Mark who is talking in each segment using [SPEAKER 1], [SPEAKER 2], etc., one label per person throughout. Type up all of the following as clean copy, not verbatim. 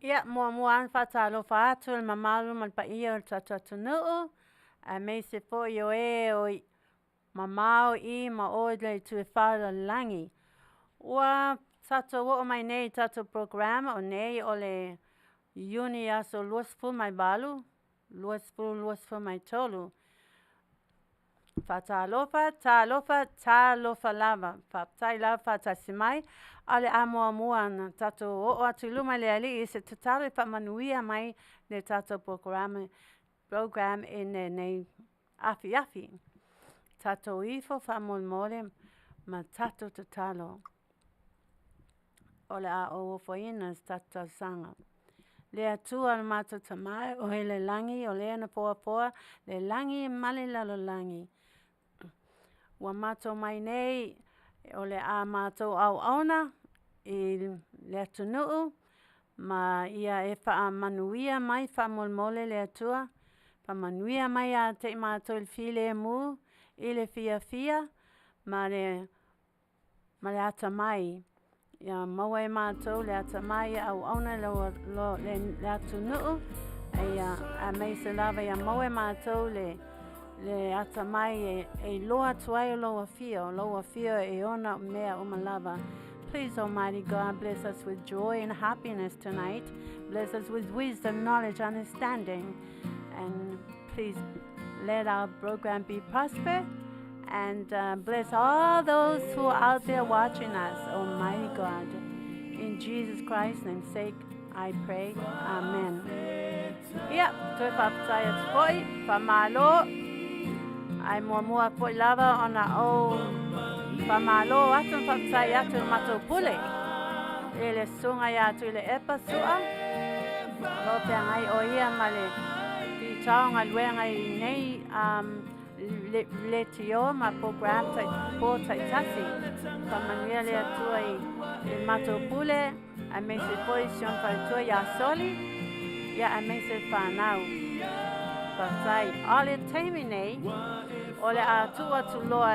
[SPEAKER 1] Ia, muamua lava ona faatalofa atu i le mamalu ma le paia o le tatou atunuu, aemaise foi o e o mamao i ma o i le itu e fa o le lalolagi. Ua tatou oo mai nei i tatou program o nei o le Iuni aso 28, 2023. Faatalofa, talofa, talofa lava. Faafetai lava faatasi mai. A o le a muamua ona tatou oo atu i luma i le Alii i se tatalo e faamanuia mai le tatou polokalame program i lenei afiafi. Tatou ifo faamolemole ma tatou tatalo. O le a ou ofoina se tatou talosaga. Le Atua lo matou Tama o i le lagi, o lea na foafoa le lagi ma le lalolagi. Ua matou mai nei, o le a matou auauna i le atunuu, ma ia e faamanuia mai faamolemole le Atua, faamanuia mai ia te i matou i le filemu, i le fiafia, ma le ma le atamai. Ia maua e matou le atamai e auauna i le, le atunuu, ia aemaise lava ia maua e matou le, le atamai e, e iloa atu ai o lou afio, o lou afio e ona mea uma lava. Please, Almighty God, bless us with joy and happiness tonight. Bless us with wisdom, knowledge, understanding. And please let our program be prosper and uh, bless all those who are out there watching us, Almighty God. In Jesus Christ's name's sake, I pray. Amen. Ia, toe faafetai atu foi, faamalo. Ae muamua foi lava ona ou faamalo atu ma faafetai atu i le matou pule. I le susuga ia Tuilaepa Su'a, o lo o feagai o ia ma le pitao galuega i nei um, le, leitio ma program tai, po taitasi. Faamanuia le Atua i, i le matou pule, aemaise foi si ona faletua ia Soli, ia aemaise le fanau. Faafetai. O le taimi nei, o le a tuu atu loa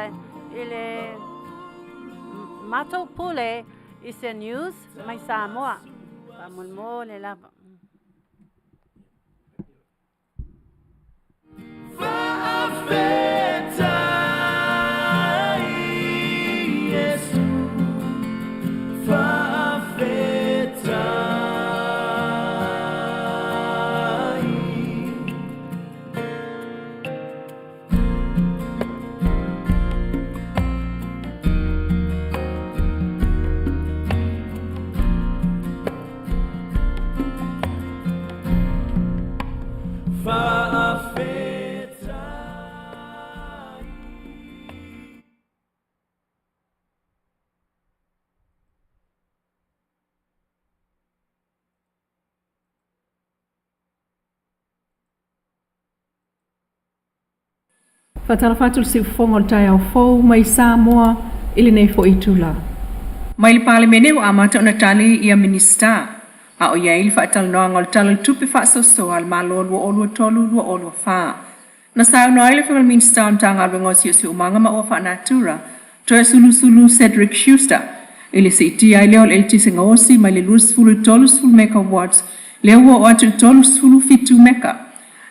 [SPEAKER 1] i le matou pule i se news mai Samoa. Faamolemole lava.
[SPEAKER 2] Faatalofa atu le siufofoga o le taeao fou mai Samoa i lenei foi itula.
[SPEAKER 3] Mai le Palemene ua amata ona tali ia Minisita, a o i ai le faatalanoaga o le Tala o le Tupe Faasoasoa a le Malo 2023/2024. Na saunoa ai le Afioga i le Minisita o le Matagaluega o Siosiomaga ma Ua Faanatura, Toesulusulu Cedric Schuster, i le siitia ai lea o le eletise gaosi mai le 20 i le 30 megawatts lea ua oo atu i le 37 meka.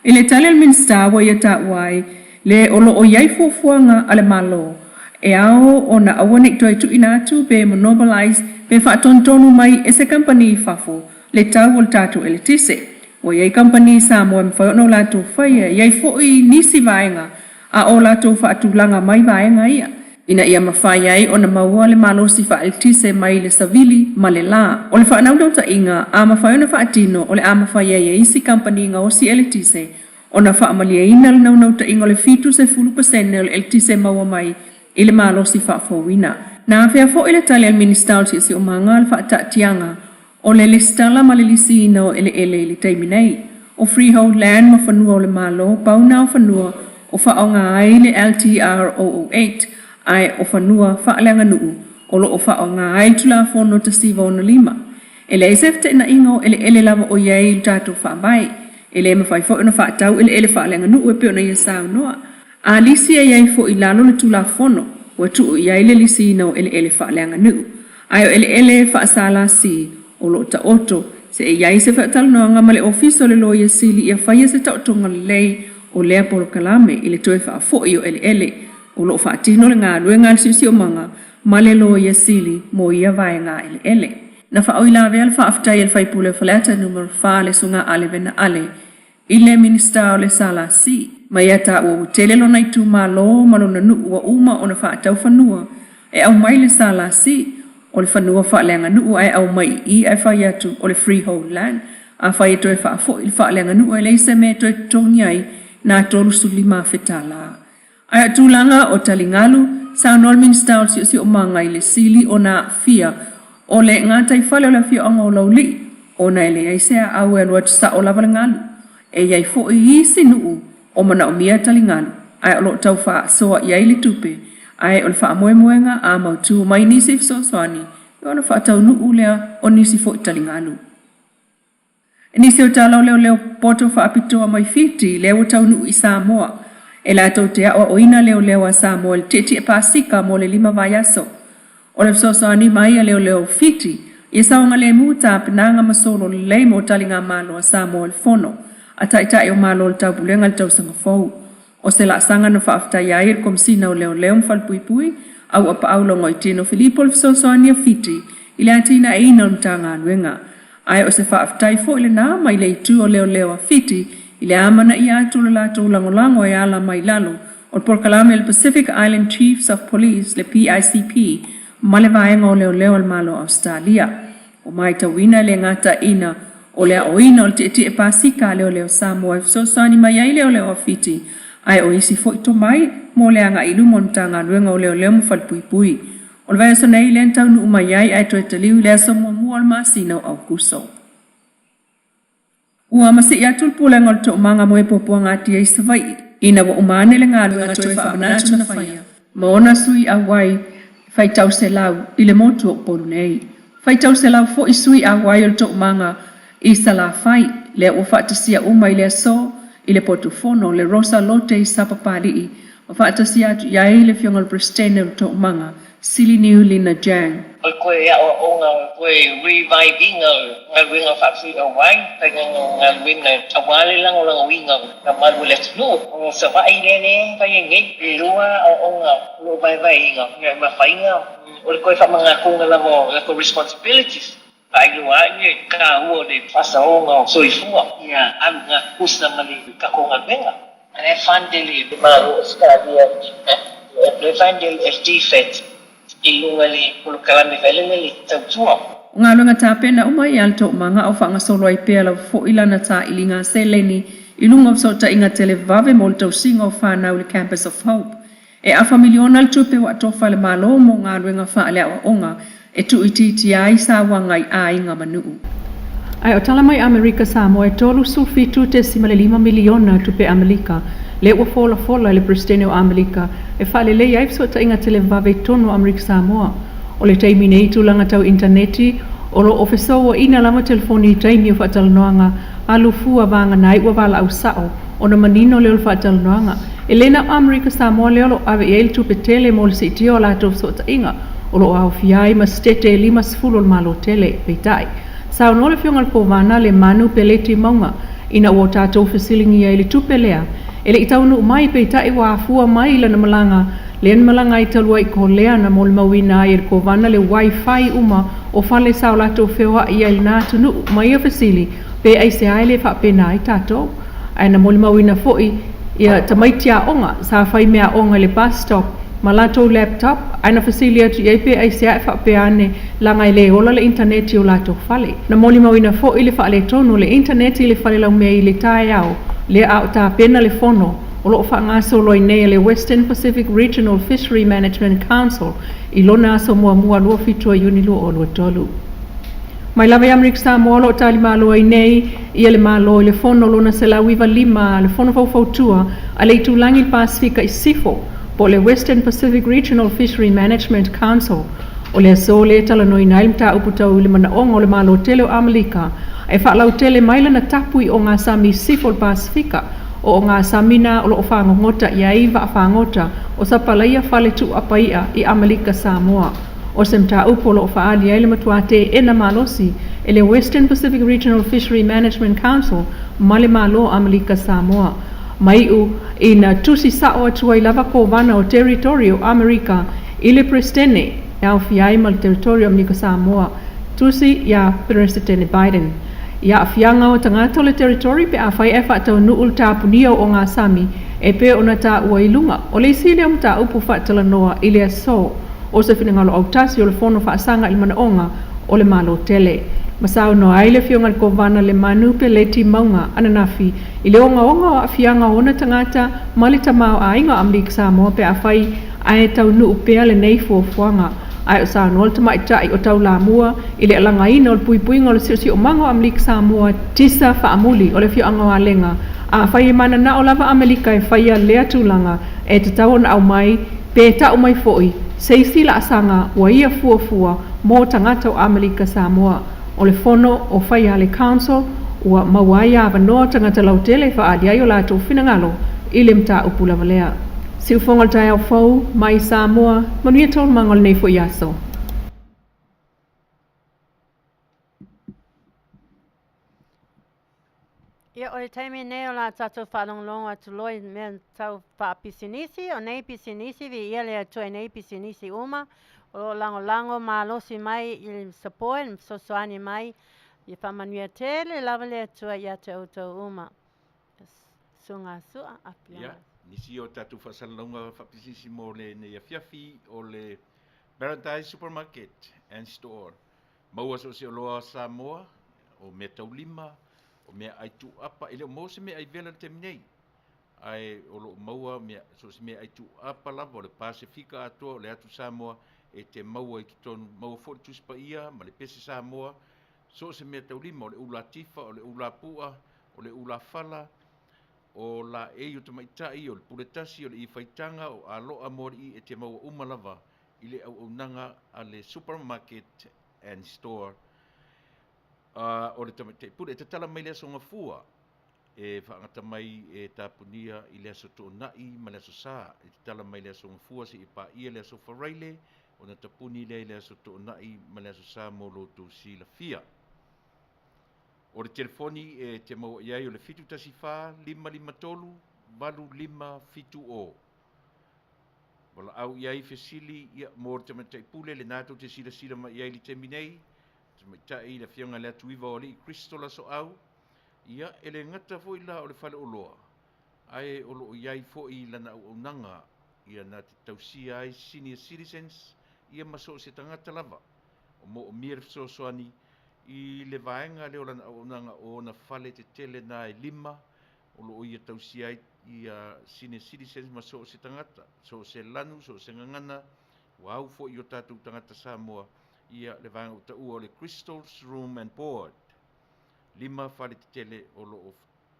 [SPEAKER 3] I le tali a le Minisita ua ia taua ai le o lo o i ai fuafuaga a le Malo e ao ona aua ne i toe tuuina atu pe monopolize pe faatonutonu mai e se kamupani i fafo le tau o le tatou eletise. Ua i ai kamupani i Samoa e mafai ona o latou faia, e i ai foi nisi vaega a o latou faatulaga mai vaega ia, ina ia mafai ai ona maua le malosi faaeletise mai le savili ma le la. O le faanaunautaiga, a mafai ona faatino, o le a mafai ai e isi kamupani gaosi eletise ona faamalieina le naunautaiga o le 70% o le eletise maua mai i le malosi faafouina. Na afea foi le tali a le Minisita o le Siosiomaga le faataatiaga o le lesitala ma le lisiina o eleele i le taimi nei. O freehold land ma fanua o le Malo, pau na o fanua o faaaoga ai le LTR 008, ae o fanua faaleaganuu o lo o faaaoga ai le Tulafono 1965. E leai se feteenaiga o eleele lava o i ai i le tatou Faavae. E le mafai foi ona faatau eleele faaleaganuu e pei ona ia saunoa. A lisi e i ai foi i lalo le Tulafono ua tuu i ai le lisiina o eleele faaleaganuu, ae o eleele faa-SLC o lo o taoto Seʻe i ai se faatalanoaga ma le Ofisa o le Loia Sili ia faia se taotoga lelei o lea polokalame i le toe faafoʻi o eleele. O loo faatino le galuega a le Siosiomaga ma le Loia Sili mo ia vaega eleele. Na faauilavea le faafetai a le faipule o Faleata Nu.4 le Susuga Ale Vena Ale i le Minisita o le SLC, ma ia taua ua tele lona itumalo ma lona nuu ua uma ona faatau fanua e aumai le SLC o le fanua faaleaganuu ae aumai i i ae fai atu o le freehold land. Afai e toe faafoi le faaleaganuu e leai se mea e toe totogi ai na $35,000 tālā. Ae o tulaga o taligalu, saunoa le Minisita o le Siosiomaga i le sili ona aafia o le gataifale o le afioaga o Laulii ona e leai se aau e alu atu sao lava le galu. E i ai foi isi nuu o manaomia taligalu ae o loo tau faasoa i ai le tupe ae o le faamoemoega a mautū mai nisi fesoasoani ona faataunuu lea o nisi foi taligalu. E nisi o tala o leoleo poto faapitoa mai Fiti lea ua taunuu i Samoa e latou te aoaoina leoleo a Samoa i le tietie Pasika mo le 5 vaiaso. O le fesoasoani mai a leoleo Fiti ia saogalemu tapenaga ma solo lelei mo taligamalo a Samoa i le fono a Taitai o Malo o le Taupulega i le tausaga fou. O se laasaga na faafetaia ai e le Komesina o Leoleo ma Falepuipui Auapaau Logoitino Filipo le fesoasoani a Fiti i le atinaeina o le Matagaluega. Ae o se faafetai foi lenā mai le itu o leoleo a Fiti i le amanaia atu o le latou lagolago e ala mai lalo o le polokalame a le Pacific Island Chiefs of Police le PICP ma le Vaega o Leoleo a le Malo o Ausetalia. Ua matauina e le gataina o le aoina o le tietie Pasika a leoleo Samoa e fesoasoani mai ai leoleo a Fiti ae o isi foi tomai mo le agai i luma o le Matagaluega o Leoleo ma Falepuipui. O le vaiaso nei lea na taunuu mai ai ae toe taliu i le aso muamua o le masina o Aokuso. Ua masii atu le Pulega o le Toomaga mo e Puapuaga Atia i Savaii ina ua uma ane le galuega toe faamanatu na faia ma ona sui auai faitau selau i le motu o Upolu nei. Faitau selau foi sui auai o le Toomaga i Salafai lea ua faatasia uma i le aso i le potufono le Rosa Lote i Sapapalii ma faatasia atu i ai le Afioga i le Peresetene o le Toomaga Siliniu Lina Jang.
[SPEAKER 4] O le toe aoaoga, o le toe revive-iga o le galuega faafeauai, faiga o galuega aua le lagolagoina o mamalu o le atunuu. O Savaii lea e fai ai nei, e lua aoaoga o lo o vaevaeina e mafaiga o le toe faamanatuga lava o latou responsibilities. Faailoa ai le taua o le faasaoga o soifua ia alu gatusa ma le tatou galuega. E fund e le Malo o Ausetalia e fund e le DFAT i luga le polokalame foi lele le tautua.
[SPEAKER 3] O galuega tapena uma ia le toomaga o faagasolo ai pea lava foi lana tailiga seleni i luga o fesootaiga televave mo le tausiga o fanau i le Campus of Hope. E afa miliona le tupe ua atofa e le Malo mo galuega faaleaoaoga e tuuitiitia ai sauaga i aiga ma nuu.
[SPEAKER 2] Ae o tala mai Amerika Samoa e 37.5 miliona tupe Amerika lea ua folafola e le Peresetene o Amerika e faalelei ai fesootaiga televave i totonu o Amerika Samoa. O le taimi nei i tulaga tau intaneti o loo fesouaina lava telefoni i taimi o faatalanoaga alu fua vagana ai ua valaau sao ona manino lea o le faatalanoaga. E le na o Amerika Samoa lea o loo ave i ai le tupe tele mo le siitia o latou fesootaiga o loo aofia ai ma setete e 50 o le Malo tele. Peitai, saunoa le Afioga i le Kovana le Manu Peleti Mauga ina ua o tatou fesiligia i le tupe lea e le i taunuu mai, peitai ua afua mai i lana malaga lea na malaga ai talu ai i Kolea na molimauina ai e le Kovana le wifi uma o fale sa o latou feoai ai i lena atunuu ma ia fesili pe aisea e le faapena ai tatou. Ae na molimauina foi ia tamaiti aoga sa fai meaaoga i le bus stop ma latou laptop ae na fesili atu i ai pe aisea e faapea ane laga e le ola le intaneti o latou fale. Na molimauina foi le faaletonu o le intaneti i le fale laumea i le taeao lea a o tapena le fono o loo faagasolo ai nei a le Western Pacific Regional Fishery Management Council i lona aso muamua 27 o Iuni 2023. Mai lava i Amerika Samoa o loo talimalo ai nei ia le Malo i le fono lona 195 le Fono Faufautua a le Itulagi i le Pasefika i Sisifo po o le Western Pacific Regional Fishery Management Council. O le aso lea e talanoaina ai le mataupu tau i le manaoga o le Malo tele o Amelika e faalautele mai lana tapu i ogasami i Sisifo o le Pasefika o ogasami na o loo fagogota i ai vaafagota o sapalaia fale tuuapa i'a i Amelika Samoa. O se mataupu o loo faaali ai le matuā teena malosi e le Western Pacific Regional Fishery Management Council ma le Malo o Amelika Samoa. Ma iʻu ina tusi saʻo atu ai lava Kovana o Territory o Amerika i le Peresetene e aofia ai ma le Territory o Amerika Samoa, tusi iā Peresetene Biden i aafiaga o tagata o le Territory pe afai ae faataunuu le tapunia o ogasami e pei ona taua i luga. O le isi lea o mataupu faatalanoa i le aso o se finagalo autasi o le Fono Faasaga i le Manaoga o le Malo Tele. Ma saunoa ai le Afioga i le Kovana Lemanu Peleti Mauga ananafi i le ogaoga o aafiaga o ona tagata ma le tamaoaiga o Amerika Samoa pe afai ae taunuu pea lenei fuafuaga. Ae o saunoa le tamaitai o taulamua i le alagaina o le puipuiga o le siosiomaga o Amerika Samoa tisa faamuli o le afioaga o Alega. Afai e mananao lava Amerika e faia lea tulaga, e tatau ona aumai pe tau mai foi se isi laasaga ua ia fuafua mo tagata o Amerika Samoa. O le fono o faia a le Council ua maua ai avanoa tagata lautele e faaali ai o latou finagalo i le mataupu lava lea. Siufofoga o le taeao fou mai Samoa, manuia taualumaga o lenei foi aso.
[SPEAKER 1] Ia, o le taimi nei o la tatou faalogologo atu loa i mea tau faapisinisi. O nei pisinisi, viia le Atua i nei pisinisi uma o lo o lagolago malosi mai i le sapoe, le fesoasoani mai. Ia faamanuia tele lava le Atua ia te outou uma. Susuga Sua, afioga.
[SPEAKER 5] Ia, nisi o tatou faasalalauga faapisinisi mo lenei afiafi o le Paradise Supermarket and Store. Maua so o se oloa Samoa, o meataulima, o meaai tuuapa, e le o maua se meaai vela i le taimi nei, ae o lo o maua mea, so o se meaai tuuapa lava o le Pasefika atoa, o le atu Samoa e te maua i totonu, maua foi le Tusi Paia ma le Pese Samoa, so o se meataulima, o le ula tifa, o le ula pu'a, o le ula fala, o laei o tamaitai, o le pule tasi, o le ifaitaga, o aloa moali'i e te maua uma lava i le auaunaga a le Supermarket and Store o le Tamaitai Pule. E tatala mai le Aso Gafua, e faagata mai e tapunia i le Aso Toonai ma le Aso Sa. E tatala mai le Aso Gafua seia paia le Aso Faraile, ona tapuni lea i le Aso Toonai ma le Aso Sa mo lo outou silafia. O le telefoni e te maua i ai o le 714 553 8570. Valaau i ai fesili ia mo le Tamaitai Pule lena tou te silasila mai i ai i le taimi nei, Tamaitai le Afioga i le Atuiva o Alii Kristo Lasoau, ia e le gata foi la o le faleoloa, ae o lo o i ai foi lana auaunaga ia na te tausia ai senior citizens ia ma so o se tagata lava o moomia le fesoasoani i le vaega lea o lana auaunaga o ona fale tetele na e lima o lo o ia tausia ai ia senior citizens ma so o se tagata, so o se lanu, so o se gagana, ua au foi i o tatou tagata Samoa ia le vaega ua taua o le Crystal's Room and Board. Lima fale tetele o lo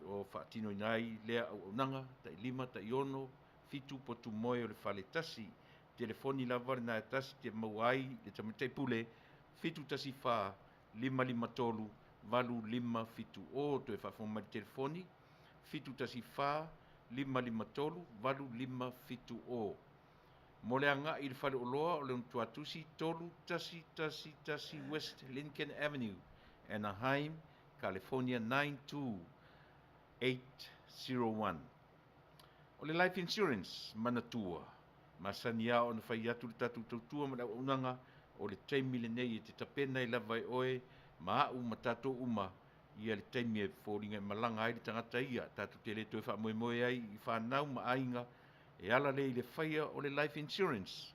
[SPEAKER 5] o faatinoina ai lea auaunaga, tai lima, tai ono, fitu potu moe o le fale tasi. Telefoni lava lena e tasi te maua ai le tamaitai pule, 714 553 8570. Toe faafofoga mai le telefoni, 714 553 8570. Mo le agai i le faleoloa o le Ontuatusi, 3111 West Lincoln Avenue, Anaheim, California 92801. O le life insurance, manatua, masani lava ona fai atu le tatou tautua ma le auaunaga, o le taimi lenei e te tapena ai lava e oe ma a'u ma tatou uma ia le taimi e foliga e malaga ai le tagata ia, tatou te le toe faamoemoe ai i fanau ma aiga e ala lea i le faia o le life insurance.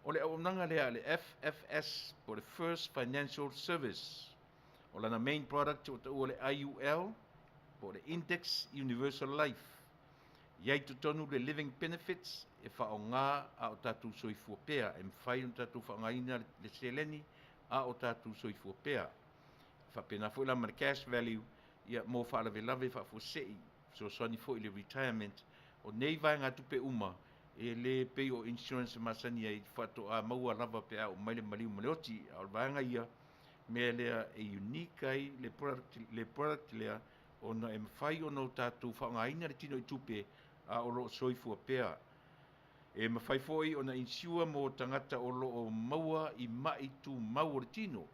[SPEAKER 5] O le auaunaga lea a le FFS po o le First Financial Service. O lana main product ua taua o le IUL po o le Index Universal Life. I ai totonu le living benefits e faaaoga a o tatou soifua pea, e mafai ona tatou faaaogaina le seleni a o tatou soifua pea. E faapena foi la ma le cash value ia mo faalavelave faafuasei, fesoasoani foi i le retirement. O nei vaegatupe uma e le pei o insurance e masani ai faatoa maua lava pe a oo mai le maliu ma le oti, a o le vaega ia mea lea e unique ai le product lea ona e mafai ona o tatou faaaogaina le tino i tupe a o lo o soifua pea. E mafai foi ona insure mo tagata o lo o maua i mai tumau o le tino.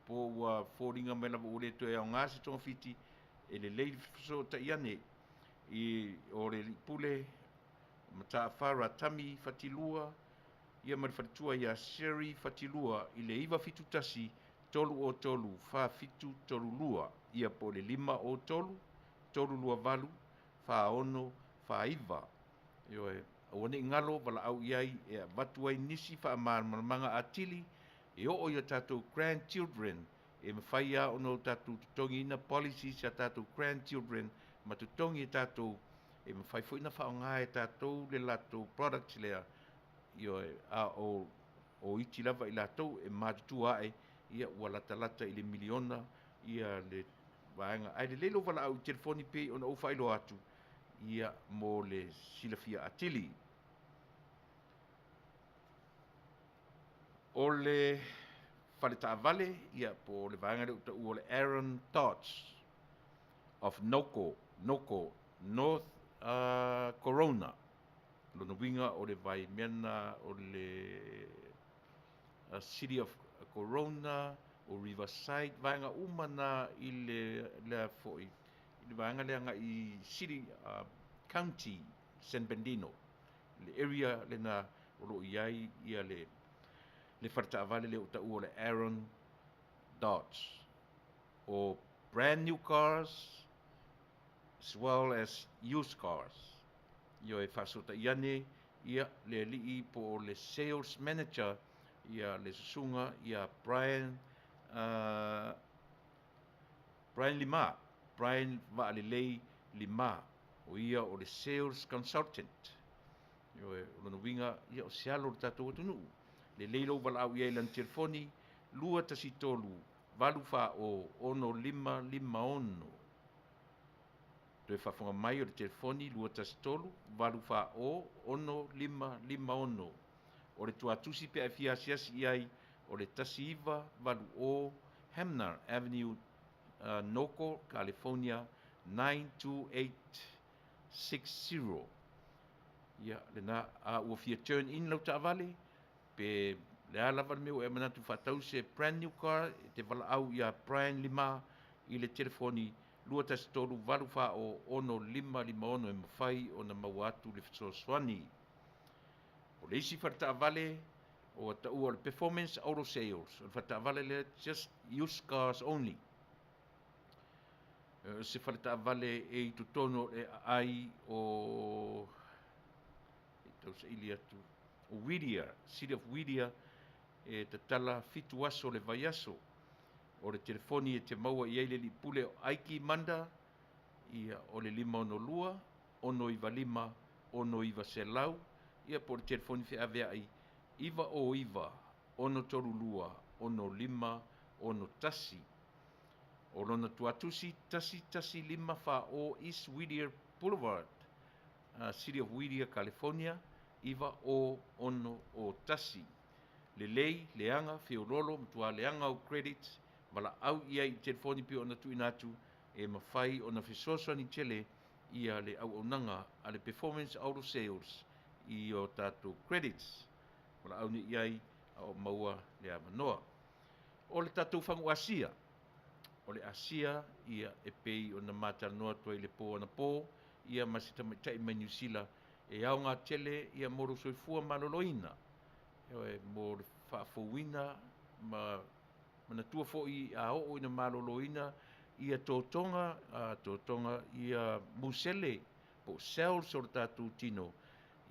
[SPEAKER 5] Po ua foliga mai lava ua le toe aogā se togafiti, e lelei le fesootai ane i o le alii pule Mataafa Ratami Fatilua ia ma le faletua ia Sherry Fatilua i le 971 303 4732 ia po o le 503 328 4649. Ioe, aua ne i galo valaau i ai e avatu ai nisi faamalamalamaga atili e oo i a tatou grandchildren e mafai lava ona o tatou totogiina policies a tatou grandchildren ma totogi e tatou e mafai foi ona faaaoga e tatou le latou products lea. Ioe, a o iti lava i latou e matutua ae ia ua latalata i le miliona ia le vaega. Ae lelei lou valaau i telefoni pei ona ou faailoa atu ia mo le silafia atili. O le fale taavale ia po o le vaega lea ua taua o le Aaron Dodge of Noko, Noko, North Corona. Lona uiga o le vaimea lena o le City of Corona, o Riverside, vaega uma na i le lea foi i le vaega lea agai i City County San Bernardino, le area lena o lo o i ai ia le fale taavale lea ua taua o le Aaron Dodge. O brand new cars as well as used cars. Ioe, faasootai ane ia le alii po o le sales manager ia le susuga ia Brian Brian Lima, Brian Vaalelei Lima, o ia o le sales consultant. Ioe, o lona uiga ia o se alo o le tatou atunuu. Lelei lou valaau i ai i lana telefoni 213 840 6556. Toe faafofoga mai o le telefoni 213 840 6556. O le tuatusi pe a e fia asiasi i ai o le 1980 Hamner Avenue, Norco, California 92860. Ia, lena, a ua fia turn in lau taavale, pe le a lava le mea ua e manatu faatau se brand new car, e te valaau ia Brian Lima i le telefoni 213 840 6556 e mafai ona maua atu le fesoasoani. O le isi fale taavale ua taua o le Performance Auto Sales, o le fale taavale lea just used cars only. O se fale taavale e i totonu o le aai o e tausaili atu o Whittier, City of Whittier, e tatala 7 aso le vaiaso. O le telefoni e te maua i ai le alii pule o Aiki Manda, ia o le 562 695 6900, ia po o le telefoni feaveai 909 632 6561. O lona tuatusi 11540 East Whittier Boulevard, City of Whittier, California 90601. Lelei, leaga, feololo, matua leaga au credits, valaau i ai i telefoni pei ona tuuina atu e mafai ona fesoasoani tele ia le auaunaga a le Performance Auto Sales i o tatou credits. Valaau nei i ai a o maua le avanoa. O le tatou fagu Asia, o le Asia ia e pei ona matalanoa atu ai i le po anapo ia ma se tamaitai mai Niu Sila e aoga tele ia mo lou soifua maloloina, ioe, mo le faafouina ma manatua foi a oo ina maloloina ia totoga, totoga ia musele po o cells o le tatou tino,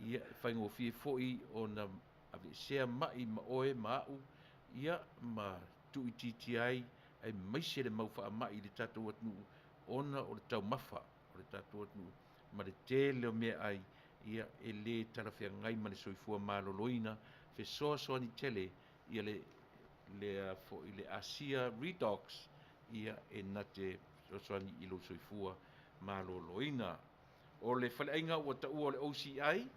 [SPEAKER 5] ia e faigofie foi ona aveesea mai ma oe ma au ia ma tuuitiitia ai aemaise le mau faamai i le tatou atunuu ona o le taumafa o le tatou atunuu ma le tele o meaai ia e le talafeagai ma le soifua maloloina. Fesoasoani tele ia le lea foi le Asia Redox ia e na te fesoasoani i lou soifua maloloina. O le faleaiga ua taua o le OCI,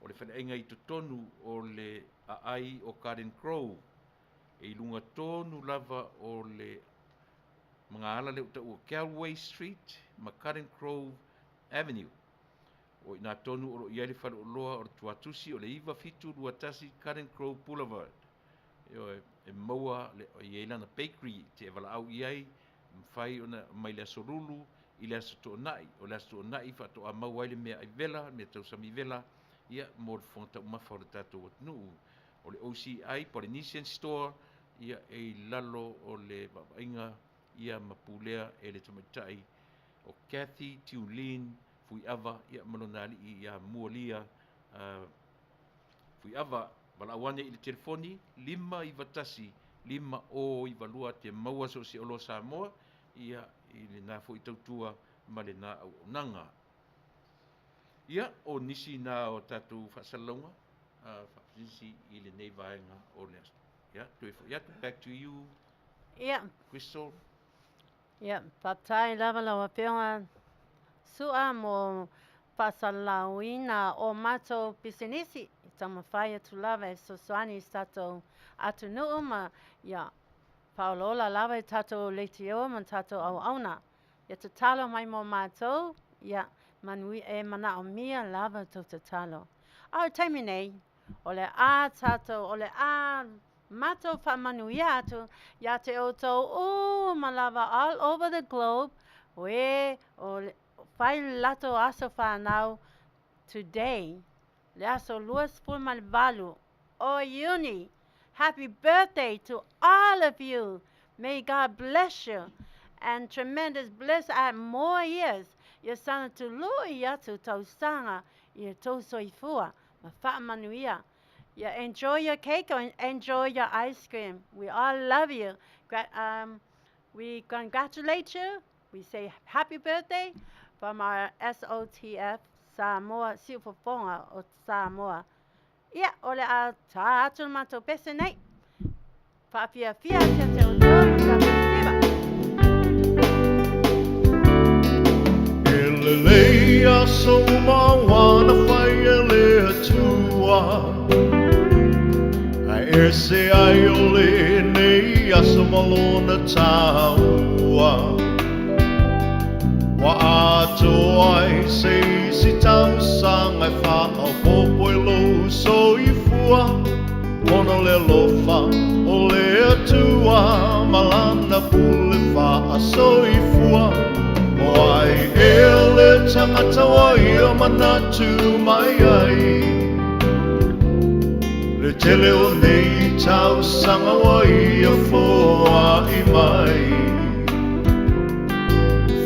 [SPEAKER 5] o le faleaiga i totonu o le aai o Garden Grove, e i luga tonu lava o le magaala lea ua taua Galway Street ma Garden Grove Avenue. O i nā tonu o lo o i ai le faleoloa o le tuatusi o le 9721 Garden Grove Boulevard. Ioe, e maua le, e i ai lana bakery te e valaau i ai, mafai ona mai le aso Lulu i le aso Toonai. O le aso Toonai faatoa maua ai le meaai vela, le mea tausami vela, ia, mo le fofoga taumafa o le tatou atunuu. O le OCI Polynesian Store, ia, e i lalo o le vaavaaiga ia ma pulea e le tamaitai o Kathy Tiulin Fuiava, ia, ma lona alii ia Mualia Fuiava. Valaau ane i le telefoni 591 5092 te maua so o se oloa Samoa, ia, i lena foi tautua ma lena auaunaga. Ia, o nisi na o tatou faasalalauga faapisinisi i lenei vaega o le aso. Ia, toe foi atu, back to you, Crystal.
[SPEAKER 1] Ia, faafetai lava lau Afioga Su'a mo faasalalauina o matou pisinisi i taumafai atu lava e fesoasoani i se tatou atunuu ma ia faaolaola lava i tatou leitioa ma tatou auauna. Ia tatalo mai mo matou, ia manuia e manaomia lava tou tatalo. A o le taimi nei, o le a tatou, o le a matou faamanuia atu ia te outou uma lava all over the globe, o e o le fai le latou aso fanau today, le aso 28 o Iuni. Happy birthday to all of you. May God bless you and tremendous bliss at more years. Ia saga tului atu tausaga i le tou soifua ma faamanuia. Ia enjoy your cake or enjoy your ice cream. We all love you. We congratulate you. We say happy birthday from our SOTF Samoa, Siufofoga o Samoa. Ia, o le a tā atu le matou pese nei. Faafiafia atu ia te outou ma tatou siva.
[SPEAKER 6] E lelei aso uma ua na fai e le Atua, Ae ese ai o lenei aso ma lona taua. Ua atoa ai se isi tausaga e faaopoopo i lou soifua, Ona o le alofa o le Atua ma Lana pule faasoifua. O ai ea le tagata ua ia manatu mai ai? Le tele o nei tausaga ua ia foai mai.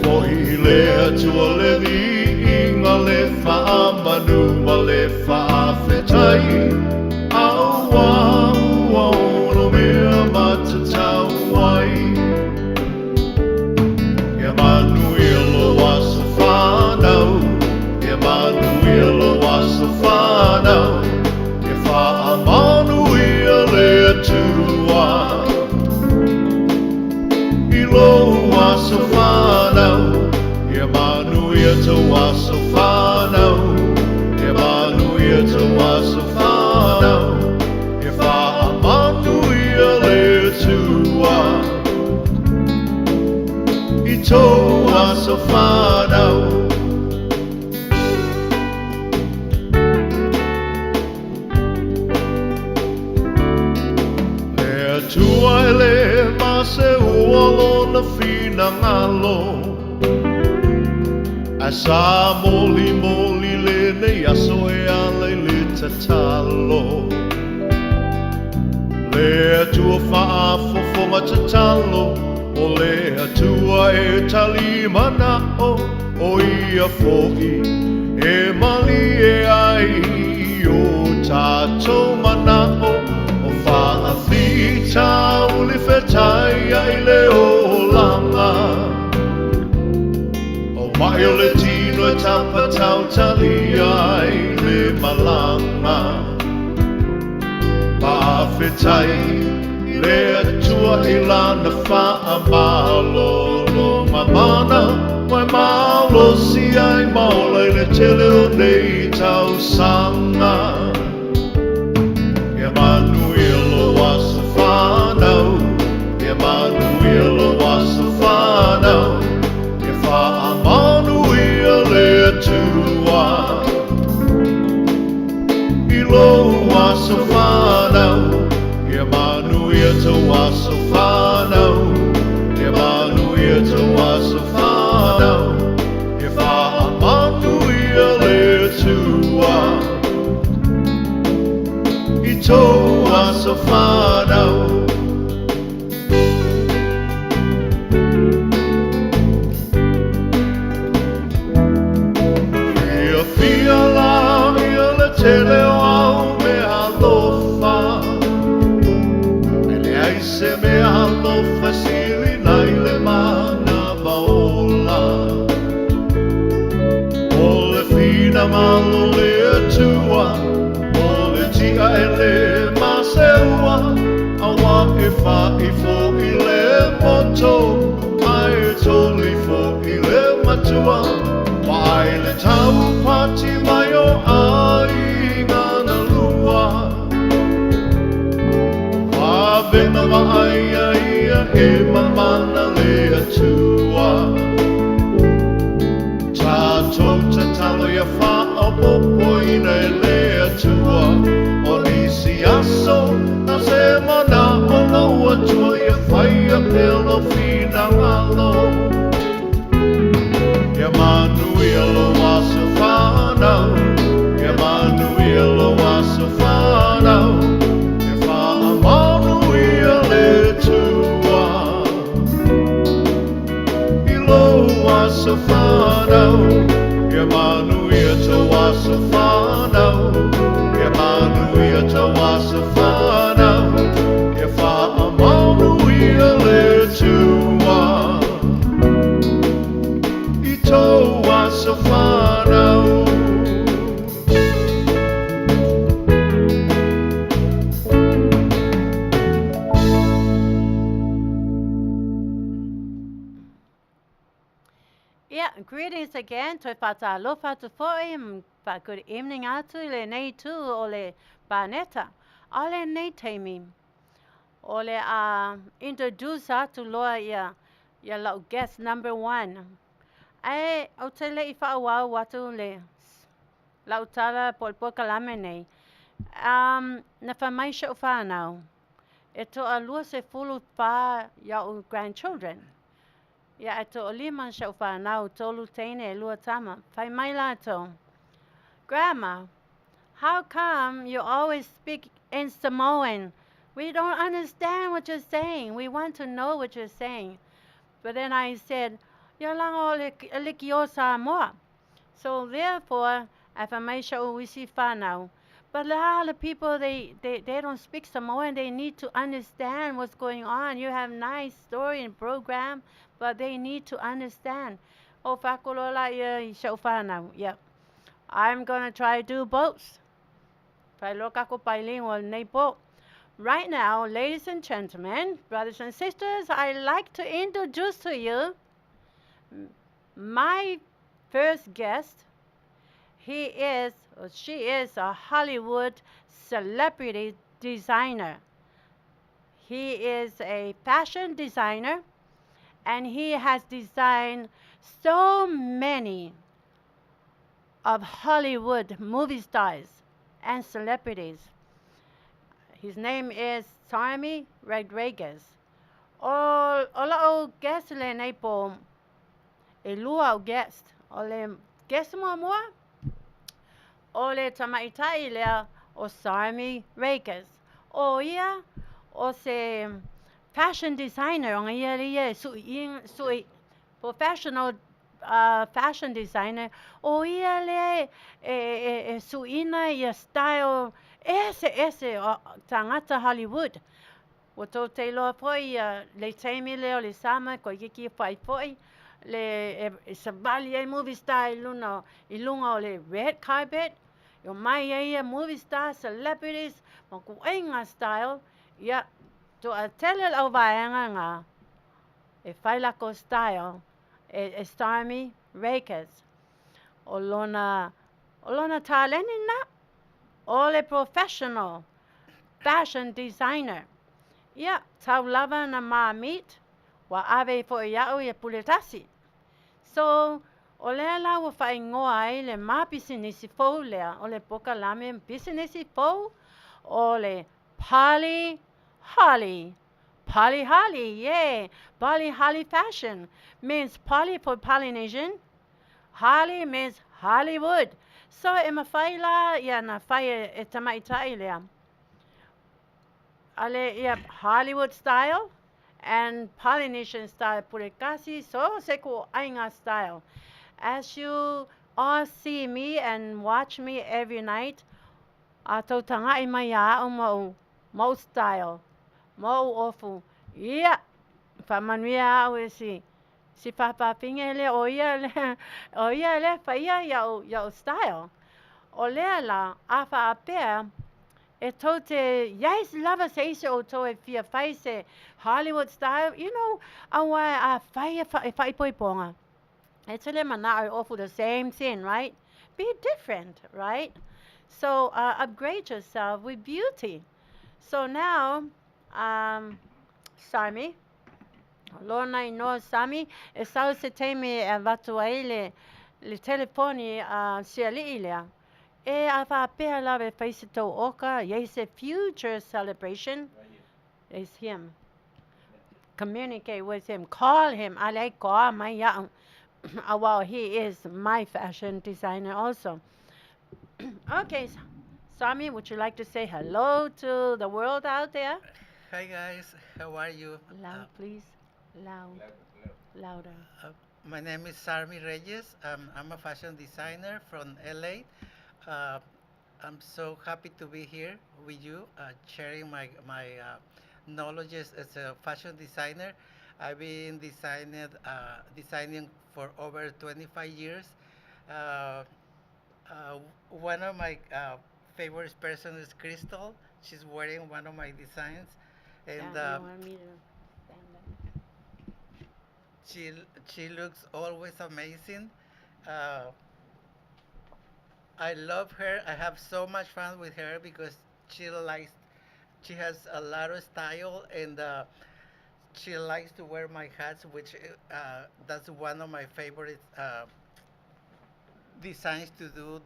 [SPEAKER 6] Foi i le Atua le viiga, le faamanu ma le faafetai, Auā ua ono mea matatau ai. Ia manuia lou aso fanau, Ia manuia lou aso fanau, Ia faamanuia le Atua i lou aso fanau, Ia manuia tou aso fanau, Ia manuia tou aso fanau, Ia faamanuia le Atua i tou aso fanau. Le Atua e le maseua lona finagalo, Ae sa molimoli lenei aso e ala i le tatalo. Le Atua faafofoga tatalo, O le Atua e tali manao, O ia foi e malie ai i o tatou manao. O faafitauli fetaiai le olaga, O mai o le tino e tapatautalia ai le malaga. Faafetai i le Atua i Lana faamalolo mamana, Ua e malosi ai ma ola i le tele o nei tausaga. Ia manuia lou aso fanau, Ia manuia lou aso fanau, Ia faamanuia le Atua i lou aso fanau, Ia manuia. tou aso fanau. Fiafia la ia le tele o au mea alofa, E leai se mea alofa sili nai le manava ola. O le finagalo o le Atua, o le tia e le maseua, Aua e fa'i fo'i le poto, ae toli fo'i le matua. Vaai le taupati mai o aiga na lua, Vavena vaaia ia e mamana le Atua. Tatou tatalo ia faaopoopoina e le Atua, O nisi aso na se mana'o lou Atua ia faia pea lou finagalo. Ia manuia lou aso fanau, Ia manuia lou aso fanau, Ia faamanuia le Atua i lou aso fanau, Ia manuia tou aso fanau, Ia manuia tou aso fanau, Ia faamanuia le Atua i tou aso fanau.
[SPEAKER 1] Yeah, greetings again. Toe whātālofa atu fo'i, fa good evening atu i lenei tū o le Baneta. A le nei taimi, o le a introduce atu loa ia, ia lau guest number one. Ae, ou te le i whaauau atu le lau tala po le polokalame nei. Na fai mai si'u fanau, e toa-24 ia'u grandchildren. Ia e toa-5 si'u fanau, tolu teine e lua tama. Fai mai latou, Grandma, how come you always speak in Samoan? We don't understand what you're saying. We want to know what you're saying. But then I said, Ia laga o le lekiō Samoa. So therefore, ae fai mai sia'u isi fanau, but a lot of people, they don't speak Samoan. They need to understand what's going on. You have nice story and program, but they need to understand. O fai atu loa lea i sia'u fanau. Yeah. I'm gonna try to do both. Fai loa takou bilingual nei po. Right now, ladies and gentlemen, brothers and sisters, I like to introduce to you my first guest. He is, or she is, a Hollywood celebrity designer. He is a fashion designer and he has designed so many of Hollywood movie stars and celebrities. His name is Sarmy Rodriguez. O, o la'u guest lenei po, e lua au guest. O le guest muamua, o le tamaita'i lea o Sarmy Rodriguez. O ia, o se fashion designer, o ia ia e su'i, su'i professional fashion designer. O ia lea e su'ina ia style ese ese o tagata Hollywood. Ua tou te iloa foi ia le taimi lea o le sama koe kiki fai foi le e savali ai movie star i luna i luga o le red carpet. E o mai ai ia movie star, celebrities, ma kuaiga style. Ia, toatele le auvaega ga e fai lakou style e Sarmy Rodriguez. O lona o lona taleni na o le professional fashion designer. Ia, tau lava na ma meet, ua ave fo'i ia'u ia puletasi. So, o lea la ua faaigoa ai le ma pisinisi fou lea, o le polokalame pisinisi fou, o le Poly Holly. Poly Holly, yeah. Poly Holly Fashion means poly for Polynesian. Holly means Hollywood. So e mafai la ia na fai e tamaita'i lea. Ale ia Hollywood style and Polynesian style pulekasi so se ko ainga style. As you all see me and watch me every night, a tau tangai mai ia au mau mau style, mau ofu. Ia, whamanuia au e si, si whapapinge le o ia le, o ia le whaia iau, iau style. O lea la, a whaapea, e tau te, yes, lava se isi o tau e fia whai se Hollywood style, aua a whai e whai poiponga. E tele mana au ofu the same thing, right? Be different, right? So upgrade yourself with beauty. So now, Sami, lona i noa Sami, e sau se teimi e vatu ai le telefoni a siali'i lea. E a whaapea lava e whai se tau oka, iai se future celebration is him. Communicate with him, call him, ale koa mai ia'u. Well, he is my fashion designer also. Okay, Sami, would you like to say hello to the world out there?
[SPEAKER 7] Hi guys, how are you?
[SPEAKER 1] Loud, please. Loud. Louder.
[SPEAKER 7] My name is Sarmi Reyes. I'm a fashion designer from LA. I'm so happy to be here with you, sharing my knowledge as a fashion designer. I've been designing for over 25 years. One of my favorite person is Crystal. She's wearing one of my designs, and
[SPEAKER 1] Yeah, you want me to stand up?
[SPEAKER 7] she looks always amazing. I love her. I have so much fun with her because she has a lot of style, and she likes to wear my hats, which that's one of my favorite designs to do.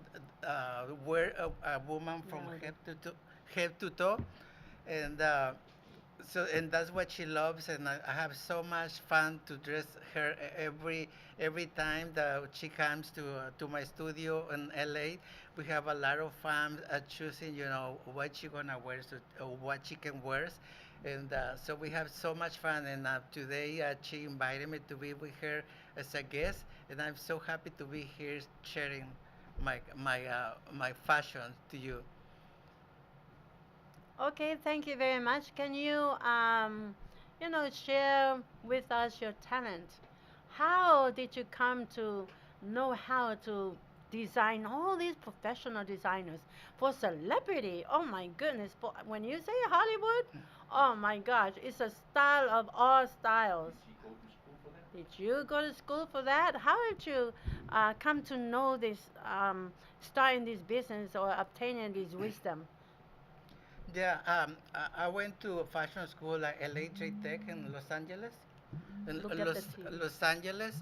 [SPEAKER 7] Wear a woman from
[SPEAKER 1] Louder.
[SPEAKER 7] head to toe, and so and that's what she loves. And I have so much fun to dress her every time that she comes to my studio in LA. We have a lot of fun choosing, what she gonna wear, so, what she can wear. And so we have so much fun. And today she invited me to be with her as a guest, and I'm so happy to be here sharing my fashion to you.
[SPEAKER 1] Okay, thank you very much. Can you share with us your talent? How did you come to know how to design all these professional designers for celebrity? Oh my goodness! For, when you say Hollywood, oh my gosh, it's a style of all styles.
[SPEAKER 5] Did she go to school for that?
[SPEAKER 1] Did you go to school for that? How did you come to know this, starting this business or obtaining this wisdom?
[SPEAKER 7] Yeah, I went to a fashion school at LA Trade Tech in Los Angeles. In
[SPEAKER 1] Look at the TV.
[SPEAKER 7] Los Angeles.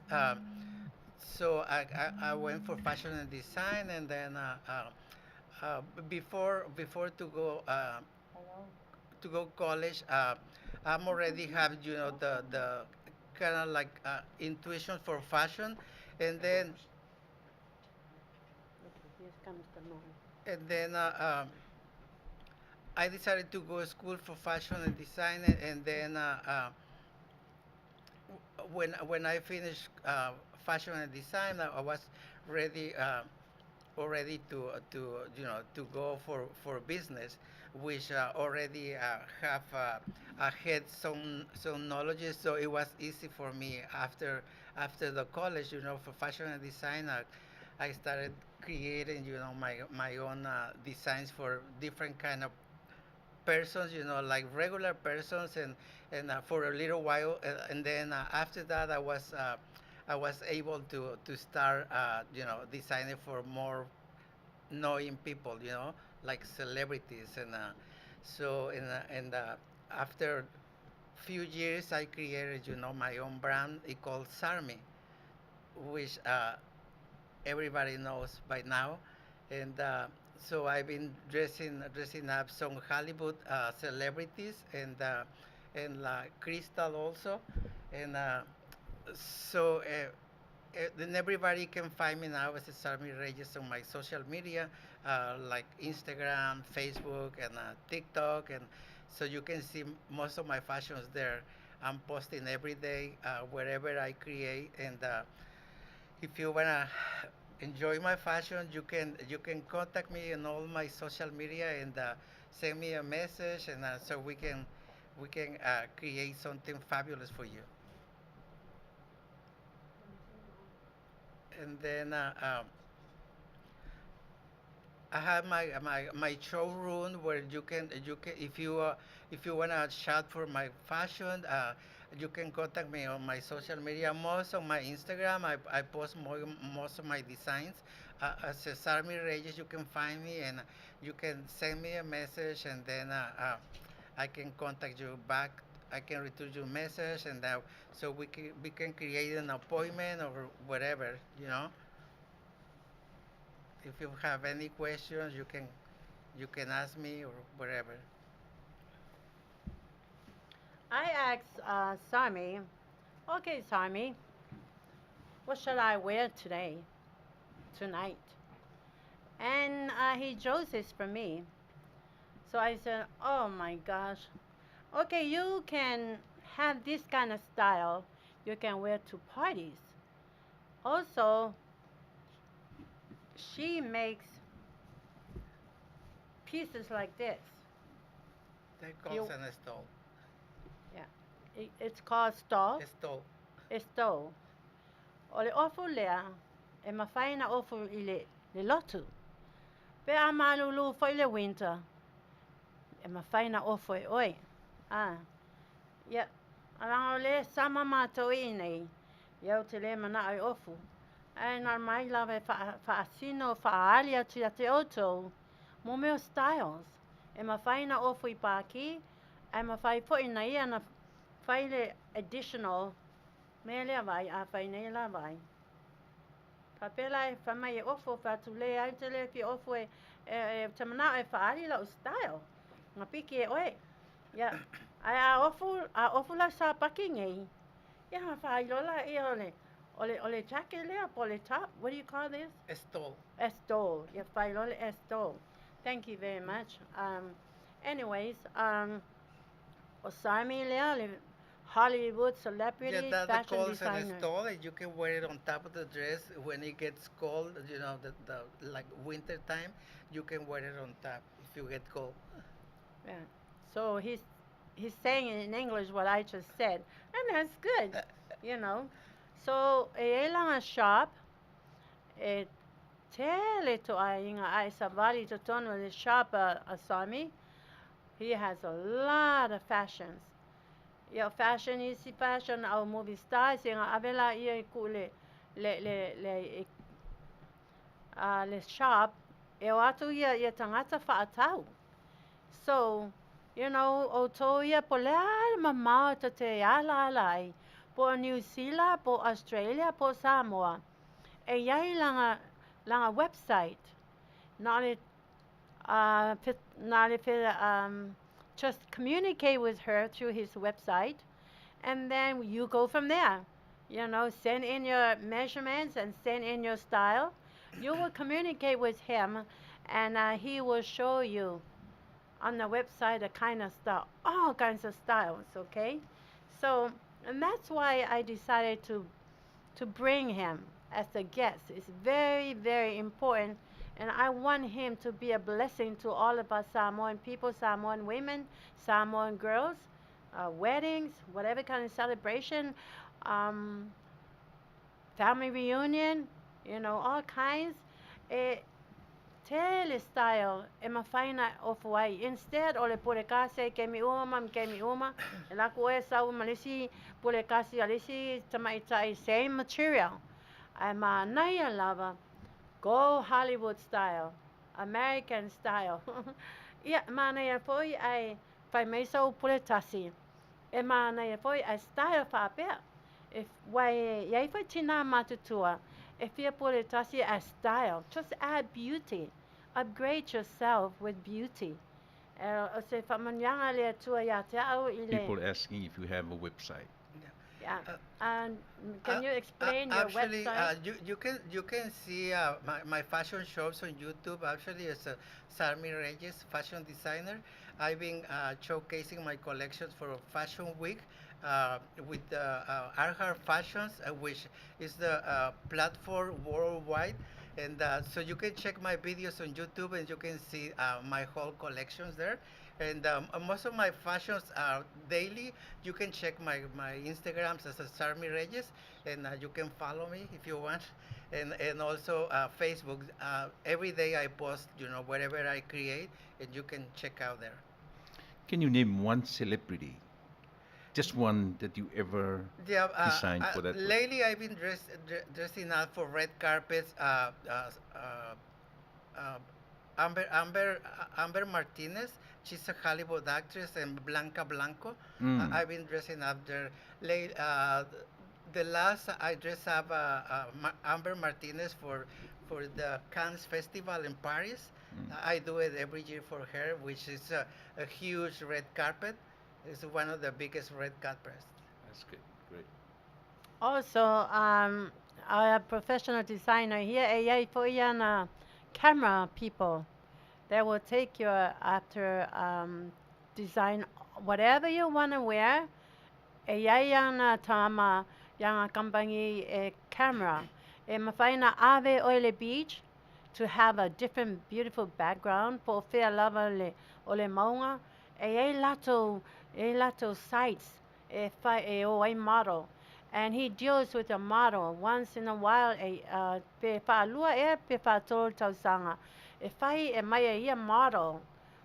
[SPEAKER 7] So I went for fashion and design, and then before to go college, I'm already have the kind of like intuition for fashion, and then
[SPEAKER 1] Okay, here comes the noise.
[SPEAKER 7] and then I decided to go to school for fashion and design, and then when I finished fashion and design, I was ready already to go for business, which already have I had some knowledge, so it was easy for me after the college, for fashion and design. I started creating, my own designs for different kind of persons, like regular persons, and for a little while, and then after that, I was able to start, designing for more knowing people, like celebrities, and so and after few years, I created, my own brand. It called Sarmi, which everybody knows by now, and so I've been dressing up some Hollywood celebrities and Crystal also, and so then everybody can find me now as Sarmi Reyes on my social media, like Instagram, Facebook, and TikTok, and So you can see most of my fashions there. I'm posting every day wherever I create, and if you wanna enjoy my fashion, you can contact me in all my social media and send me a message, and so we can create something fabulous for you. And then I have my showroom where you can if you wanna shop for my fashion, you can contact me on my social media. Most on my Instagram, I post most of my designs. As Sarmi Reyes, you can find me and you can send me a message, and then I can contact you back. I can return your message, and so we can create an appointment or whatever, you know. If you have any questions, you can ask me or whatever.
[SPEAKER 1] I asked Sami, okay, Sami, what should I wear today, tonight? And he chose this for me. So I said, oh my gosh. Okay, you can have this kind of style you can wear to parties. Also, she makes pieces like this.
[SPEAKER 7] That calls an stole.
[SPEAKER 1] Yeah. It's called stole.
[SPEAKER 7] Stole.
[SPEAKER 1] E stole. O le ofu lea, e mafai na ofu i le lotu. Pe a malulu foi le winter, e mafai na ofu e oi. Ah, ia, alanga o le sama mātou i nei, iau te le mana ai ofu. Ai nā mai lava e whaasino, whaali atu ia te outou, mo mea styles. E mafai na ofu i pāki, e mafai foi na ia na whai le additional mea lea vai, a whai nei la vai. Ka pela e whamai e ofu, whatu le ai te le fi ofu e te mana e whaali lau style. Ngā piki e oe. Ia, ai a ofu la sa paki nei. Ia, whai lola e ole jacket lea, po le top. What do you call this?
[SPEAKER 7] Stole.
[SPEAKER 1] A stole. Ia, whai lola a stole. Thank you very much. Anyways, o Sami lea, le Hollywood celebrity
[SPEAKER 7] Yeah, that
[SPEAKER 1] fashion
[SPEAKER 7] calls an
[SPEAKER 1] designer.
[SPEAKER 7] Stole, and you can wear it on top of the dress when it gets cold. The like winter time, you can wear it on top if you get cold.
[SPEAKER 1] Yeah. So he's saying in English what I just said, and that's good. So e e shop, e tele to ai inga ai savali to tono le shop a Sami. He has a lot of fashions. Ia fashion isi fashion au movie stars inga avela ia i ku le le shop e o atu ia ia tangata whaatau. So, o tō ia po lea le mamao te te ala ala ai. Po New Zealand, po Australia, po Samoa. E iai langa website. Nā le, nā le just communicate with her through his website, and then you go from there. Send in your measurements and send in your style. You will communicate with him, and he will show you on the website the kind of style, all kinds of styles. Okay, so and that's why I decided to bring him as a guest. It's very, very important, and I want him to be a blessing to all of us Samoan people, Samoan women, Samoan girls, weddings, whatever kind of celebration, family reunion, all kinds. E tele style e mafai na ofu ai. Instead o le pule kasi ke mi uma ma ke mi uma, e laku e sau ma lisi pule kasi a lisi tamaitai, same material. Ai ma naia lava, go Hollywood style, American style. Ia, manaia foi ai whai mai sau pule tasi. E manaia foi ai style whaapea. E wai iai foi tina matutua, e fia pule tasi a style. Just add beauty. Upgrade yourself with beauty. E, o se whamanyanga le atua ia te au i le.
[SPEAKER 5] People asking if you have a website.
[SPEAKER 1] Yeah. And can you explain your
[SPEAKER 7] actually,
[SPEAKER 1] website?
[SPEAKER 7] You can see my fashion shows on YouTube. Actually, it's Sarmi Reyes, fashion designer. I've been showcasing my collections for Fashion Week with Arhar Fashions, which is the platform worldwide. And so you can check my videos on YouTube and you can see my whole collections there. And most of my fashions are daily. You can check my Instagrams as a Sarmi Reyes, and you can follow me if you want. And also Facebook. Every day I post, whatever I create, and you can check out there.
[SPEAKER 5] Can you name one celebrity? Just one that you ever
[SPEAKER 7] Yeah,
[SPEAKER 5] designed for that?
[SPEAKER 7] Lately I've been dressing up for red carpets. Amber Martinez, she's a Hollywood actress, and Blanca Blanco. I've been dressing up there. The last I dressed up Amber Martinez for the Cannes Festival in Paris. I do it every year for her, which is a huge red carpet. It's one of the biggest red carpets.
[SPEAKER 5] That's good. Great.
[SPEAKER 1] Also, a professional designer here, e iai fo ia na camera people. They will take your after design whatever you want to wear. E iai ana tama ia company e camera. E mawhai na ave oile beach to have a different beautiful background po fea lava le o le maunga. E iai lato sites e whai e o ai model. And he deals with a model once in a while e pe whaalua e pe whaatolu tausaga. E whai e mai e ia model.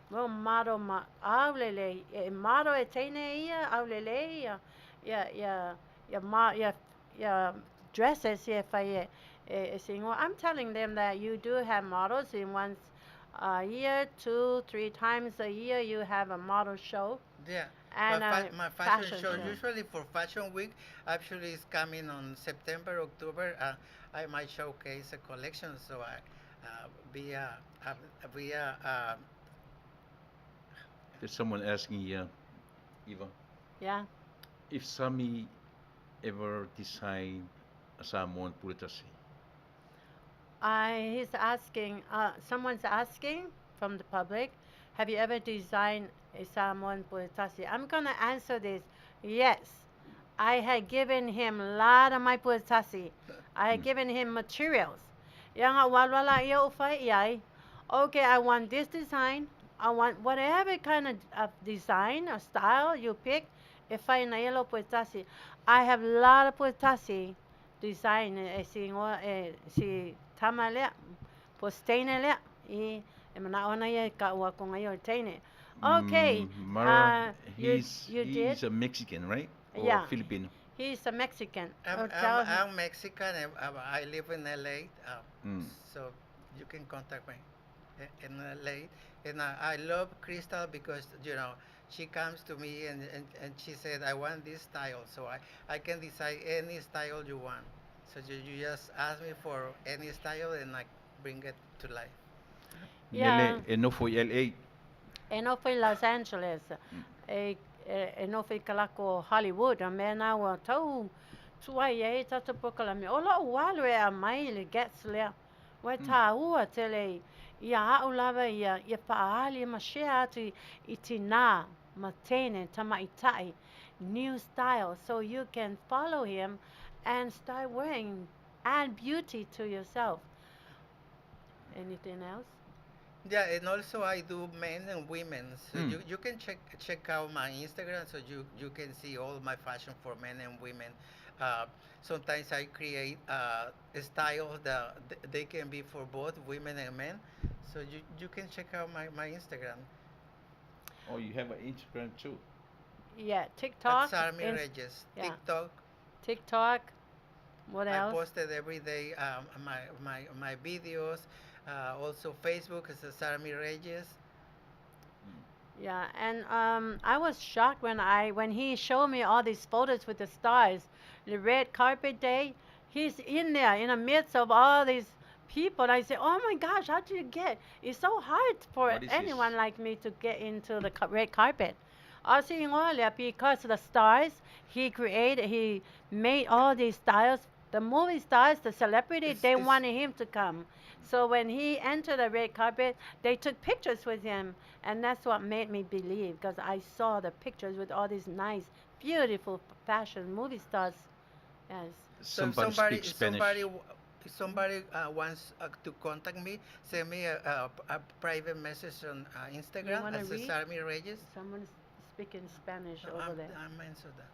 [SPEAKER 1] Mo model ma aulele e model e teine ia aulele ia ia ia ia ma ia ia dresses ia whai e singo. I'm telling them that you do have models in once a year, two, three times a year you have a model show.
[SPEAKER 7] Yeah.
[SPEAKER 1] And
[SPEAKER 7] My fashion,
[SPEAKER 1] fashion
[SPEAKER 7] show,
[SPEAKER 1] show.
[SPEAKER 7] Usually for Fashion Week, actually is coming on September, October. I might showcase a collection, so I via
[SPEAKER 5] There's someone asking here, Eva,
[SPEAKER 1] Yeah.
[SPEAKER 5] if Sami ever design a Samoan puletasi.
[SPEAKER 1] He's asking, someone's asking from the public, have you ever designed a Samoan puletasi? I'm going to answer this. Yes. I had given him a lot of my puletasi. I had given him materials. Ia ngā walwala ia o whai iai. Okay, I want this design. I want whatever kind of design or style you pick. E whai na ia lo puletasi. I have a lot of puletasi design e si ngoa e si tama lea po steine lea i e mana ona ia ka ua konga ia o teine. Okay.
[SPEAKER 5] Mara,
[SPEAKER 1] you
[SPEAKER 5] he's
[SPEAKER 1] did?
[SPEAKER 5] a Mexican, right? Or
[SPEAKER 1] Yeah.
[SPEAKER 5] Filipino.
[SPEAKER 1] He's a Mexican.
[SPEAKER 7] I'm,
[SPEAKER 1] Oh, tell
[SPEAKER 7] I'm,
[SPEAKER 1] him.
[SPEAKER 7] I'm Mexican and I live in LA, so you can contact me in LA. And I love Crystal because she comes to me and she said, "I want this style," so I can decide any style you want. So you just ask me for any style and I bring it to life.
[SPEAKER 1] Yeah.
[SPEAKER 5] Nele, e nofo i LA.
[SPEAKER 1] E nofo i Los Angeles. E nofo i kalako Hollywood. A mea nā ua tau tuai e tata poka me. O lo walu e a mai le gets lea. Ua tā ua tele ia au lava ia ia whaali ma share atu i tina ma tene tama i tai new style so you can follow him and start wearing, add beauty to yourself. Anything else?
[SPEAKER 7] Yeah, and also I do men and women. So you can check out my Instagram so you can see all my fashion for men and women. Sometimes I create styles that they can be for both women and men. So you can check out my Instagram.
[SPEAKER 5] Oh, you have an Instagram too.
[SPEAKER 1] Yeah,
[SPEAKER 7] At
[SPEAKER 1] TikTok.
[SPEAKER 7] Sarmi Reyes.
[SPEAKER 1] Yeah.
[SPEAKER 7] TikTok.
[SPEAKER 1] TikTok. What
[SPEAKER 7] I
[SPEAKER 1] else?
[SPEAKER 7] posted every day my videos. Also Facebook is Sarmi Reyes.
[SPEAKER 1] Yeah, and I was shocked when he showed me all these photos with the stars, the red carpet day. He's in there in the midst of all these people. And I said, "Oh my gosh, how did you get?" It's so hard for
[SPEAKER 5] What is
[SPEAKER 1] anyone
[SPEAKER 5] this?
[SPEAKER 1] like me to get into the red carpet. O si igoa lea because the stars he created, he made all these styles. The movie stars, the celebrity, they wanted him to come. So when he entered the red carpet, they took pictures with him. And that's what made me believe, because I saw the pictures with all these nice, beautiful fashion movie stars. Yes.
[SPEAKER 7] So if
[SPEAKER 5] Somebody
[SPEAKER 7] somebody,
[SPEAKER 5] speaks
[SPEAKER 7] if
[SPEAKER 5] Spanish.
[SPEAKER 7] somebody, if somebody wants to contact me, send me a private message on Instagram
[SPEAKER 1] wanna
[SPEAKER 7] at
[SPEAKER 1] read?
[SPEAKER 7] Cesarmi Reyes.
[SPEAKER 1] Someone's speaking Spanish
[SPEAKER 7] No,
[SPEAKER 1] over
[SPEAKER 7] I'm,
[SPEAKER 1] there.
[SPEAKER 7] I'm answer that.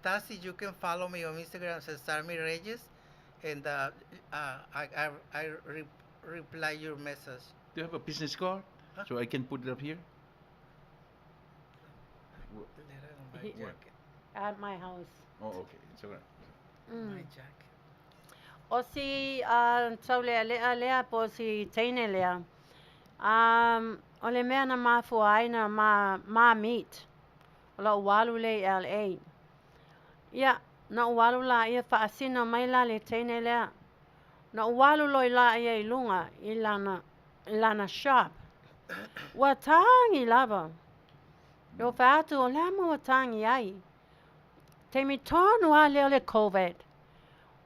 [SPEAKER 7] Tassi, you can follow me on Instagram, Cesarmi Reyes, and I reply your message.
[SPEAKER 5] Do you have a business card?
[SPEAKER 7] Huh?
[SPEAKER 5] So I can put it up here?
[SPEAKER 7] Later on my jacket.
[SPEAKER 1] At my house.
[SPEAKER 5] Oh, okay. It's all right.
[SPEAKER 7] My jacket.
[SPEAKER 1] O si tau lea lea lea po si teine lea. O le mea na mafua ai na ma meet. O la ualu le LA. Ia, na ualu la ia whaasina mai la le teine lea. Na ualu loi la ia i lunga i lana shop. Ua tangi lava. Yo whaatu o lama ua tangi ai. Te mi tonu a leo le COVID.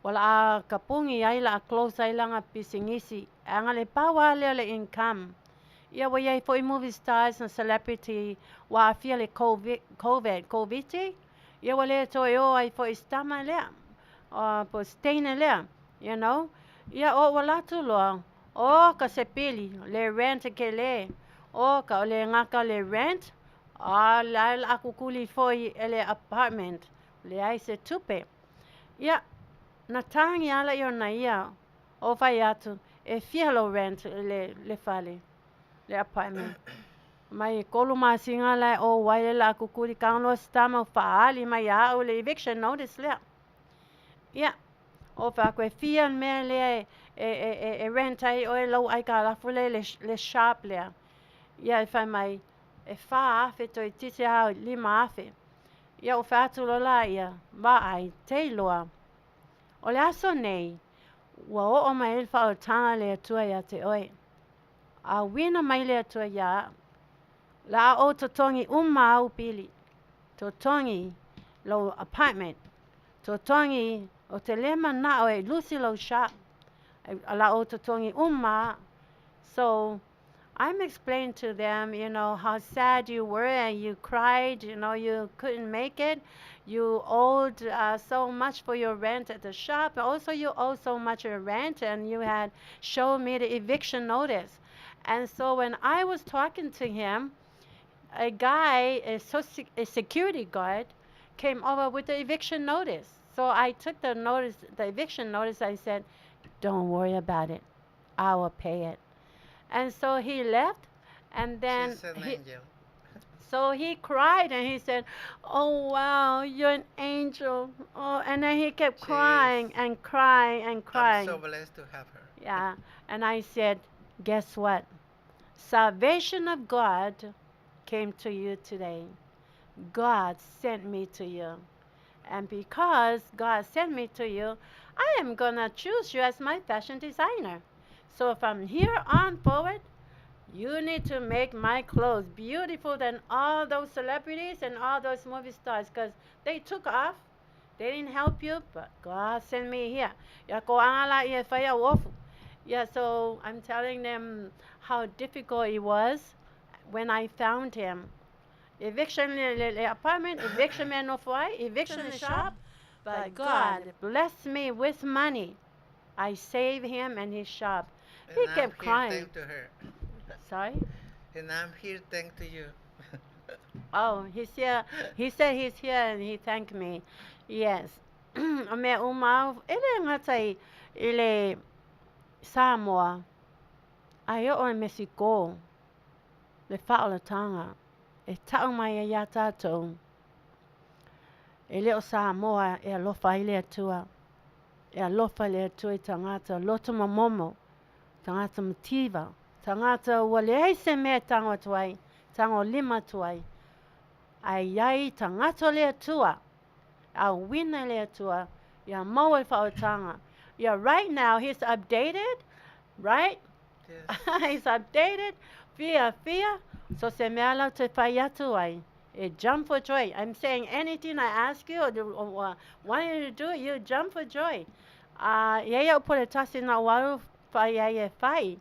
[SPEAKER 1] Wala a kapungi ai la a close ai langa pisingisi. Anga le pawa leo le income. Ia wa iai foi movie stars na celebrity wa afia le COVID, COVID, COVID. Ia wa le toi o ai foi stama lea. Po steina lea, you know. Ia o wa latu loa. O ka se pili, le rent ke le. O ka o le ngaka le rent. A la la kukuli foi ele apartment. Le ai se tupe. Ia, na tangi ala i ona ia. O whai atu, e fia lo rent le fale, le apartment. Mai kolu masinga la o wai le la kukuli kaunlo stama whaali mai au le eviction notice lea. Ia, o wha koe fia mea lea e rent ai o e lau ai ka lafu le shop lea. Ia e whai mai, e wha afe toi titi hau lima afe. Ia o whaatu lo la ia, wa ai, te loa. O le aso nei, ua oo mai le whaotanga le atua ia te oe. A wina mai le atua ia, la o totongi uma au pili. Totongi lo apartment. Totongi o te lema na o e lusi lo shop. La o totongi uma. So I'm explaining to them, you know, how sad you were and you cried, you know, you couldn't make it. You owed so much for your rent at the shop. Also, you owe so much your rent, and you had shown me the eviction notice. And so when I was talking to him, a guy, a security guard, came over with the eviction notice. So I took the notice, the eviction notice. I said, don't worry about it. I will pay it. And so he left, and then
[SPEAKER 7] She's an
[SPEAKER 1] he,
[SPEAKER 7] angel.
[SPEAKER 1] so he cried and he said, oh wow, you're an angel. Oh, and then he kept
[SPEAKER 7] She
[SPEAKER 1] crying
[SPEAKER 7] is.
[SPEAKER 1] and crying and crying.
[SPEAKER 7] I'm so blessed to have her.
[SPEAKER 1] Yeah, and I said, guess what? Salvation of God came to you today. God sent me to you. And because God sent me to you, I am going to choose you as my fashion designer. So from here on forward, you need to make my clothes beautiful than all those celebrities and all those movie stars, because they took off. They didn't help you, but God sent me here. Ya ko anga la ia whaia ofu. Yeah, so I'm telling them how difficult it was when I found him. Eviction le apartment, eviction me no fai, eviction the shop. But God blessed me with money. I saved him and his shop.
[SPEAKER 7] And
[SPEAKER 1] He
[SPEAKER 7] I'm
[SPEAKER 1] kept
[SPEAKER 7] here
[SPEAKER 1] crying.
[SPEAKER 7] Thank to her.
[SPEAKER 1] Sorry?
[SPEAKER 7] And I'm here thank to you.
[SPEAKER 1] Oh, he's here. He said he's here and he thanked me. Yes. O mea uma, ele ngata i le Samoa. Ai o e Mexico. Le whaolatanga. E tau mai e ia tātou. E leo Samoa e alofa i le atua. E alofa le atua i tangata. Loto mamomo. Tangata mativa. Tangata ua le ai se mea tango atu ai. Tango lima atu ai. Ai ai tangata le atua. A wina le atua. Ia maua e whaotanga. Yeah, right now he's updated, right?
[SPEAKER 7] Yes.
[SPEAKER 1] He's updated. Fia, fia. So se mea lau te whai atu ai. E jump for joy. I'm saying anything I ask you or, do, or want you to do, you jump for joy. Ia ia o pole tasi na waru whai ia e whai.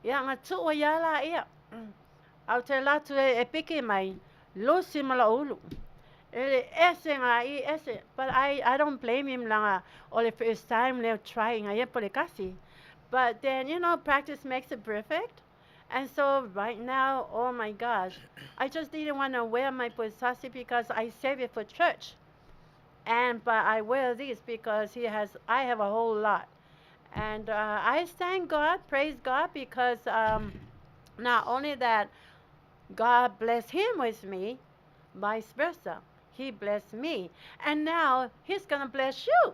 [SPEAKER 1] Ia nga tuua ia la ia. Au te latu e, e piki mai, losi ma la ulu. E ese nga i ese. But I don't blame him langa o le first time leo trying ia pole kasi. But then, practice makes it perfect. And so right now, oh my gosh, I just didn't want to wear my puletasi because I save it for church. And but I wear this because he has I have a whole lot. And I thank God, praise God, because not only that God blessed him with me, vice versa. He blessed me. And now he's gonna bless you.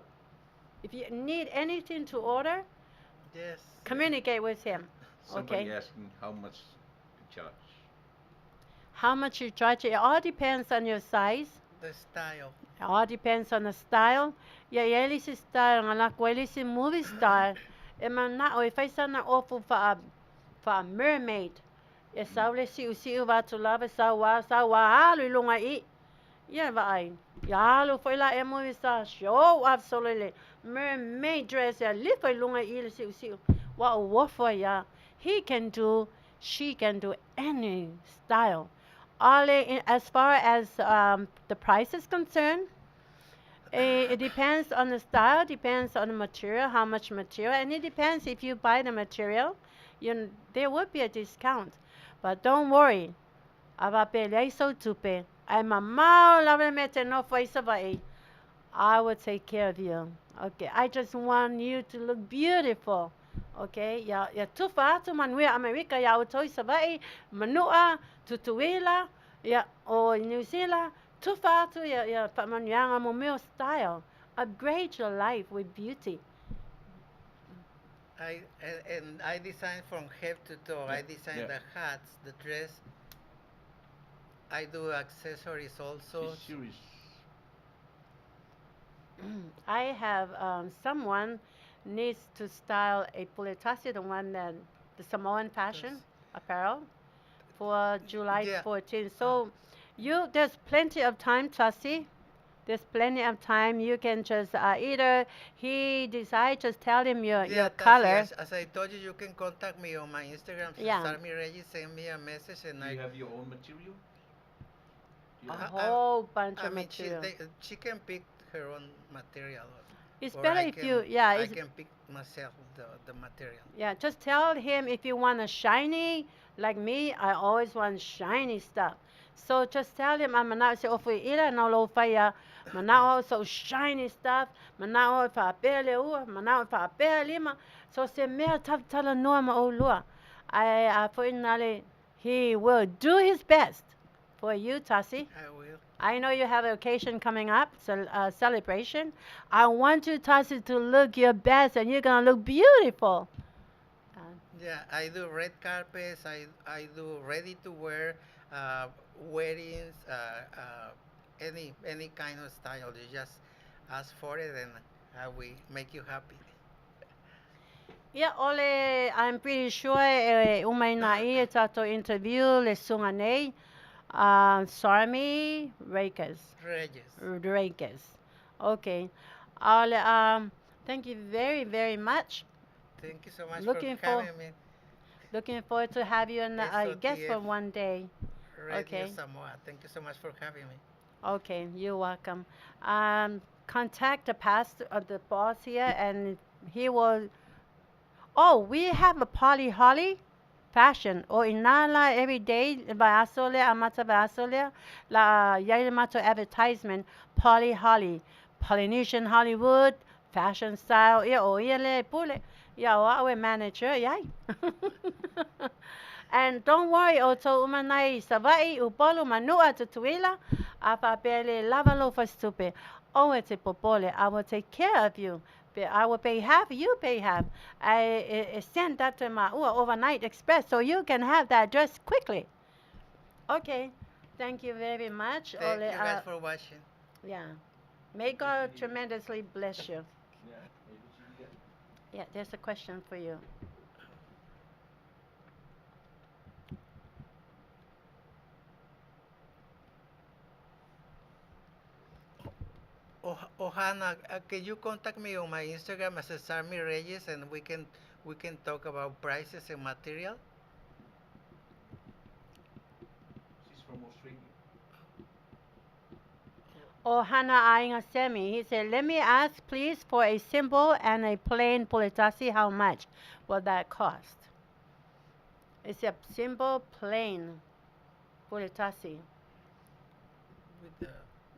[SPEAKER 1] If you need anything to order,
[SPEAKER 7] Yes.
[SPEAKER 1] communicate with him.
[SPEAKER 5] Somebody
[SPEAKER 1] Okay.
[SPEAKER 5] asking how much to charge.
[SPEAKER 1] How much you charge, it all depends on your size.
[SPEAKER 7] The style.
[SPEAKER 1] It all depends on the style. Ia ia le isi style nga lako ai le isi movie star e mana'o e fai sana ofu fa'a fa'a mermaid. E sau le si'usi'u vatu lava sau a sau a alu i luga i. Ia va'ai. Ia alu foi la e movie star show absolutely mermaid dress e lifa i luga i le si'usi'u. Wa o uofo ai a. He can do, she can do any style. Ale, as far as the price is concerned, it depends on the style, depends on the material, how much material, and it depends if you buy the material, there would be a discount. But don't worry. Ava pe leai sau tupe. Ai mamao lava le mea e te nofo ai Savaii. I will take care of you. Okay, I just want you to look beautiful. Okay, ia, ia tufa atu manuia Amerika ia outou i Savaii, Manua, Tutuila, ia, o New Zealand, tufa atu ia, ia faamanuiaga mo mea o style. Upgrade your life with beauty.
[SPEAKER 7] I and I design from head to toe. I design the hats, the dress. I do accessories also.
[SPEAKER 5] She's serious.
[SPEAKER 1] I have someone needs to style a puletasi, the one that the Samoan fashion apparel for July 14th. So you there's plenty of time, Tasi. There's plenty of time. You can just either he decide, just tell him your
[SPEAKER 7] Yeah,
[SPEAKER 1] your
[SPEAKER 7] Tasi,
[SPEAKER 1] color.
[SPEAKER 7] as I told you, you can contact me on my Instagram,
[SPEAKER 1] Yeah.
[SPEAKER 7] Sarmi Regis, send me a message, and
[SPEAKER 5] Do
[SPEAKER 7] I
[SPEAKER 5] you have your own material? Do you
[SPEAKER 1] A
[SPEAKER 5] have-
[SPEAKER 1] whole bunch
[SPEAKER 7] I
[SPEAKER 1] of
[SPEAKER 7] mean,
[SPEAKER 1] material.
[SPEAKER 7] she can pick her own material.
[SPEAKER 1] It's
[SPEAKER 7] Or
[SPEAKER 1] better
[SPEAKER 7] I
[SPEAKER 1] if
[SPEAKER 7] can,
[SPEAKER 1] you, yeah,
[SPEAKER 7] I
[SPEAKER 1] it's,
[SPEAKER 7] can pick myself the material.
[SPEAKER 1] yeah, just tell him if you want a shiny, like me, I always want shiny stuff. So just tell him, I'm not say, oh, ila no lo faya, manao so shiny stuff, manao fa pele ua, manao fa pele lima. So se mea tala noa ma o lua. I put in nale, he will do his best for you, Tasi.
[SPEAKER 7] I will.
[SPEAKER 1] I know you have an occasion coming up, so celebration. I want you, Tasi, to look your best, and you're gonna look beautiful.
[SPEAKER 7] Yeah, I do red carpets. I do ready to wear, weddings, any kind of style. You just ask for it, and I will make you happy.
[SPEAKER 1] Yeah, ole, I'm pretty sure e umai na i e tātou interview le sunga nei, Sarmi Rakers.
[SPEAKER 7] Reyes.
[SPEAKER 1] Rakers. Okay. Ole, thank you very, very much.
[SPEAKER 7] Thank you so much
[SPEAKER 1] Looking
[SPEAKER 7] for having me.
[SPEAKER 1] Looking forward to have you and guest for
[SPEAKER 7] SOTF
[SPEAKER 1] one day.
[SPEAKER 7] Radio
[SPEAKER 1] Okay.
[SPEAKER 7] Samoa. Thank you so much for having me.
[SPEAKER 1] Okay, you're welcome. Contact the pastor, the boss here, and he will. Oh, we have a Polly Holly fashion. O inala every day asole amata asole la yailamato advertisement Polly Holly, Polynesian Hollywood fashion style. Yeah, oh yeah, le pule. Yeah, o our manager, yeah. And don't worry, o umanai Savai, Upolu, Manua, Tutuila, Afapele, lava lo fastupe. Oh, it's a popole. I will take care of you. I will pay half, you pay half. I send that to my overnight express so you can have that dress quickly. Okay. Thank you very much.
[SPEAKER 7] Thank
[SPEAKER 1] Ole,
[SPEAKER 7] you guys for watching.
[SPEAKER 1] Yeah. May God tremendously bless you. Yeah, there's a question for you.
[SPEAKER 7] Ohana, can you contact me on my Instagram as Sarmi Reyes, and we can talk about prices and material?
[SPEAKER 5] She's from Australia.
[SPEAKER 1] Ohana Ainga Semi. He said, let me ask please for a simple and a plain puletasi. How much will that cost? It's a simple plain puletasi.
[SPEAKER 7] With the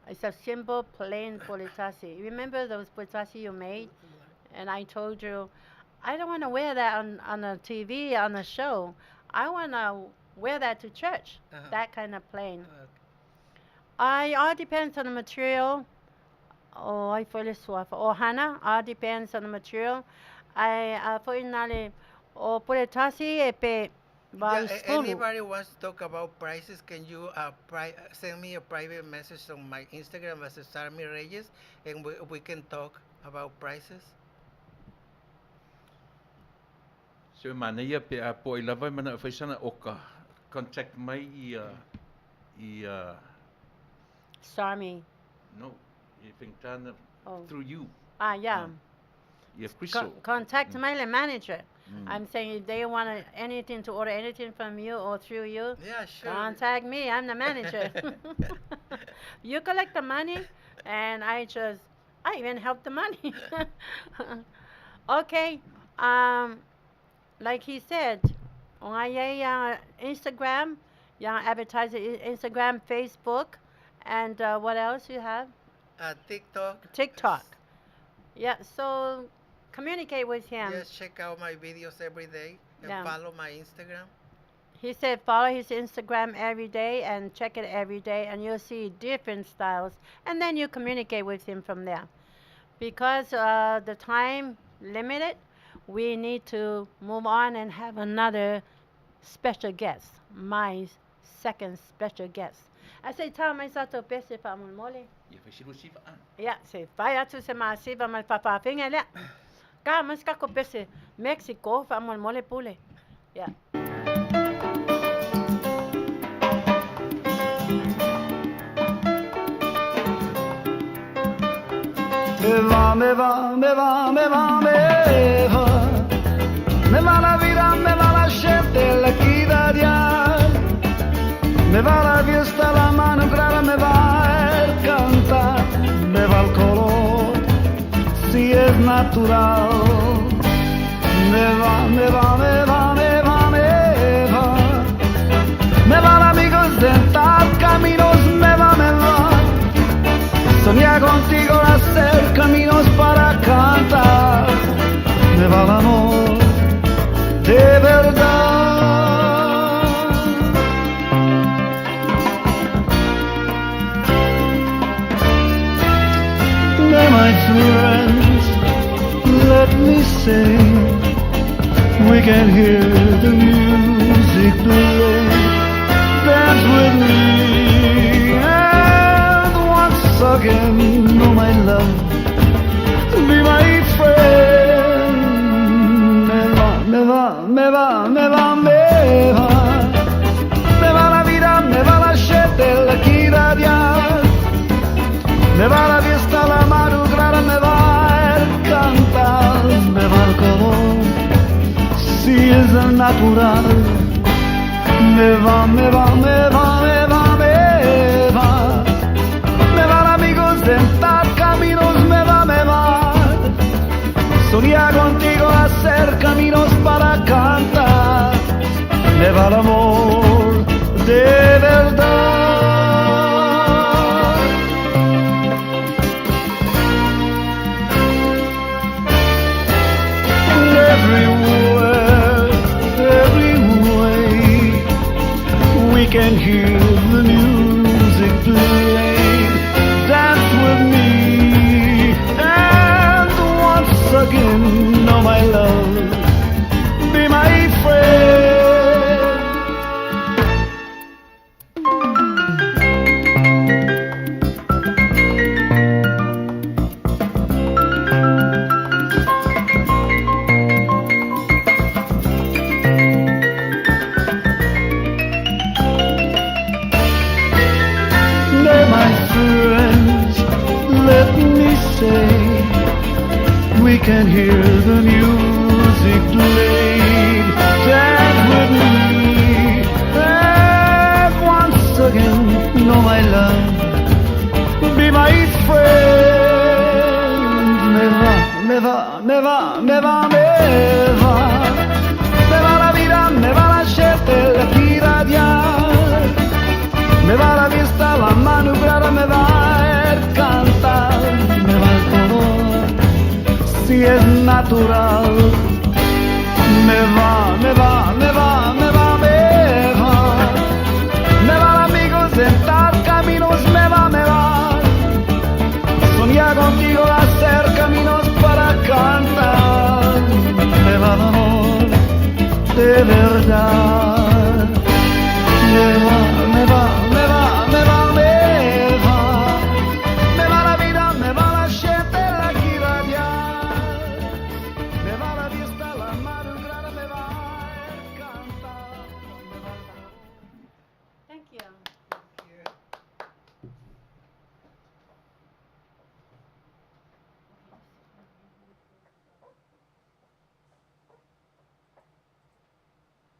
[SPEAKER 1] It's a simple plain puletasi. Remember those puletasi you made? And I told you, I don't want to wear that on the TV, on the show. I want to wear that to church. That kind of plain. I all depends on the material. Oh, I feel it Oh, Hannah, all depends on the material. I for nale o puletasi e pe
[SPEAKER 7] Yeah, anybody wants to talk about prices, can you send me a private message on my Instagram as Sarmi Reyes, and we can talk about prices?
[SPEAKER 5] Se manaia pe a po i lava mana faisana oka contact mai ia ia
[SPEAKER 1] Sarmi.
[SPEAKER 5] No, i Fengtana
[SPEAKER 1] Oh.
[SPEAKER 5] through you.
[SPEAKER 1] Ah, yeah.
[SPEAKER 5] Ia Cristo.
[SPEAKER 1] Contact my manager. I'm saying if they want anything to order anything from you or through you,
[SPEAKER 7] Yeah, sure.
[SPEAKER 1] contact me. I'm the manager. You collect the money, and I even help the money. Okay. Like he said, on Instagram, yang advertise Instagram, Facebook, and what else you have?
[SPEAKER 7] TikTok.
[SPEAKER 1] TikTok. Yeah, so communicate with him.
[SPEAKER 7] Just check out my videos every day and follow my Instagram.
[SPEAKER 1] He said follow his Instagram every day and check it every day, and you'll see different styles. And then you communicate with him from there. Because the time limited, we need to move on and have another special guest, my second special guest. I say, tell my sato pese fa mole.
[SPEAKER 5] Ia faisilu siva a.
[SPEAKER 1] Ia, se fai atu se masiva ma fafafinga lea. Ka mas ka ko pese Mexico fa mole pule. Yeah.
[SPEAKER 8] Me va, me va, me va, me va, me va. Me va la vida, me va la gente, la equidad. Me va la fiesta, la mano clara, me va el cantar, me va el color, si es natural. Me va, me va, me va, me va, me va. Me van amigos de tal caminos, me va, me va. Soñar contigo, hacer caminos para cantar. Me va el amor de verdad. Now, my friends, let me sing. We can hear the music play. Dance with me, and once again, oh my love, be my friend. Me va, me va, me va, me va, me va. Me va la vida, me va la gente, la equidad. Me va la fiesta, la madrugada, me va el cantar, me va el color, si es el natural. Me va, me va, me va, me va, me va. Me van amigos de tal caminos, me va, me va. Soñar contigo, hacer caminos para cantar. Me va el amor de verdad. Everywhere, every way, we can hear the music play. Dance with me, and once again, oh my love, be my friend. can hear the music play. Dance with me, and once again, know my love. Be my friend. Me va, me va, me va, me va, me va. Me va la vida, me va la gente, la irradiar. Me va la vista, la manubrada, me va el cantar, me va el color, si es natural. Me va, me va, me va, me va, me va. Me van amigos, sentar caminos, me va, me va. Soñar contigo, hacer caminos para cantar. Me va el amor de verdad. Me va, me va, me va, me va, me va. Me va la vida, me va la gente, la irradiar. Me va la vista, la madrugada, me va el cantar. Me va el
[SPEAKER 1] Thank you.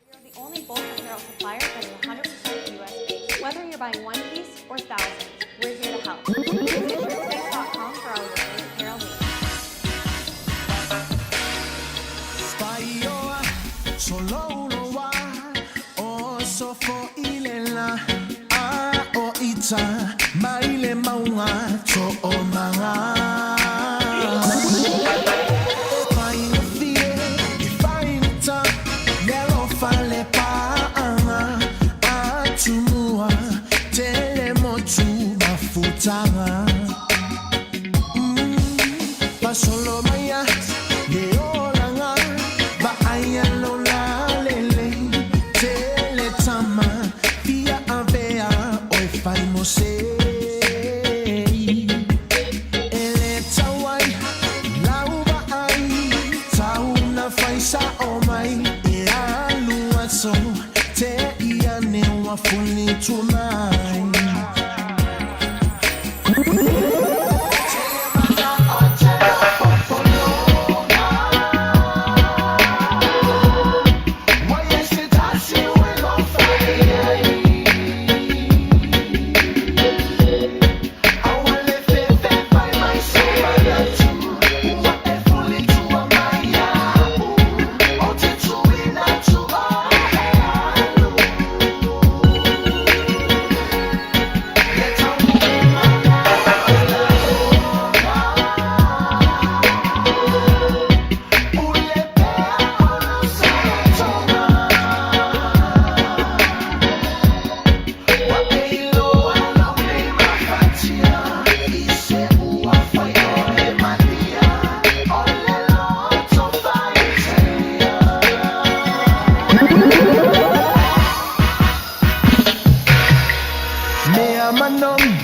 [SPEAKER 9] We are the only bulk apparel supplier that is 100% US based. Whether you're buying one piece or thousands, we're here to help. Visit shirtspace.com for all your great apparel needs.
[SPEAKER 10] Faioa, solo uloa, o sofo i le la, a o ita, mai le maunga, to o manga. E whaingofie, e whaingata, le alofa le paanga, a tumua, tele motu mafutanga. Pasolo maya, le olanga, ba aya lola lele, tele tama, fia avea, oi fai mo se. Ele tawai, lauva ai, tauna fai sa o mai, e alu aso, te ia ne wa fuli tumai. Mea manongi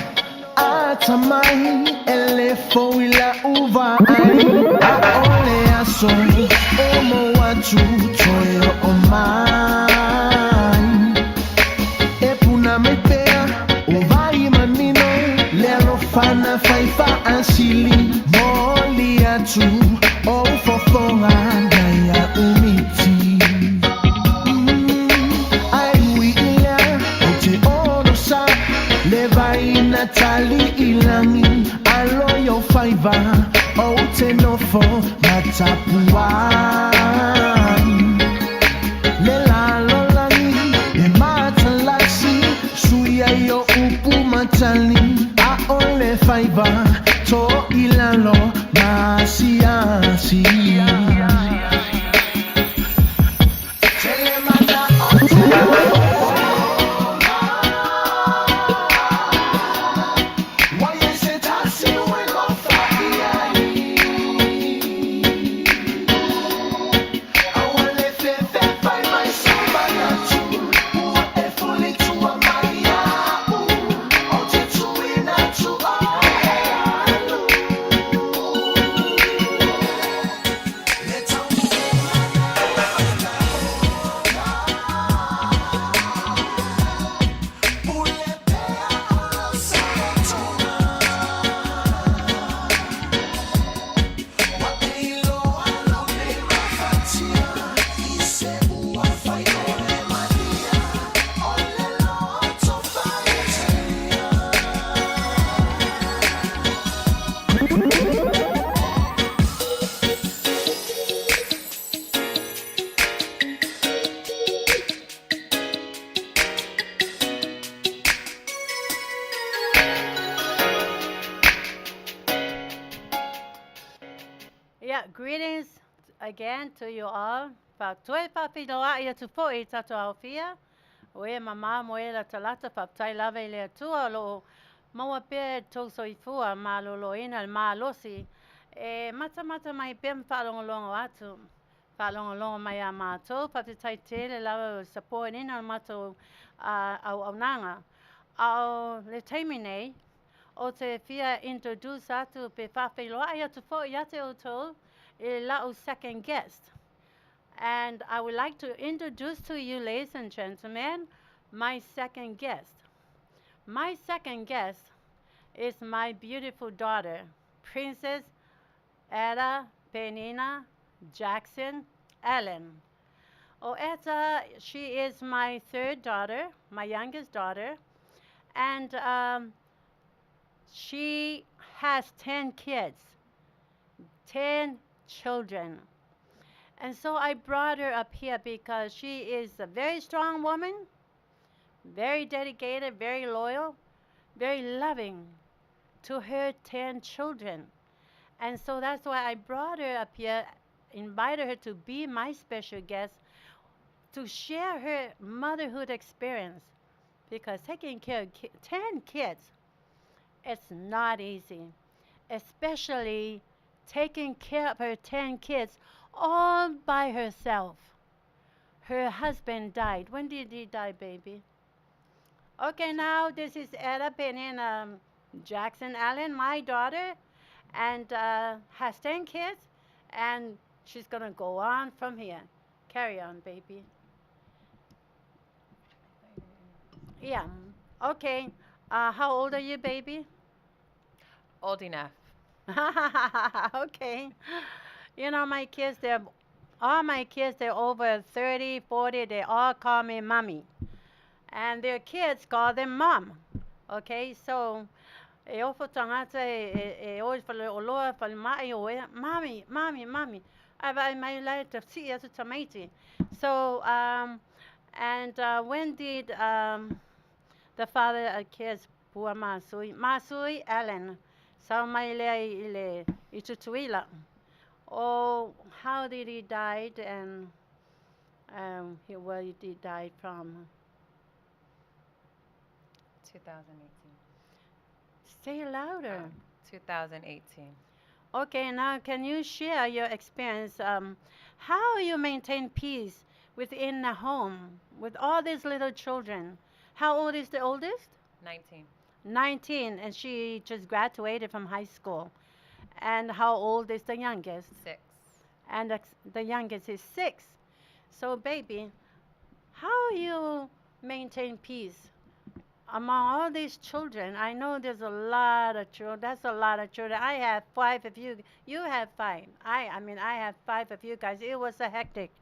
[SPEAKER 10] atamai ele foila uva ai a ole aso o mo atu toyo o mai e puna mai pea o vai manino le alofana faifa asili moli atu o fofonga naya umiti. Ai ui ila o te ono sa le vai natali ilangi alo yo faiva o te nofo matapua le lalo langi e matalasi suia yo upu matali a ole faiva to ilalo masiasi.
[SPEAKER 1] Greetings again to you all. Faatoe faafeiloai atu foi i tatou aofia, o e mamā mo e latalata, faafetai lava i le Atua o loo maua pea e tou soifua malōlōina le malosi e matamata mai pea ma faalogologo atu, faalogologo mai iā matou. Faafetai tele lava i le support ina o le matou auaunaga. A o le taimi nei, ou te fia introduce atu pe faafeiloai atu foi ia te outou i la'u second guest. And I would like to introduce to you, ladies and gentlemen, my second guest. My second guest is my beautiful daughter, Princess Etta Penina Jackson Allen. Oh, Etta, she is my third daughter, my youngest daughter, and she has 10 kids, 10 children. And so I brought her up here because she is a very strong woman, very dedicated, very loyal, very loving to her 10 children. And so that's why I brought her up here, invited her to be my special guest, to share her motherhood experience. Because taking care of 10 kids, it's not easy, especially taking care of her 10 kids all by herself. Her husband died. When did he die, baby? Okay, now this is Etta Penina Jackson Allen, my daughter, and has 10 kids, and she's going to go on from here. Carry on, baby. Yeah, okay. How old are you, baby?
[SPEAKER 11] Old enough.
[SPEAKER 1] Okay. You know, my kids, they're all my kids, they're over 30, 40, they all call me mommy. And their kids call them mom. Okay, so e ofo tagata e e, e o fale o loa fale mai o e mommy, mommy, mommy. Ai vai mai lai te si atu tamaiti. So and when did the father of kids Pua Masui, Masui Allen, sau mai lea i le i Tutuila. Oh, how did he died and where did he died from?
[SPEAKER 11] 2018.
[SPEAKER 1] Say it louder.
[SPEAKER 11] 2018.
[SPEAKER 1] Okay, now can you share your experience, how you maintain peace within the home with all these little children? How old is the oldest?
[SPEAKER 11] 19.
[SPEAKER 1] 19, and she just graduated from high school. And how old is the youngest?
[SPEAKER 11] 6.
[SPEAKER 1] And the youngest is 6. So, baby, how you maintain peace among all these children? I know there's a lot of children. That's a lot of children. I have 5 of you. You have 5. I mean, I have 5 of you guys. It was a hectic.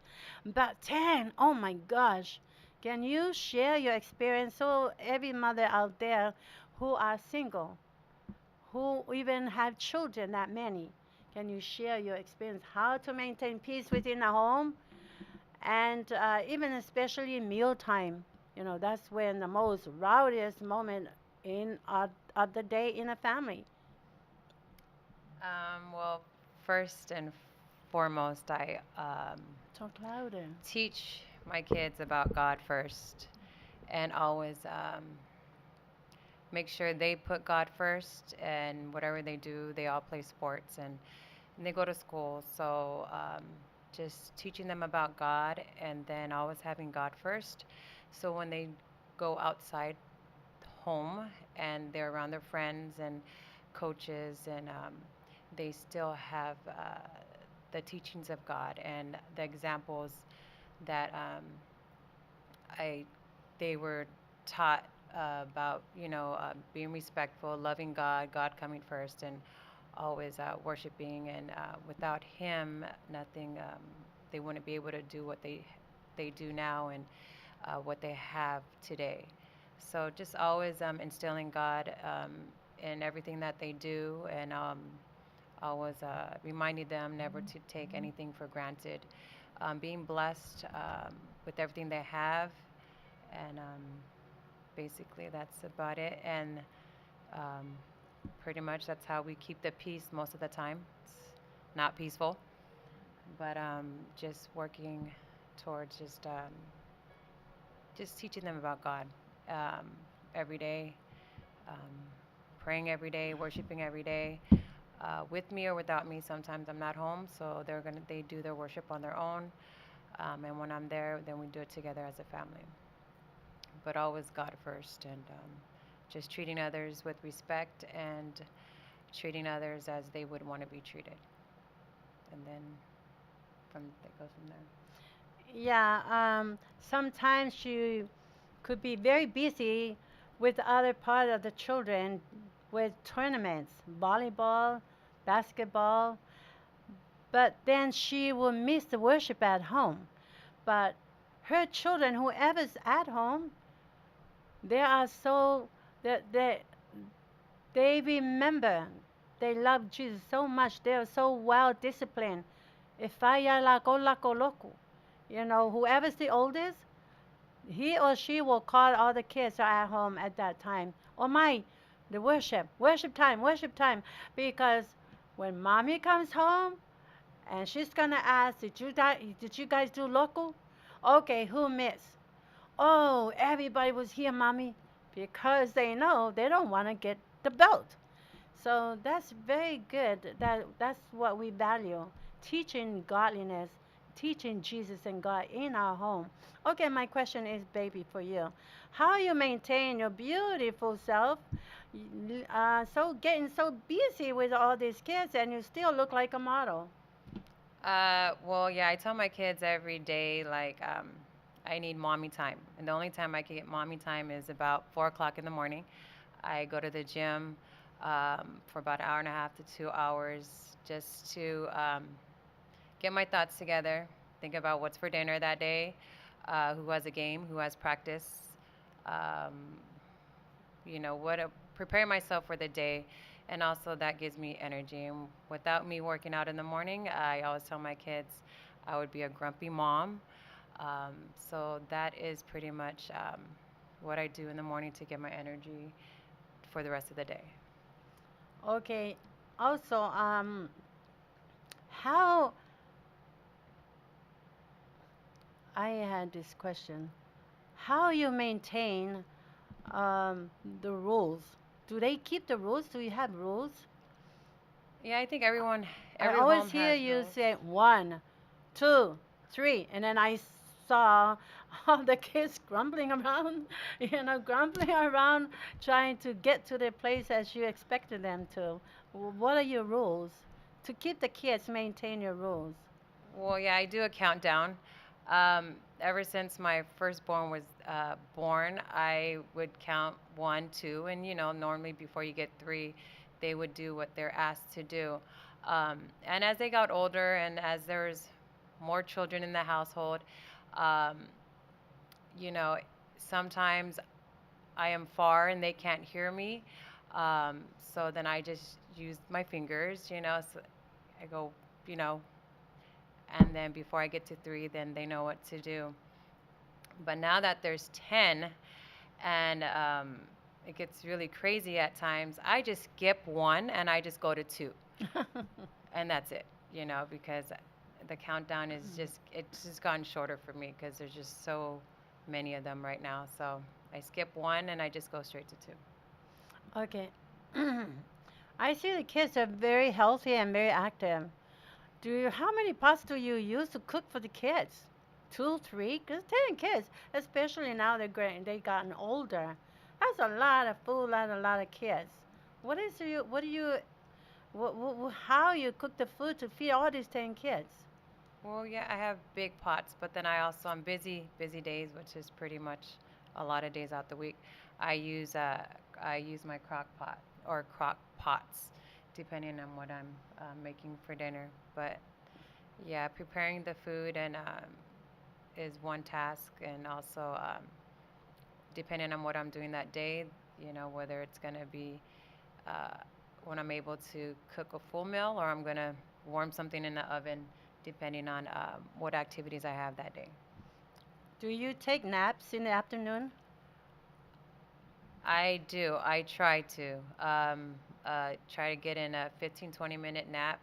[SPEAKER 1] But 10, oh my gosh. Can you share your experience so every mother out there who are single, who even have children, that many, can you share your experience how to maintain peace within a home? And even especially mealtime, you know, that's when the most rowdiest moment in of the day in a family.
[SPEAKER 11] Well, first and foremost, I
[SPEAKER 1] talk louder.
[SPEAKER 11] Teach my kids about God first, and always make sure they put God first, and whatever they do, they all play sports and they go to school. So just teaching them about God, and then always having God first. So when they go outside home and they're around their friends and coaches, and they still have the teachings of God and the examples that they were taught about, you know, being respectful, loving God, God coming first, and always worshiping. And without Him, nothing, they wouldn't be able to do what they do now and what they have today. So just always instilling God in everything that they do, and always reminding them never to take anything for granted. Being blessed with everything they have, and basically that's about it. And pretty much that's how we keep the peace most of the time. It's not peaceful. But just working towards just teaching them about God every day, praying every day, worshiping every day, with me or without me. Sometimes I'm not home, so they do their worship on their own. And when I'm there, then we do it together as a family. But always God first, and just treating others with respect and treating others as they would want to be treated. And then that goes from there.
[SPEAKER 1] Yeah, sometimes she could be very busy with other part of the children with tournaments, volleyball, basketball, but then she will miss the worship at home. But her children, whoever's at home, they are so, that they remember, they love Jesus so much, they are so well disciplined. If I you know, whoever's the oldest, he or she will call all the kids at home at that time. Oh my, the worship time. Because when mommy comes home, and she's gonna ask, did you guys do local? Okay, who missed? Oh, everybody was here, mommy. Because they know they don't want to get the belt. So that's very good. That's what we value, teaching godliness, teaching Jesus and God in our home. Okay, my question is, baby, for you. How you maintain your beautiful self, so getting so busy with all these kids, and you still look like a model?
[SPEAKER 11] Well, yeah, I tell my kids every day, like, I need mommy time. And the only time I can get mommy time is about 4 o'clock in the morning. I go to the gym for about an hour and a half to 2 hours just to get my thoughts together, think about what's for dinner that day, who has a game, who has practice, you know, prepare myself for the day. And also that gives me energy. And without me working out in the morning, I always tell my kids I would be a grumpy mom. So that is pretty much what I do in the morning to get my energy for the rest of the day.
[SPEAKER 1] Okay. Also, how I had this question. How you maintain the rules? Do they keep the rules? Do you have rules?
[SPEAKER 11] Yeah, I think everyone.
[SPEAKER 1] I always hear you say 1, 2, 3, and then I saw all the kids grumbling around, trying to get to their place as you expected them to. What are your rules to keep the kids maintain your rules?
[SPEAKER 11] Well, yeah, I do a countdown. Ever since my firstborn was born, I would count 1, 2, and, you know, normally before you get 3, they would do what they're asked to do. And as they got older and as there's more children in the household, you know, sometimes I am far and they can't hear me. So then I just use my fingers, you know, so I go, you know, and then before I get to 3, then they know what to do. But now that there's 10, and it gets really crazy at times, I just skip 1 and I just go to 2. And that's it, you know, because the countdown is just, it's just gotten shorter for me because there's just so many of them right now. So I skip 1 and I just go straight to 2.
[SPEAKER 1] Okay. I see the kids are very healthy and very active. How many pots do you use to cook for the kids? 2, 3? Because 10 kids, especially now they've gotten older. That's a lot of food, a lot of kids. How you cook the food to feed all these 10 kids?
[SPEAKER 11] Well, yeah, I have big pots, but then I also, on busy days, which is pretty much a lot of days out the week, I use my crock pot or crock pots, depending on what I'm making for dinner. But yeah, preparing the food and is one task, and also depending on what I'm doing that day, you know, whether it's gonna be when I'm able to cook a full meal or I'm gonna warm something in the oven, depending on what activities I have that day.
[SPEAKER 1] Do you take naps in the afternoon?
[SPEAKER 11] I do. I try to. Try to get in a 15, 20-minute nap.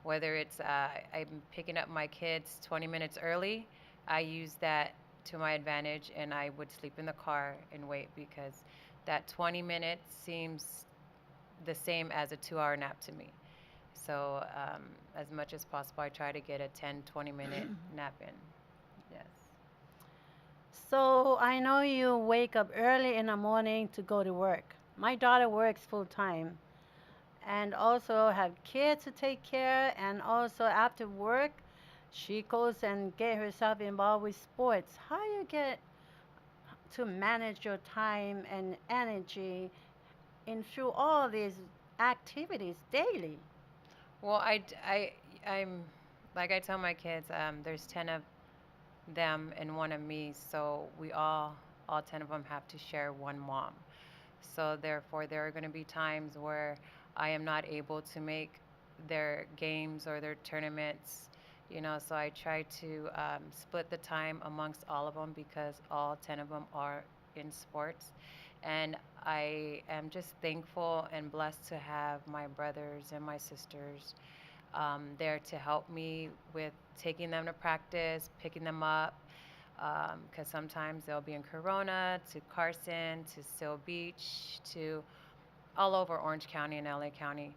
[SPEAKER 11] Whether it's I'm picking up my kids 20 minutes early, I use that to my advantage and I would sleep in the car and wait because that 20 minutes seems the same as a 2-hour nap to me. So as much as possible, I try to get a 10, 20-minute nap in. Yes.
[SPEAKER 1] So I know you wake up early in the morning to go to work. My daughter works full time and also have kids to take care, and also after work, she goes and get herself involved with sports. How you get to manage your time and energy in through all these activities daily?
[SPEAKER 11] Well, I'm, like I tell my kids, there's 10 of them and one of me, so we all 10 of them have to share one mom. So therefore, there are going to be times where I am not able to make their games or their tournaments, you know, so I try to split the time amongst all of them because all 10 of them are in sports. And I am just thankful and blessed to have my brothers and my sisters there to help me with taking them to practice, picking them up, because sometimes they'll be in Corona, to Carson, to Seal Beach, to all over Orange County and LA County.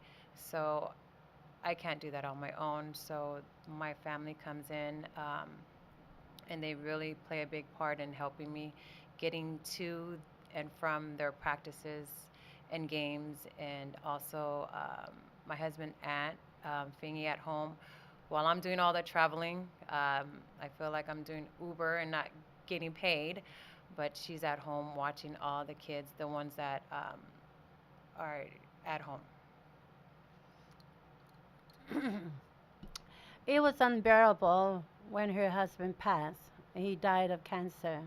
[SPEAKER 11] So I can't do that on my own. So my family comes in, and they really play a big part in helping me getting to and from their practices and games, and also my husband, Aunt, Fingy at home. While I'm doing all the traveling, I feel like I'm doing Uber and not getting paid, but she's at home watching all the kids, the ones that are at home.
[SPEAKER 1] It was unbearable when her husband passed. He died of cancer.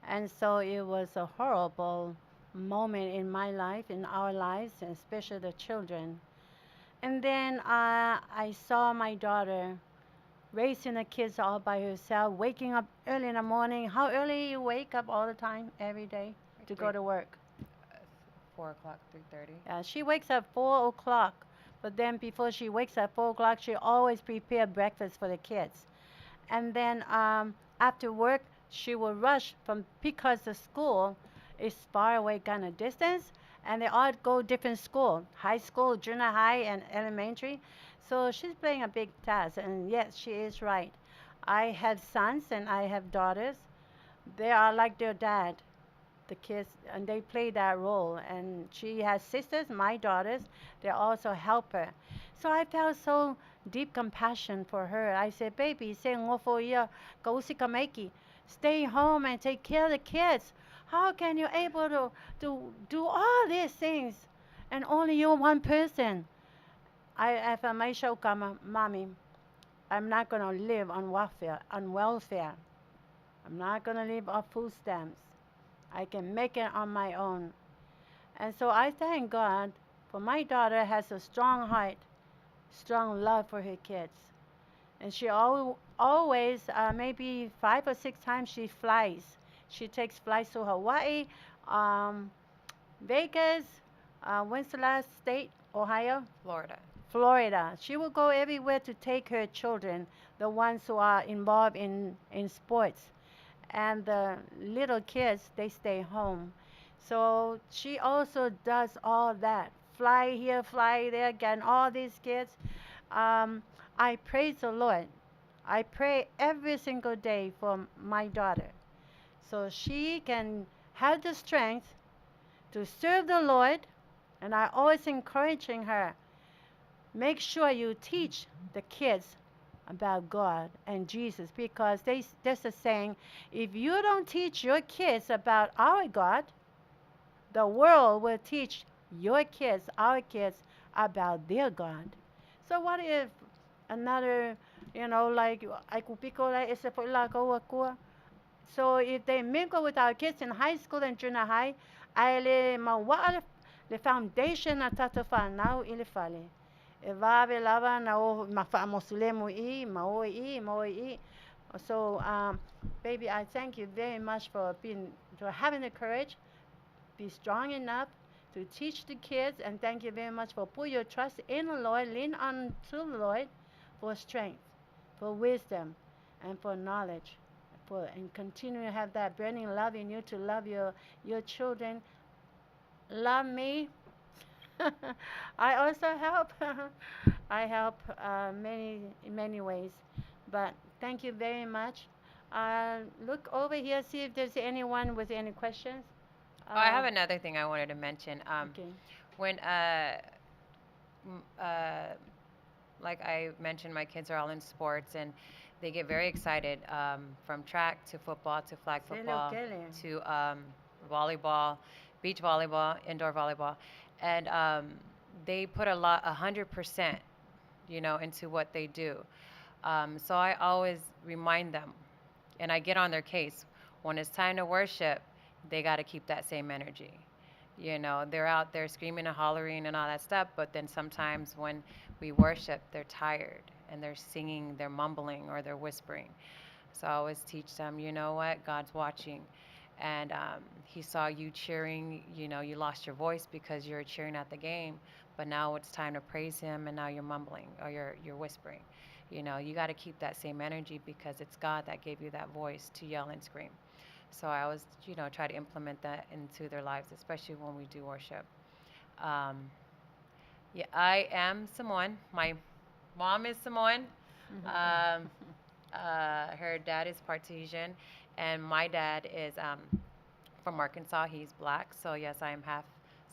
[SPEAKER 1] And so it was a horrible moment in my life, in our lives, and especially the children. And then I saw my daughter raising the kids all by herself, waking up early in the morning. How early you wake up all the time, every day, to go to work?
[SPEAKER 11] 4 o'clock, 3:30.
[SPEAKER 1] Yeah, she wakes up 4 o'clock. But then before she wakes up 4 o'clock, she always prepare breakfast for the kids. And then after work, she will rush from, because the school is far away kind of distance, and they all go different school, high school, junior high, and elementary. So she's playing a big task, and yes, she is right. I have sons and I have daughters. They are like their dad, the kids, and they play that role. And she has sisters, my daughters, they also help her. So I felt so deep compassion for her. I said, baby, stay home and take care of the kids. How can you able to do all these things and only you one person? I Mommy, I'm not going to live on welfare. I'm not going to live off food stamps. I can make it on my own. And so I thank God for my daughter has a strong heart, strong love for her kids. And she always, maybe 5 or 6 times she flies. She takes flights to Hawaii, Vegas, when's the last state? Ohio?
[SPEAKER 11] Florida.
[SPEAKER 1] Florida. She will go everywhere to take her children, the ones who are involved in sports. And the little kids, they stay home. So she also does all that. Fly here, fly there, getting all these kids. I praise the Lord. I pray every single day for my daughter, so she can have the strength to serve the Lord. And I always encouraging her, make sure you teach the kids about God and Jesus, because there's a saying, if you don't teach your kids about our God, the world will teach your kids, our kids, about their God. So what if another, you know, like, so if they mingle with our kids in high school and junior high, the foundation na tato whanau i le fale. E wawe lava na o mawhaamosulemu I, maoi I, maoi I. So, baby, I thank you very much for having the courage, be strong enough to teach the kids. And thank you very much for put your trust in the Lord, lean on to the Lord for strength, for wisdom, and for knowledge. For and continue to have that burning love in you to love your children. Love me. I also help. I help many, in many ways. But thank you very much. Look over here, see if there's anyone with any questions.
[SPEAKER 11] Oh, I have another thing I wanted to mention.
[SPEAKER 1] Okay.
[SPEAKER 11] When, like I mentioned, my kids are all in sports, and they get very excited from track to football to flag football to volleyball, beach volleyball, indoor volleyball, and they put a lot, 100%, you know, into what they do. So I always remind them, and I get on their case. When it's time to worship, they got to keep that same energy. You know, they're out there screaming and hollering and all that stuff, but then sometimes when we worship, they're tired and they're singing, they're mumbling or they're whispering. So I always teach them, you know what, God's watching. And he saw you cheering, you know, you lost your voice because you were cheering at the game, but now it's time to praise him, and now you're mumbling or you're whispering. You know, you got to keep that same energy because it's God that gave you that voice to yell and scream. So I always, you know, try to implement that into their lives, especially when we do worship. Yeah, I am Samoan. My mom is Samoan. Her dad is part Tahitian, and my dad is from Arkansas. He's black. So yes, I am half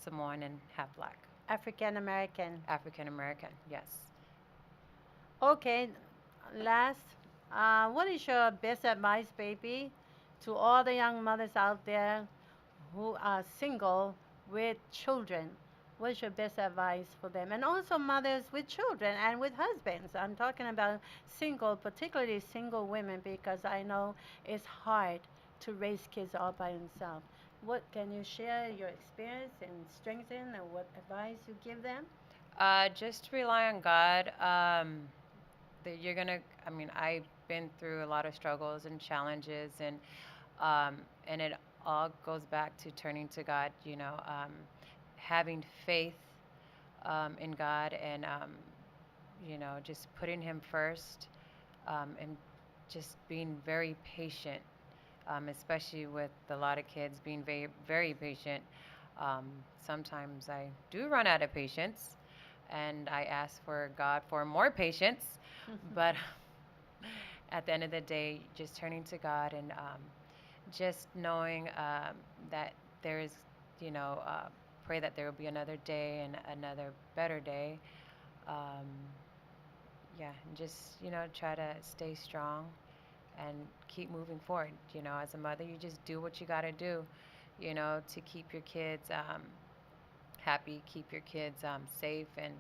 [SPEAKER 11] Samoan and half black.
[SPEAKER 1] African American.
[SPEAKER 11] African American, yes.
[SPEAKER 1] Okay, last, what is your best advice, baby, to all the young mothers out there who are single with children? What is your best advice for them? And also mothers with children and with husbands. I'm talking about single, particularly single women, because I know it's hard to raise kids all by themselves. What can you share your experience and strengthen, and what advice you give them?
[SPEAKER 11] Just rely on God. That you're going to, I mean, I've been through a lot of struggles and challenges, and it all goes back to turning to God, you know, having faith in God, and, you know, just putting him first, and just being very patient, especially with a lot of kids, being very, very patient. Sometimes I do run out of patience, and I ask for God for more patience, but at the end of the day, just turning to God and just knowing that there is, you know, pray that there will be another day and another better day. Yeah, and just, you know, try to stay strong and keep moving forward. You know, as a mother, you just do what you got to do, you know, to keep your kids happy, keep your kids safe, and,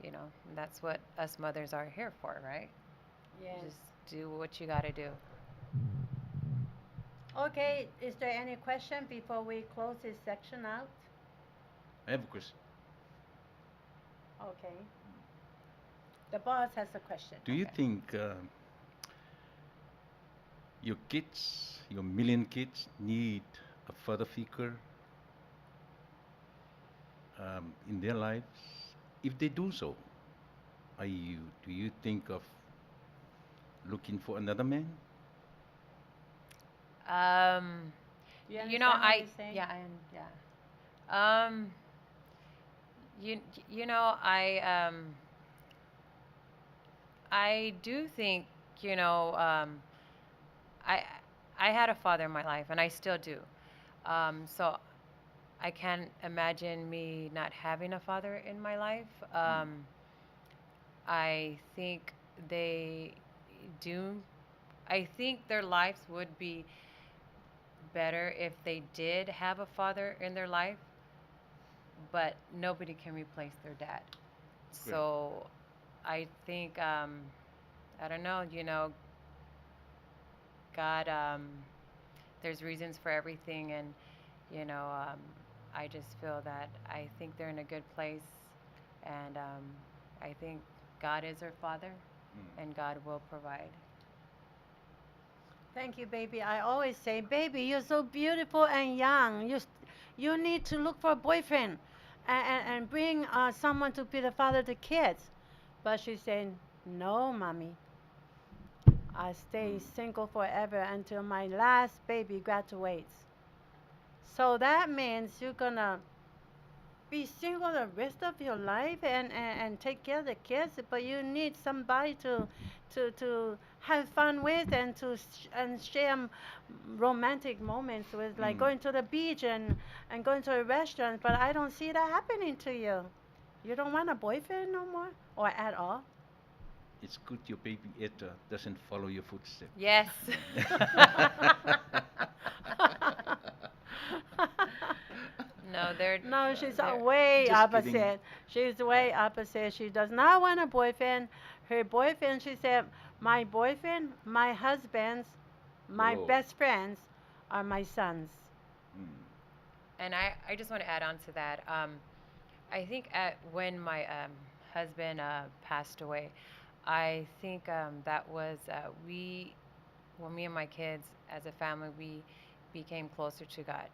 [SPEAKER 11] you know, that's what us mothers are here for, right?
[SPEAKER 1] Yes.
[SPEAKER 11] Just do what you got to do.
[SPEAKER 1] Okay, is there any question before we close this section out?
[SPEAKER 5] I have a question.
[SPEAKER 1] Okay. The boss has a question.
[SPEAKER 5] Do you think your kids, your million kids, need a father figure in their lives? If they do so, do you think of looking for another man?
[SPEAKER 1] Do you understand what he's saying?
[SPEAKER 11] Yeah, I, yeah. I do think, you know, I had a father in my life, and I still do. So I can't imagine me not having a father in my life. I think they do. I think their lives would be better if they did have a father in their life, but nobody can replace their dad.
[SPEAKER 5] Great.
[SPEAKER 11] So I think, I don't know, you know, God, there's reasons for everything, and, you know, I just feel that I think they're in a good place, and I think God is their father, and God will provide.
[SPEAKER 1] Thank you, baby. I always say, baby, you're so beautiful and young. You need to look for a boyfriend. and bring someone to be the father of the kids. But she's saying, no, mommy. I stay single forever until my last baby graduates. So that means you're gonna be single the rest of your life and take care of the kids, but you need somebody to have fun with and to and share romantic moments with, like going to the beach and going to a restaurant. But I don't see that happening to you. You don't want a boyfriend no more or at all.
[SPEAKER 5] It's good your baby Etta doesn't follow your footsteps.
[SPEAKER 11] Yes. No, they're
[SPEAKER 1] No, she's way
[SPEAKER 5] Just kidding.
[SPEAKER 1] opposite. She's way opposite. She does not want a boyfriend. Her boyfriend, she said, my boyfriend, my husband's, my
[SPEAKER 5] Whoa.
[SPEAKER 1] best friends are my sons.
[SPEAKER 11] And I just want to add on to that. I think when my husband passed away, I think that was me and my kids as a family, we became closer to God.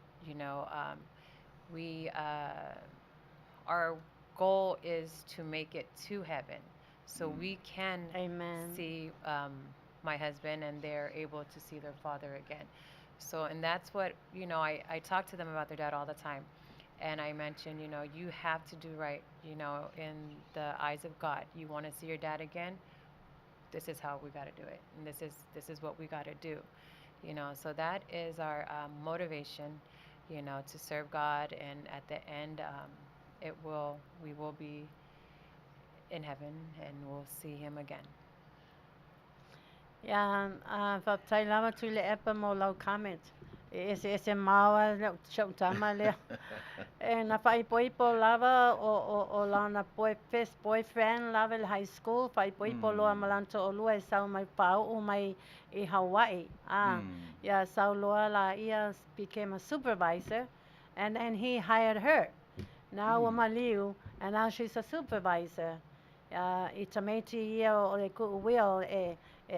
[SPEAKER 11] Our goal is to make it to heaven, so we can
[SPEAKER 1] Amen.
[SPEAKER 11] see my husband, and they're able to see their father again. And that's what, I talk to them about their dad all the time. And I mentioned, you have to do right, in the eyes of God. You want to see your dad again? This is how we got to do it. And this is what we got to do. So that is our motivation, to serve God. And at the end, we will be in heaven and we'll see him again.
[SPEAKER 1] Yeah, faafetai lava Tuilaepa mo lau comment. E ese ese maua le chau tama le. E na faaipoipo lava o lana boy, first boyfriend lava i high school, faaipoipo loa ma lana to'olua e sau mai pa'u'u mai i Hawaii. Yeah, sau loa la ia became a supervisor, and then he hired her. Now ua maliu, and now she's a supervisor. I tamaiti ia o le ku'u Will e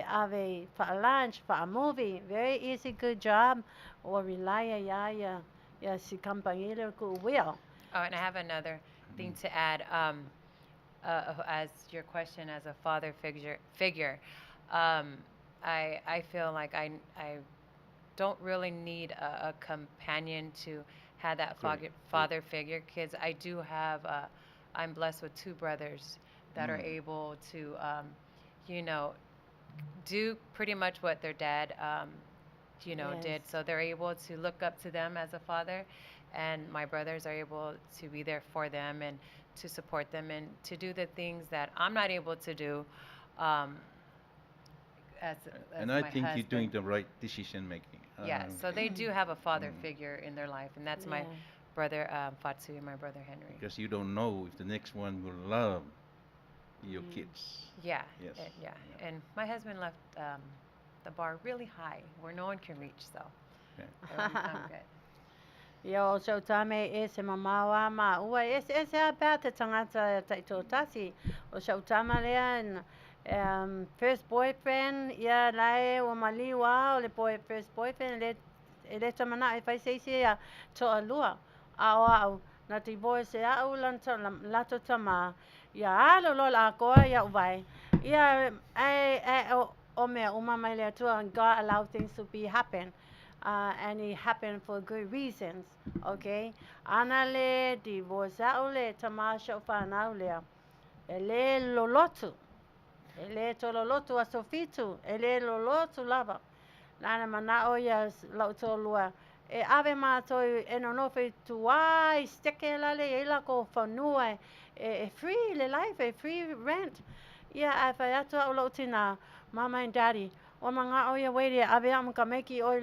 [SPEAKER 1] ave for a lunch, for a movie. Very easy, good job. Or rely ia ia ia si kampangi le ku'u Will.
[SPEAKER 11] Oh, and I have another thing to add. As your question, as a father figure, I feel like I don't really need a companion to have that father figure. Kids, I do have. I'm blessed with two brothers that are able to do pretty much what their dad did. So they're able to look up to them as a father, and my brothers are able to be there for them and to support them and to do the things that I'm not able to do. As
[SPEAKER 5] And I
[SPEAKER 11] my
[SPEAKER 5] think you're doing
[SPEAKER 11] husband.
[SPEAKER 5] the right decision making.
[SPEAKER 11] Yeah, so they do have a father figure in their life, and that's my brother Fatu and my brother Henry.
[SPEAKER 5] Because you don't know if the next one will love your kids. Yes.
[SPEAKER 11] And my husband left the bar really high where no one can reach, so I'm good.
[SPEAKER 1] Ia o sau tame e se mamawa ma ua e se, e se a pea te tangata tai tō tasi. O sau tama lea, first boyfriend, ia lae o maliwa o le boy, first boyfriend, le, e le tamana e whai seisi ia toa lua. A o au, na ti boy se au lan ta, la, lato tama, ia alo lo la koa ia uwai. Ia e, o, o mea uma mai le atua, and God allow things to be happen. And it happened for good reasons, okay? Ana le divorce au le tamasha o whanau lea. E le lolotu. E le tololotu a sofitu. E le lolotu lava. Nana mana o ia lau tōlua. E ave mātou e nonofe tuai, steke lale, e la ko whanua, e free le life, e free rent. Ia, a whai atu au lau tina, mama and daddy, o mga o ia weire, ave a mga meki o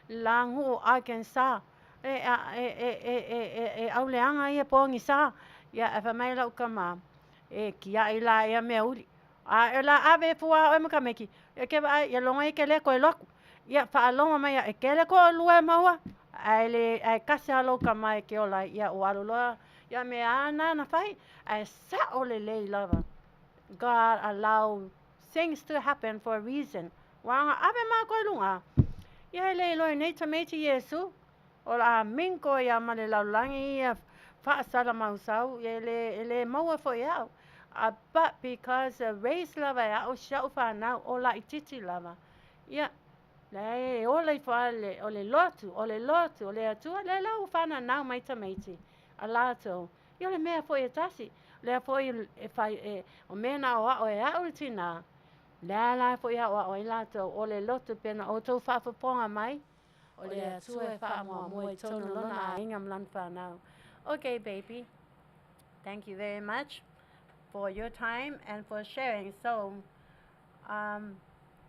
[SPEAKER 1] la ngu a ken sa. E, a, e, e, e, e, e, e, au le anga ia pongi sa. Ia, e whai mai lau kama, e kia i la ia mea uri. A, e la ave fua o e mga meki. E ke wa, ia longa i ke le koe loku. Ia, whaalonga mai ia, e kele ko lua e maua. Ai le, ai kasi alo ka mai ke ola, ia o alo loa. Ia me ana na whai, ai sa o le lei lava. God allow things to happen for a reason. Wanga ave mā koe lunga. Ia e le loe nei tameti Yesu. O la minko ia ma le laulangi ia Faasalamausau, e lē e lē maua foi e a'u. But because raise lava e a'u si a'u fanau o laʻititi lava, ia, leai e ola ifo lava le, o le lotu, o le lotu, o le Atua, lea la ua fananau mai tamaiti a latou. Ia o le mea foi e tasi, lea foi e fai e, o mea na aoao e a'u le tinā, lea la foi e aoao ai latou, o le lotu pe na outou faafofoga mai, o le Atua e faamuamua i totonu o lona aiga ma lana fanau. Okay baby, thank you very much for your time and for sharing. So,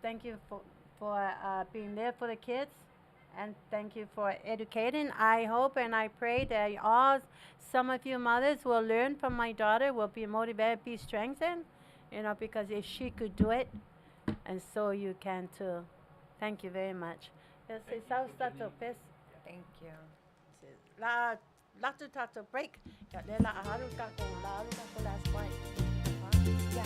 [SPEAKER 1] thank you for, for being there for the kids and thank you for educating. I hope and I pray that all some of you mothers will learn from my daughter, will be motivated, be strengthened, because if she could do it, and so you can too. Thank you very much.
[SPEAKER 11] Thank you.
[SPEAKER 1] La latu tatou break. Ia lea la alu tatou la alu tatou last part. Yeah.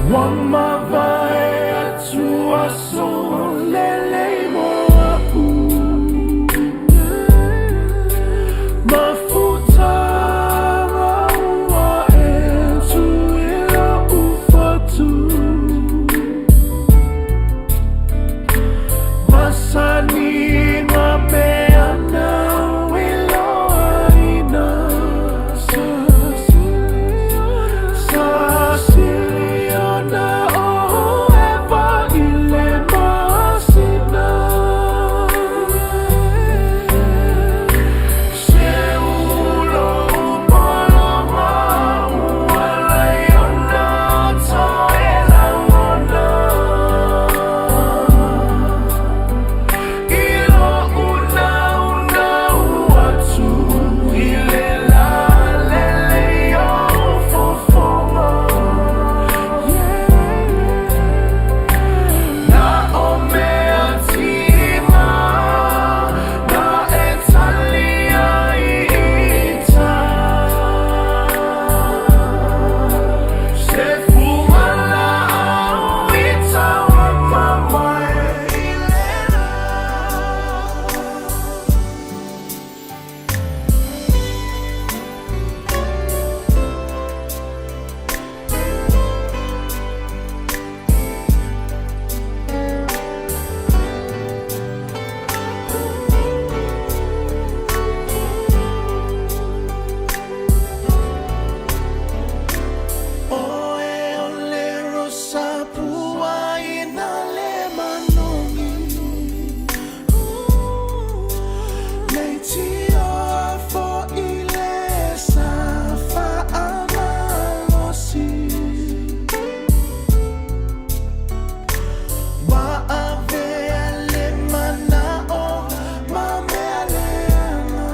[SPEAKER 10] Ua mavae atu aso lelei mo a'u. Mafutaga ua e tui lo'u fatu. Masani ma mea nau iloaina. Sa sili ona o ʻEva i le masina. Se ulo pologa ua lai ona toe lagona. I lo'u naunau atu i le lalelei o fofoga. Na o mea tiga na e tali ai i uta. Se fugalaau i tauamamae i le la. Oe o le rosa pua i nā le manogi. Leitioa fo'i le sa fa'amalosi. Ua avea le mana'o ma mea leaga.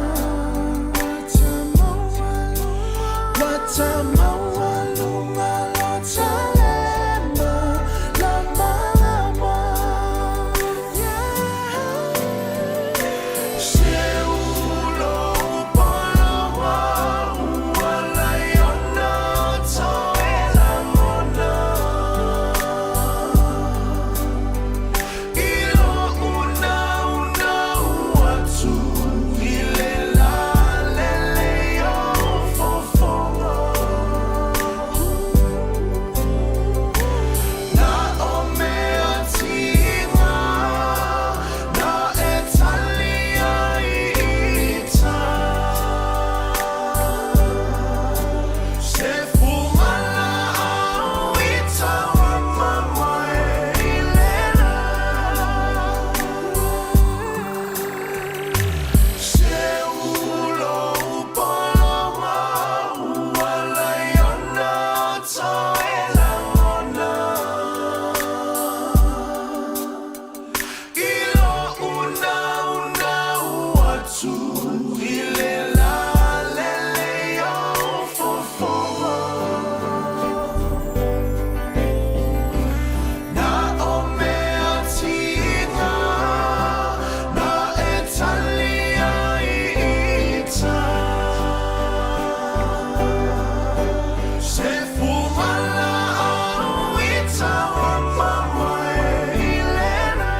[SPEAKER 10] Ua tamaualuga lo talema lamalama. Se ulo pologa ua lai ona toe lagona. I lo'u naunau atu i le lalelei o fofoga. Na o mea tiga na e tali ai i uta. Se fugalaau i tauamamae i le la. Se ulo pologa ua lai ona toe lagona. I lo'u naunau atu i le lalelei o fofoga. Na o mea tiga na e tali ai i uta. Se fugalaau i tauamamae i le la.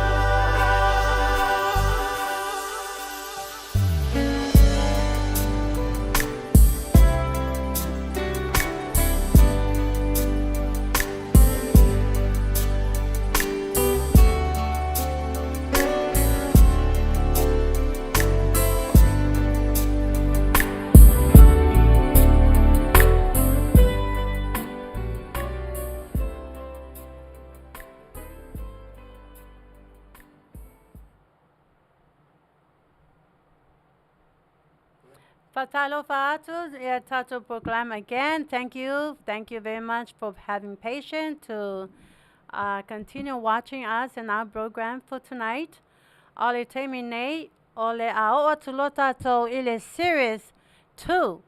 [SPEAKER 1] Fatalofa atu ia tatou program again. Thank you. Thank you very much for having patience to continue watching us in our program for tonight. O le taimi nei, o le a oo atu loa tatou i le series 2.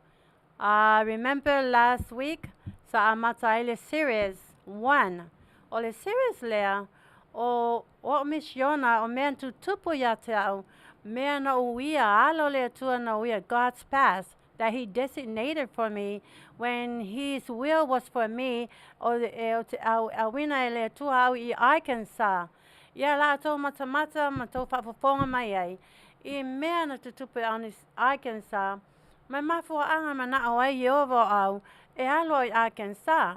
[SPEAKER 1] Remember last week, sa amata ai le series 1. O le series lea, o misiona o mea tutupu ia te au, mea na uia, ala o le Atua na uia, God's path. that He designated for me when His will was for me o e o te au auina e le Atua au i Arkansas. Ia la tou matamata ma tou faafofoga mai ai i mea na tutupu i Arkansas ma e mafuaaga manao ai Ieova o au e alu au i Arkansas.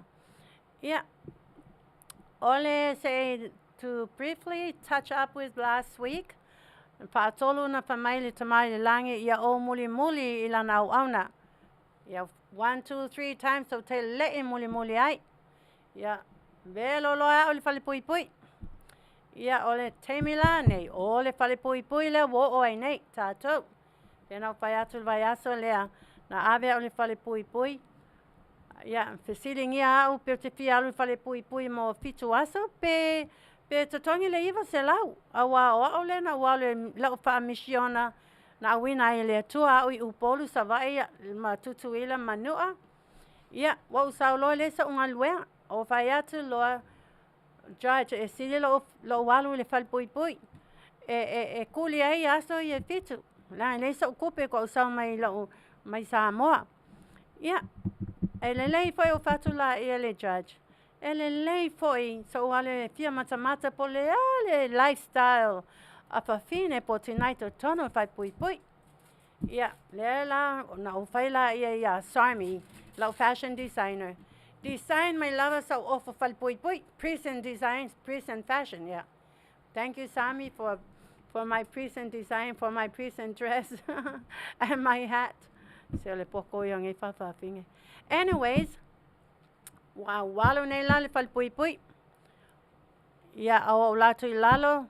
[SPEAKER 1] Ia, o le se to briefly touch up with last week, faatolu na fai mai le Tama i le Lagi ia ou mulimuli i lana auauna. Ia, one, two, three times ou te le'i mulimuli ai. Ia, velo loa au i le falepuipui. Ia, o le taimi la nei, o le falepuipui lea ua oo ai nei tatou. Pei ona ou fai atu i le vaiaso lea, na ave au i le falepuipui. Ia, fesiligia au pe ou te fia alu i le falepuipui mo 7 aso pe totogi le 900. Auā o au lea na ou alu i lau faamisiona na auina ai e le Atua au i Upolu, Savaii ma Tutuila ma Manua. Ia, ua ou sau loa e leai so'u galuega. Ou fai atu loa, Judge, e sili lou alu i le falepuipui e kuli ai aso ia e 7. Leaga e leai so'u tupe faatoa ou sau mai lou mai Samoa. Ia, e lelei foi ou fai atu laia i le judge. E lelei foi so'u alu e fia matamata po o le a le lifestyle a fafine po o tinā i totonu o le falepuipui. Ia, lea la na ou fai laia iā Sarmi, lau fashion designer. Design mai lava sau ofo falepuipui, prison designs, prison fashion, yeah. Thank you, Sami, for my prison design, for my prison dress and my hat. Se o le poko ia o nei faafafine. Anyways, ua alu nei la le falepuipui. Ia, a ou alu atu i lalo,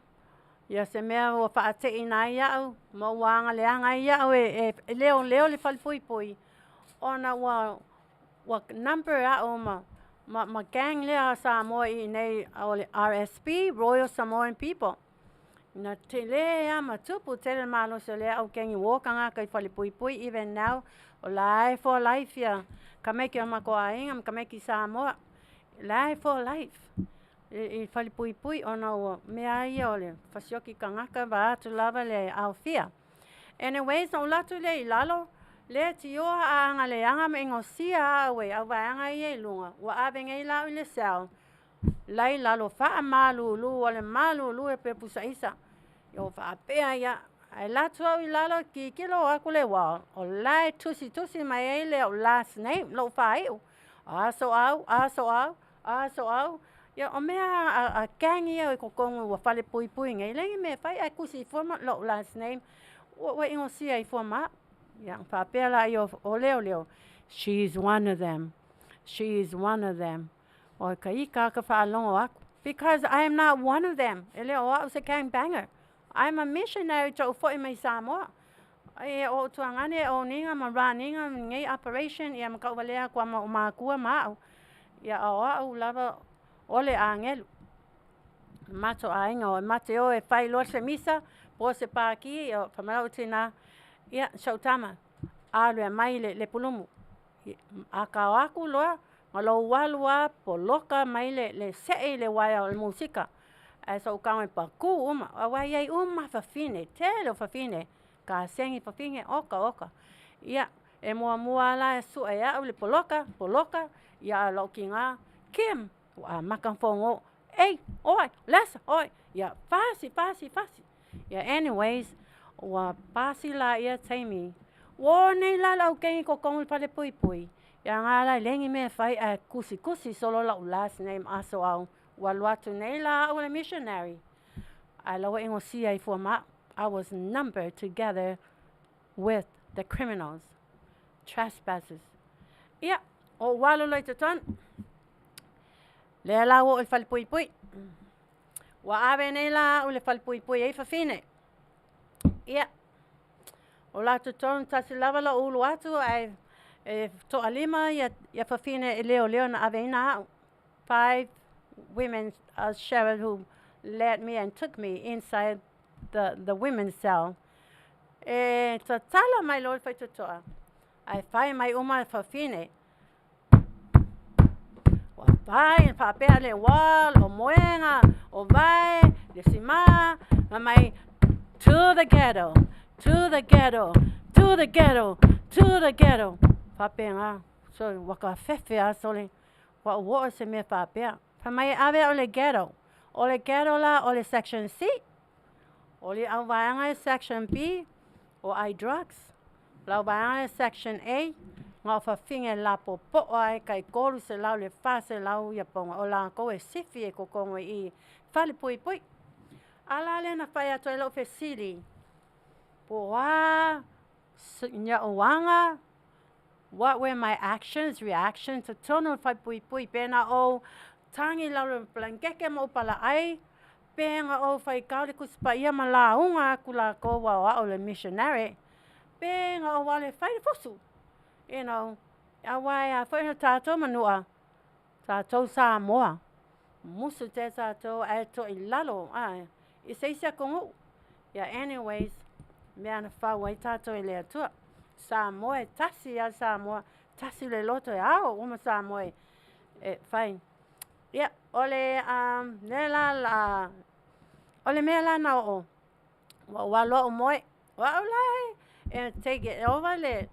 [SPEAKER 1] ia se mea ua faateʻina ai au, ma ua agaleaga ai au e leoleo le falepuipui, ona ua number au ma gang lea a Samoa i nei o le RSP, Royal Samoan People. Na tele a ma tupu tele le malosi o lea au kengi ua o tagata i falepuipui. Even now, o la e for life ia tamaiti o matou aiga ma tamaiti Samoa. La e for life i falepuipui ona ua mea ia o le fasioti tagata vaeatu lava le aofia. Anyways, na ou alu atu lea i lalo, lea tioa a agaleaga ma igosia au e au vaega ia i luga, ua ave nei la au i le cell. Lai lalo faamalulu o le malulu e pe pusaisa. O faapea ia, ae alu atu au i lalo tilotilo atu le wall, o la e tusitusi mai ai le au last name, lou faaiu. Aso au, aso au, aso au. Ia, o mea a gang ia i totonu ua falepuipui nei, leai ni mea e fai ae tusi fua ma lou last name, ua igosia ai fua ma au. Ia, faapea laia o leoleo, she is one of them, she is one of them. O ka ika ka faalogo aku. Because I am not one of them. E le o au se gang banger. I'm a missionary to'u fo'i mai Samoa. E o tuagane e oniga ma raniga nei operation ia ma kauvalea atu ma o makua ma au. Ia o au lava o le agelu. Mato aiga o mate o e fai loa se misa, po se pāki, o whamalau tina, ia, sautama, alu e mai le pulumu. A ka aku loa, ma lou alu a poloka mai le se'e i le uaea o le musika. Ae so'u tago e pakū uma, auā e i ai uma fafine, tele o fafine, kasegi fafine, oka oka. Ia, e muamua la e su'e a'u le poloka, poloka, ia a lo'u tigā, Kim, ua amata ona fogo, ei, oe, Lesa, oe, ia, fasi, fasi, fasi. Ia, anyways, ua pasi laia taimi. Ua o nei la le aukeni i totonu i le falepuipui. Ia gā la e leai ni mea e fai ae tusitusi solo la'u last name aso au. Ua alu atu nei la au le missionary. Ae la ua igosia ai fua ma au. I was numbered together with the criminals, trespassers. Ia, o ou alu loa i totonu. Lea la ua oo i le falepuipui. Ua ave nei la au i le falepuipui ai fafine. Ia, o la totonu tasi lava lou ulu atu ae e toalima ia fafine e leoleo na aveina au. 5 women, a sheriff who led me and took me inside the women's cell. E tatala mai loa le faitotoa, ae fai mai uma fafine. Ua fai faapea le wall, o moega, o vae, le simā, ma mai, to the ghetto, to the ghetto, to the ghetto, To the ghetto! Faapena, sole, ua ka fefe a sole, ua ou oo i se mea faapea. Fai mai e ave au i le ghetto. O le ghetto la o le section C. O le auvaega e section B, o ai drugs. O le auvaega e section A, na o fafine lapopoa ai kai 300 le 400 ia paoga. O lakou e sifi e kokogo i i fale puipui. A la lea na fai atu ai lou fesili, po o a niauaga, what were my actions, reactions, totonu o le falepuipui, pe na ou tagi i lalo o le palaikeke ma ou palaai, pe na ou faitau i le Tusi Paia ma lauga atu lakou aua o au o le missionary, pe na ou alu e fai le fusu, you know, aua e a foi ona tatou manua, tatou Samoa, musu tele tatou ae toa i lalo i se isi atunuu. Ia anyways, mea na fau ai tatou e le Atua. Samoa e tasi lava Samoa, tasi le loto e ao uma Samoa e fai. Ia, o le mea la la, o le mea la na oo, ua ou alu au moe, o au la e take it over le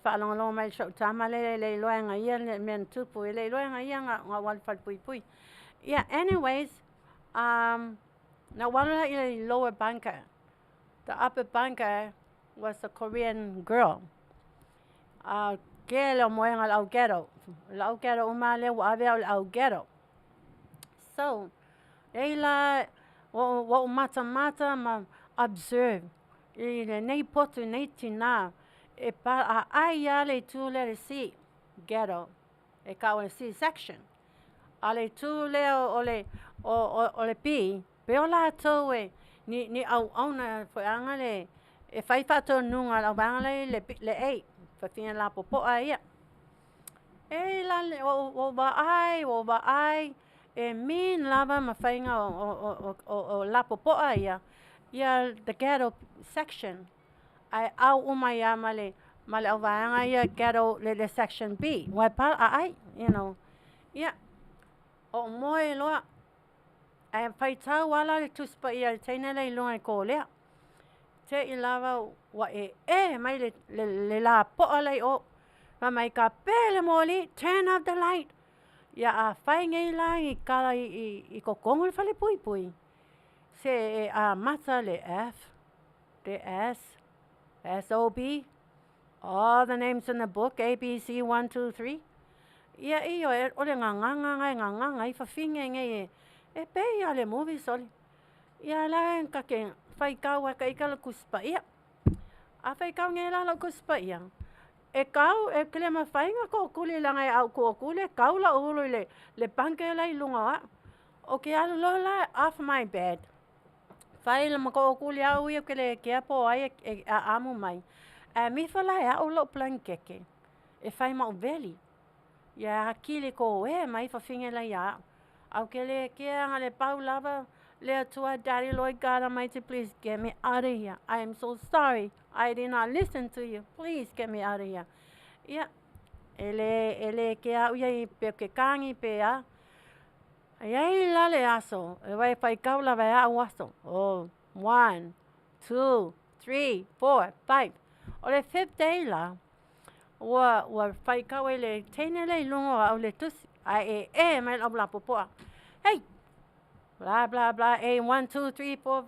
[SPEAKER 1] faalogologo mai i si ou tama lea e le iloa e ia le mea na tupu, e le iloa e ia na ou alu i le falepuipui. Ia, anyways, na ou alu la i le lower bunker. The upper bunker was a Korean girl. A tele o moega o le au ghetto. O le au ghetto uma lea ua ave au i le au ghetto. So, e la ua ou matamata ma observe i lenei potu, lenei tinā, e aai lava le itu lea le C, ghetto, e tau o le C section. A o le itu lea o le, o, o, o le B, pe o latou e ni, ni auauna foeaga le, e fai faatonuga a le auvaega la e i le, le A, fafine lapopoa ia. E la le, ua ou vaai, ua ou vaai, e mean lava ma faiga o, o, o, o, o lapopoa ia, ia the ghetto section. Ae au uma ia ma le, ma le auvaega ia ghetto, le, le section B. Ua e pa aai, you know. Ia, o moe loa, ae faitau ala le Tusi Paia i le teine lea i luga i kolea. Te i lava ua e e mai le, le, le lapoa lea i o. Fai mai ka pele moli, turn off the light. Ia a fai nei la i kala i, i, i kokogo i le falepuipui, se e amata le F, le S, S O B, all the names in the book, A, B, C, 1, 2, 3. Ia ioe, o le gagaga nga e gagaga ai fafine nei e, e pei lava le movie sole. Ia la ka ke faitau ai ka ika le Tusi Paia. A faitau nei la lau Tusi Paia, e kau, e kele mafai na tootuli leaga e au tootuli e kau lau ulu i le, le bunker la i luga o au. O ke alu loa la off my bed. Fai le ma tootuli au ia ke le kea po o ai e, e aamu mai. Ae mifo la e au lou palaikeke e fai ma ou veli. Ia akili ko e mai fafine la ia au. Au ke le kea nga le pau lava le Atua, Daddy Lord God Almighty, please get me out of here. I am so sorry. I did not listen to you. Please get me out of here. Ia, e le, e le kea au ia i pe ke kangi pe a. E ai la le aso, e wai whaikau lava e au aso. Oh, 1, 2, 3, 4, 5. O le fifth day la, ua, ua whaikau ai le teine le i lunga o au le tusi. Ae e e mai lau lapopoa. Hey! Blah, blah, blah, A, 1, 2, 3, 4,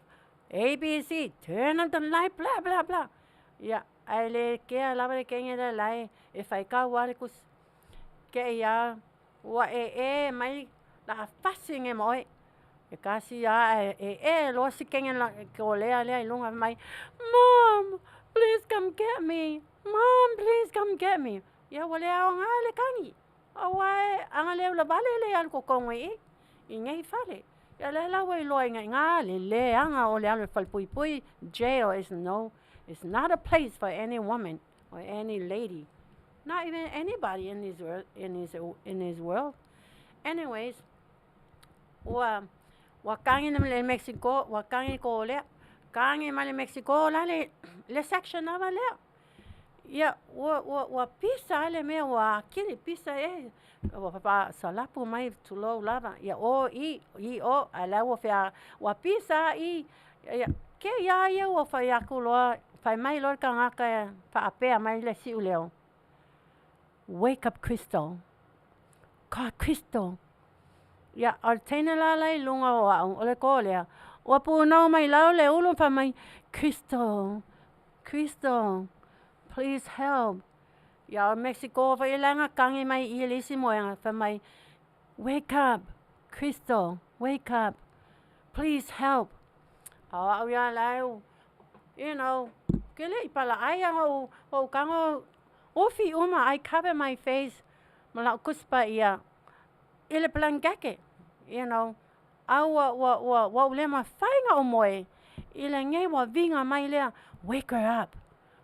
[SPEAKER 1] A, B, C, turn on the light, blah, blah, blah. Ia, ae le kea lava le kenge le lae, e whaikau a le kusi. Ke ia, ua e e mai la fasi nge mo oe. E kasi a e e e loa si kenge la ko lea lea i lunga mai, Mom, please come get me. Mom, please come get me. Ia ua le aoga le kangi. Aua e anga le ula vale le alu kokogo i i nei fale. Ia le la ua iloa i nga le le anga o le alu e falepuipui, jail is no, it's not a place for any woman or any lady. Not even anybody in this world, in this, in this world. Anyways, ua, ua kangi le Mexico, ua kangi ko lea, kangi ma le Mexico la le, le section lava lea. Ia, ua, ua, ua pisa le mea ua akili, pisa e, ua papa salapu mai tulou lava. Ia o i, i o, a la ua fea, ua pisa i, ia, ke ia ia ua whai aku loa, Fai mai loa le tagata e faapea mai le siuleo, Wake up Crystal. God, Crystal. Ia, o le teine la la i luga o au, o le kō lea, ua punou mai lau le ulu fai mai, Crystal, Crystal, please help. Ia, o Mexico foi la na kagi mai i le isi moega, fai mai, Wake up, Crystal, wake up, please help. A o au ia la e, you know, ke le i pala ai a o o kago ofi uma, I cover my face, ma lau kuspa ia, i le blankeke, you know, a ua ua ua ua ule ma whainga o moe, i le ngei ua vinga mai lea, wake her up,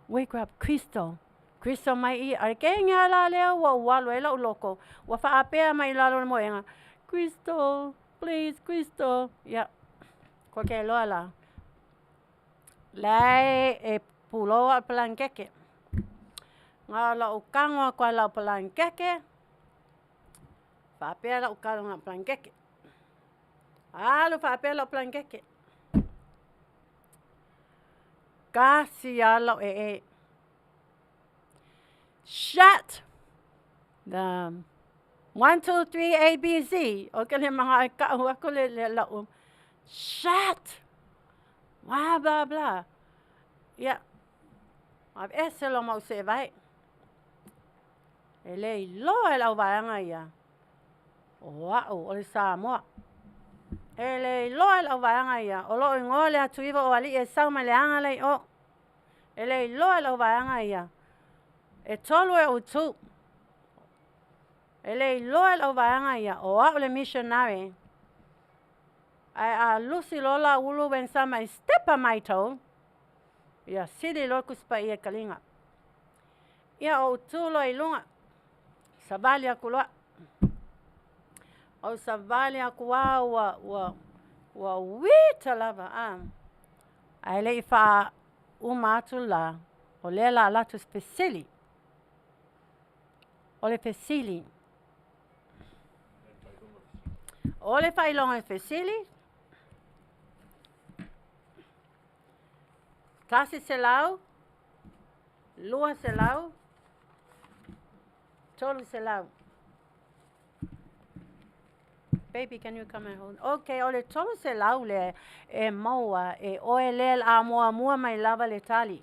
[SPEAKER 1] wake her up, Crystal. Crystal mai i, a ke ngea la lea ua ualu e lau loko, ua whaapea mai lalo le moenga, Crystal, please, Crystal. Ia, ko ke loa la. Lai e puloa al blankeke. Ngā lau kango kwa lau blankeke, whaapea lau kango ngā blankeke. Alu whaapea lau blankeke. Kasi a lau e e. Shut the 1, 2, 3, A, B, Z. O ke le mga e ka'u aku le, le lau. Shut! Blah, blah, blah. Ia. A ese lo mau se vai. E le iloa e lau vaega ia. O au, o le Samoa. E le iloa e lau vaega ia. O loo ingoa le atu iwa o ali e sau mai le anga lei o. E le iloa e lau vaega ia. E tolu e utu. E le iloa e lau vaega ia. O au le missionary. Ai a lusi lola ulu wen sama i stepa mai tau. Ia sili loa kuspa ia kalinga. Ia o utu loa i lunga. Savali aku loa. O savali aku a ua ua ua wita lava a. Ai le i wha uma atu la. O lea la latu fesili. O le fesili. O le whailonga e fesili. 100, 200, 300. Baby, can you come and hold? Okay, o le 300 le e maua e oe le a mua mua mai lava le tali.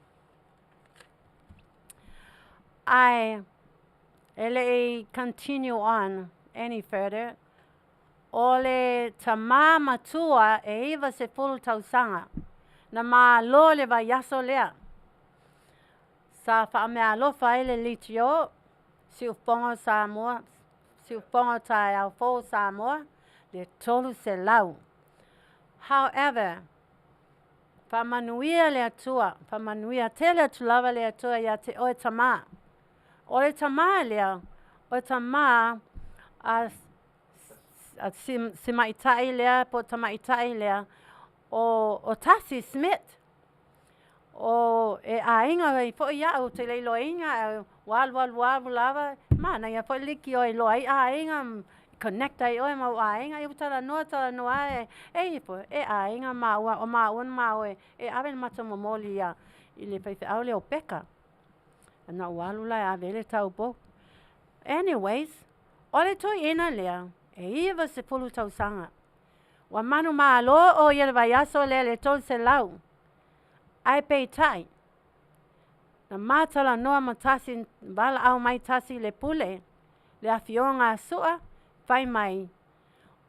[SPEAKER 1] Ai, e le i continue on any further. O le tamā matua e 90 tausaga. Na malo le vaiaso lea. Sa whaamealofa ai le litio, siufonga Samoa, siufonga taeao fou Samoa, le 300. However, whaamanuia le atua, whaamanuia tele atu lava le atua ia te oe tamā. O le tamā lea, o tamā a, a si, si maitai lea, po tamaitai lea, o, o Tasi Smith. O e ainga i fo ia o te leilo inga walu walu walu lava mana ia fo liki o i loa i ainga connect ai oe mau ainga i tala noa e e ifo e ainga maua o maua ma oe e ave le mata momoli ia i le faifeau le o peka. Na walu la ave le taupo. Anyways, o le toi ina lea, e 90 tausaga. Ua manu malo o ia le vaiaso lea le 300. Ai peitai. Na matala noa ma tasi, wala au mai tasi le pule, le afioga a sua, fai mai.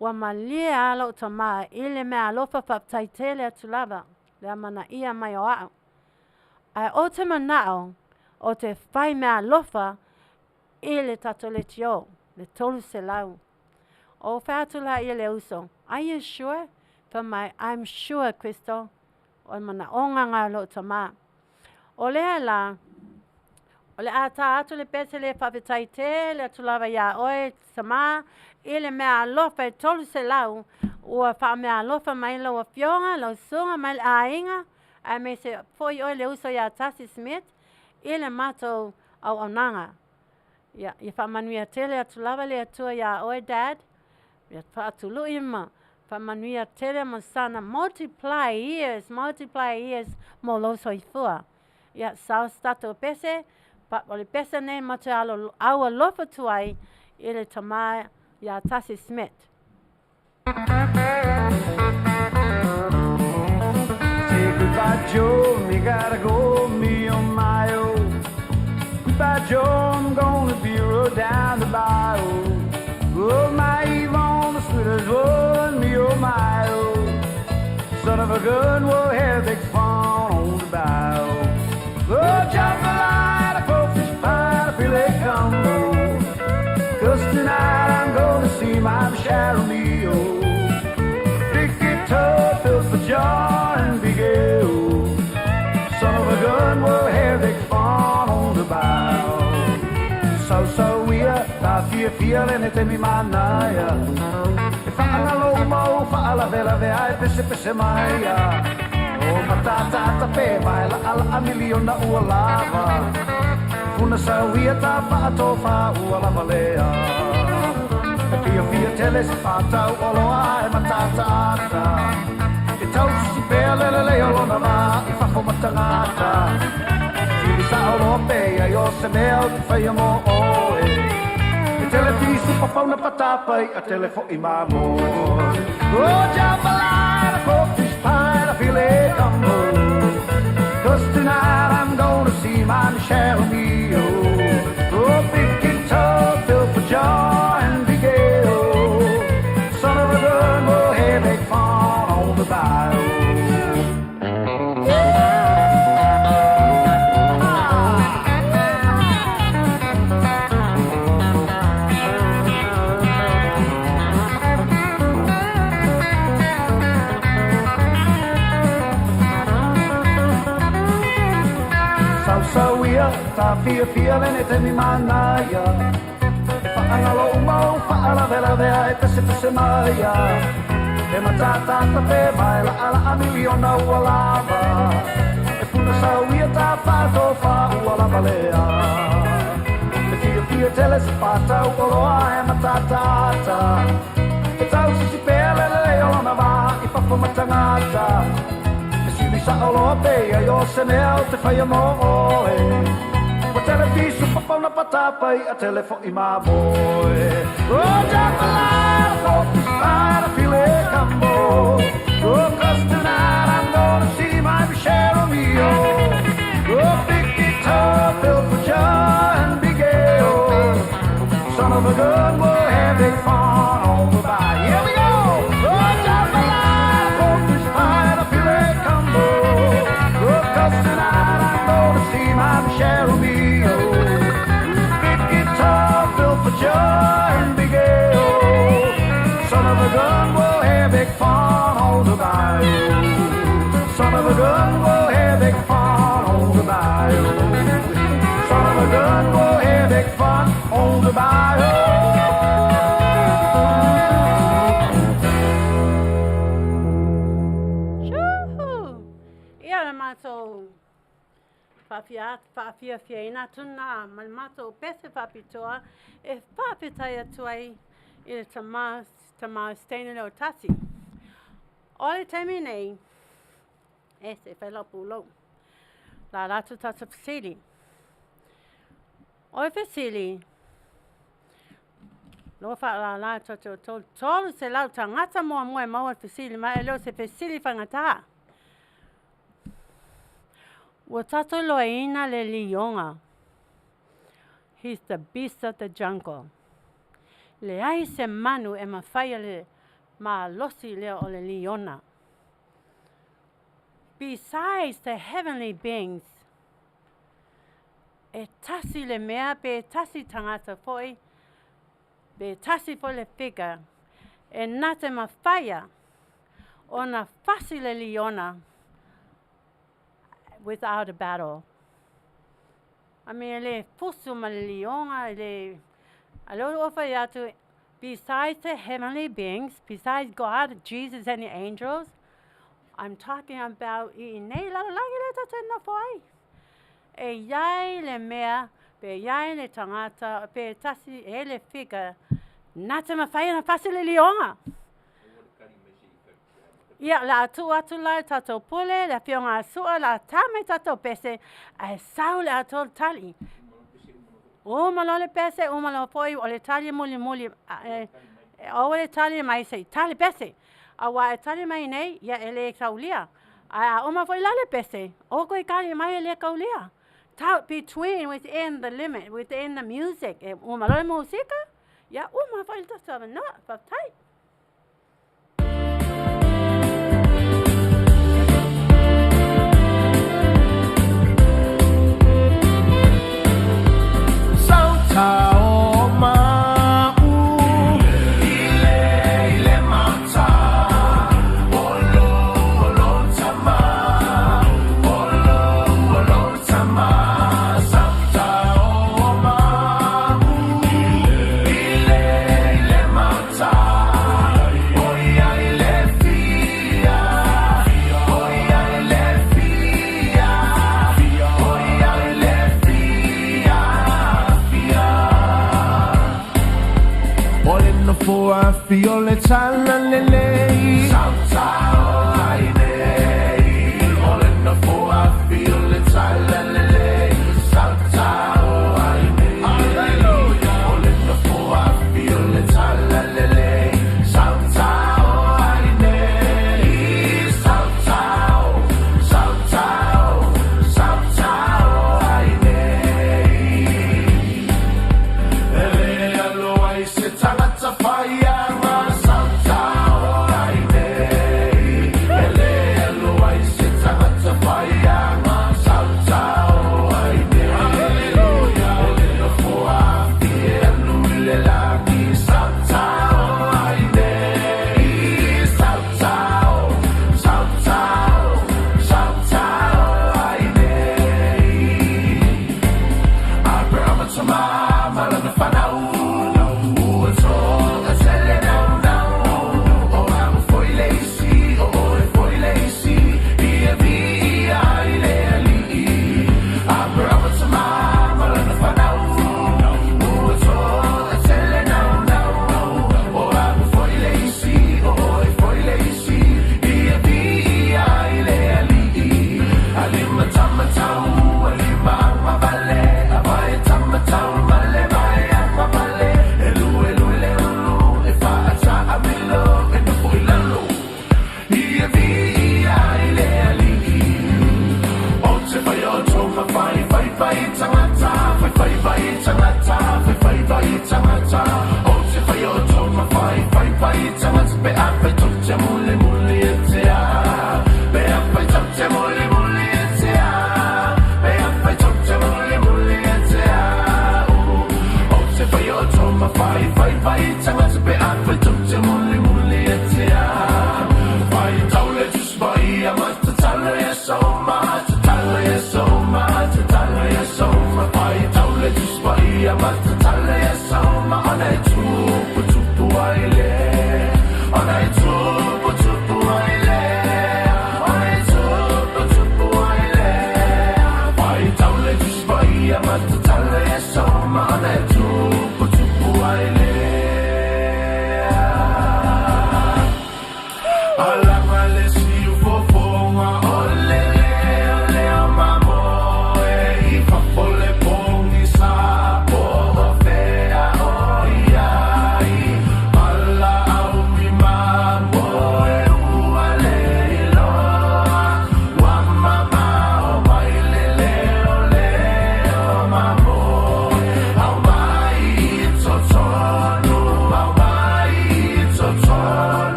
[SPEAKER 1] Ua malie ala o tamā i le mea alofa faaptaitele atu lava, le amana ia mai o au. Ai o te manao, o te fai mea alofa i le tatou leitio, le 300. O fai atu la ia le uso, are you sure? Fai mai, I'm sure, Crystal. O mana onga ngā lo tamā. O lea la, o le ata atu le pese le whawhetai te, le atu lava ia oe tamā, i le mea alofa e 300, ua wha mea alofa mai lau afioga, lau sunga mai le ainga, a me se foi oe le uso ia Tasi Smith, i le matou au aunaga. Ia, ia whaamanuia tele atu lava le atua ia oe dad, ia whaatului ma, whaamanuia tele ma sana multiply years mo lo soifua. Ia, sao se tatou pese, pa, o le pese nei ma te alo, au alofa atu ai i le tama iā Tasi Smith.
[SPEAKER 8] Say goodbye, Joe, me gotta go, me oh my oh. Goodbye, Joe, I'm gonna be rode down the bayou. Oh, my Yvonne, the sweetest one, me oh my oh. Son of a gun, we'll have big fun on the bayou. Oh, jambalaya, crawfish pie, filet gumbo. Cause tonight I'm gonna see my Michelle O'Neill. Big guitar, Phil for John and Big L. Son of a gun, we'll have big fun on the bayou. So, so we are, ta fia fia le ne te mi manaia. E whaangalo mau, whaalavelave ai pese pese maia. O matata ta pe vai la ala a miliona ua lava. Funa sauia ta whaatofa ua lava lea. E fia fia tele se whātau o loa e matata ata. E tau si pea lele leo lona ma i whafo matangata. Fili sa o loa pe ia i o se mea o te whaia mo oe. E tele pisu papauna patapai a tele fo i mamo. Oh, jambalaya, crawfish pie, a filet gumbo. Cause tonight I'm gonna see my Michelle O'Neill. Oh, big guitar, Phil for John and Big L. Son of a gun, we'll have big fun on the bayou. Sau sau ia, ta fia fia le ne te mi manaia. E whaangalo umau, whaalavelave ai pese pese maia. E matata ta pe mai la ala a miliona ua lava. E puna sau ia ta whaatofa ua lava lea. E fia fia tele se whātau o loa e matata ata. E tau sisi pea lele leo lona vā i whafo matangata. E sili sa o loa pe ia i o se mea o te whaia mo oe. Ua tele pisu papauna patapai a tele fo i mamoe. Oh, jambalaya, crawfish pie, a filet gumbo. Oh, cause tonight I'm gonna see my Michelle O'Neill. Oh, big guitar, Phil for John Big L. Son of a gun, we'll have big fun on the bayou. Here we go! Oh, jambalaya, crawfish pie, a filet gumbo. Oh, cause tonight I'm gonna see my Michelle O'Neill. Big guitar, Phil for John Big L. Son of a gun, we'll have big fun on the bayou. Son of a gun, we'll have big fun on the bayou. Son of a gun, we'll have big fun on the bayou.
[SPEAKER 1] Tjuhu! Ia le matou faafiafiaina atu lena ma le matou pese faapitoa e faafetai atu ai i le tama, tama Stanley Leotasi. O le taimi nei, e se fai lau pulou. La latou tatou fesili. O le fesili, lo faalala atu tou 300 tagata muamua e maua le fesili ma e le o se fesili faigata. Ua tatou iloaina le lioga. He's the beast of the jungle. Leai se manu e mafai le malosi lea o le liona. Besides the heavenly beings, e tasi le mea pe tasi tagata foi, pe tasi foi le figure, e na te mafaia ona fasi le liona without a battle. I mean, le fusu ma le lioga, le a le o fai atu, besides the heavenly beings, besides God, Jesus and the angels, I'm talking about i nei lalolagi le tatou nofo ai. E iai le mea, pe iai le tagata, pe tasi e le figure, na te mafai ona fasi le lioga. Ia, o le a tuu atu la i le tatou pule, le Afioga a Sua, o le a ta mai tatou pese, ae sau le atoa le tali. Uma loa le pese, uma loa foi o le tali mulimuli, aua le tali mai se i tali pese. Aua e tali mai nei, ia e le taulia. Ae a uma foi la le pese, aua koe tali mai e le taulia. Tau, between, within the limit, within the music. E uma loa le musika, ia uma foi le tatou avanoa. Faafetai.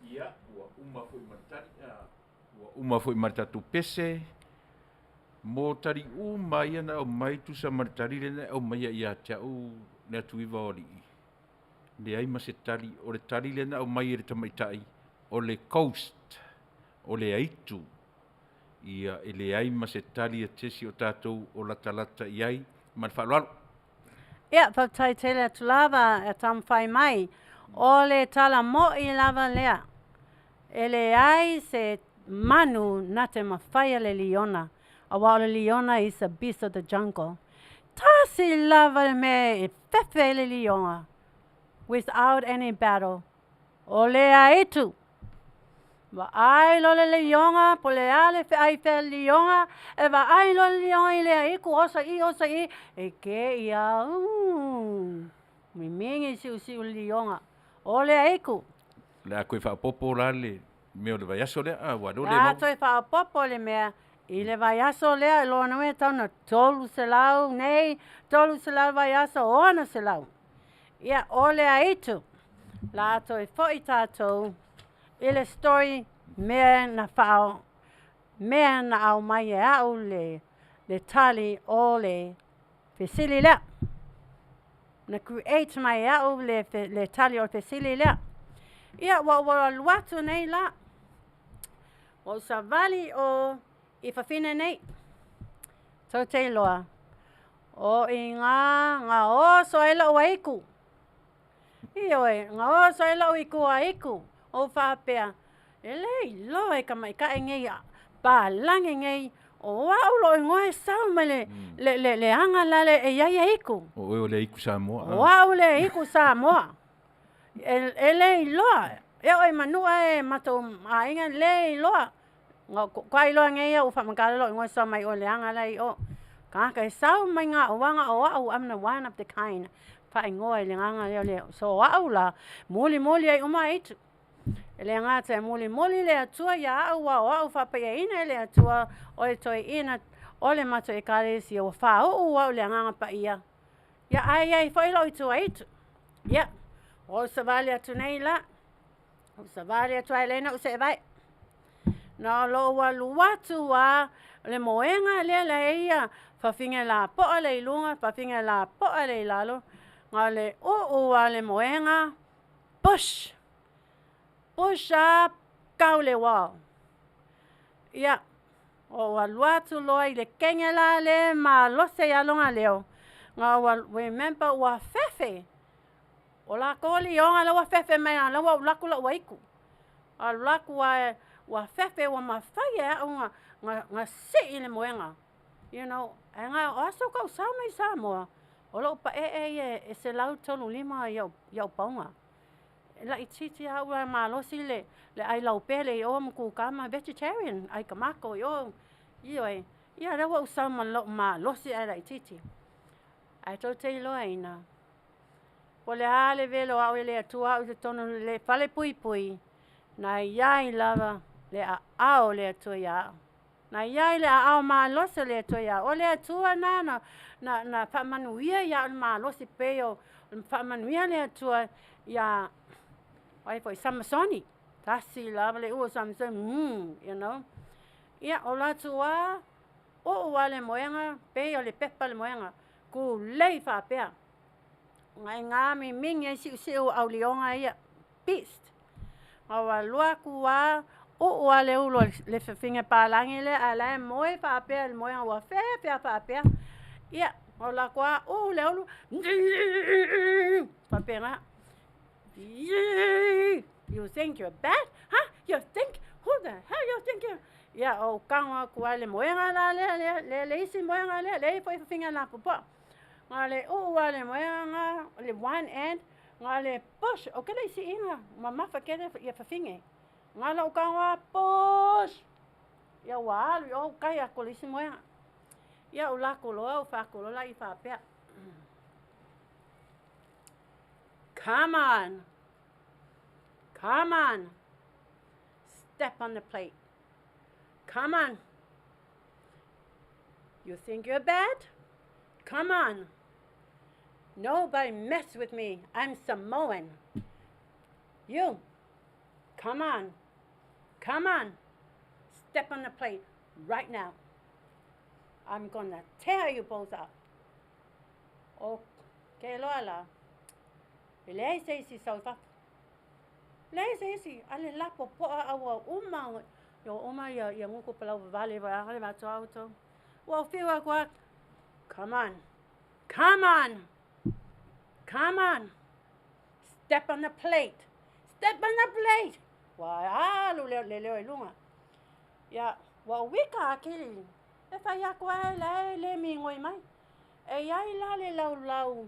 [SPEAKER 5] Ia, ua uma foi ma le tali, ua uma foi ma le tatou pese, mo tali uma ia na aumai tusa ma le tali lea na e aumaia ia te au le Atuiva o Alii. Leai ma se tali, o le tali lea na aumai e le tamaitai, o le coast, o le aitu. Ia, e leai ma se tali a tesi o tatou o latalata i ai, Ma le faaaloalo.
[SPEAKER 1] Ia, faafetai tele atu lava e taumafai mai. O le tala mo'i lava lea. E leai se manu na te mafaia le liona, auā o le liona is a beast of the jungle. Tasi lava le mea e fefe ai le liona without any battle, o le aitu. Vaai loa le lioga, po o le a le feai fea le lioga, e vaai loa le lioga i le aitu, oso i, oso i, e ke ia, mimigi siusiu le lioga. O le aitu.
[SPEAKER 5] O le a toe faaopoopo la le mea o le vaiaso lea, a ua le
[SPEAKER 1] A toe faaopoopo le mea i le vaiaso lea, lona uiga e tatau ona 300 nei, 300 vaiaso, 600. Ia, o le aitu, la toe foi tatou i le story mea na faa mea na aumai e au le tali o le fesili lea. Na create mai e au le tali o le fesili lea. Ia, ua ua alu atu nei la. Ua ou savali o i fafine nei. Tou te iloa, o i ngā ngā oso ai lou aiku. Ioe, ngā oso ai lou iku aiku. O faapea, e le iloa e ka maikaʻi nei palagi nei, o au lou igoa e sau mai le aga lale e iai aiku.
[SPEAKER 5] O oe o le aiku Samoa.
[SPEAKER 1] O au le aiku Samoa. E le iloa. E oo i manua e matou aiga le iloa. Ka iloa nei au whaamakala lou igoa e sau mai o le aga la i o. Kāka e sau mai ngā uaga o au, I'm the one of the kind. Whaingoa i le nganga leo leo. So au la, muli muli ai uma aitu. E le gata e mulimuli le Atua ia au ua o au faapaiaina e le Atua o le toeaina o le matou ekalesia ua faauu au i le Agaga Paia. Ia ae ai foi lou ituaitu. Ia, ua ou savali atu nei la. Ou savali atu ai lena ou seevae. Na o lou alu atu a le moega lea la ia fafine lapoa le i luga, fafine lapoa le i lalo. Na le uu a le moega, push! Push up, kau le wall. Ia, o alu atu loa i le kenge la le malose ia longa leo. Nga ua remember ua fefe. O la koli onga la ua fefe mai la ua ulaku la ua iku. Alu laku ua fefe ua mawhai e au nga si i le moenga. You know, e nga o aso kau sau mai Samoa. O lou pa e e se lau tolu lima iau paunga. La i titi au la malosi le ai lau pele i o muku kama vegetarian ai kamako i o ioe. Ia lea ua usau ma lou malosi ai la i titi. Ai tau te iloa ina. Po le a le velo au e le atua au i te tono le fale pui pui. Na iai lava le a ao le atua ia au. Na iai le a ao malosi le atua ia au. O le atua na whaamanuia ia au le malosi pe o whaamanuia le atua ia ai foi Samsoni. Tasi lava le ua Samsoni, you know. Ia o la tua o ua le moenga pe o le pepa le moenga. Ku lei whaapea. Ngai ngā mi mingi ai siu siu au lionga ia. Beast. Ngā wa lua kua o ua le ulo le whiwhinga pālangi le a la moe whaapea le moenga ua whewhea whaapea. Ia o la kua o le ulu whaapea ngā. You think you're bad? Huh? You think? Who the hell you think you? Ia o kanga kua le moenga la le le le le isi moenga le le foi whiwhinga la popoa. Ngā le ua le moenga ngā le one end ngā le push o kele isi inga mamafa kele ia whiwhinge. Ngā la ukanga push. Ia ua alu o kai a ko le isi moenga. Ia o lako loa o whako loa i whapea. Come on. Come on. Step on the plate. Come on. You think you're bad? Come on. Nobody mess with me. I'm Samoan. You. Come on. Come on. Step on the plate right now. I'm gonna tear you both up. O ke loa la. E leai se isi sau fafo. Leai se isi. Ale lapo poa aua uma. Yo uma ia nguku palau vale va ale va toa auto. Ua whiu aku. Come on. Come on! Come on! Step on the plate! Step on the plate! Ua alu le leo i luga. Ia, ua ou wika akili e fai aku ai la e le migoi mai. E iai la le laulau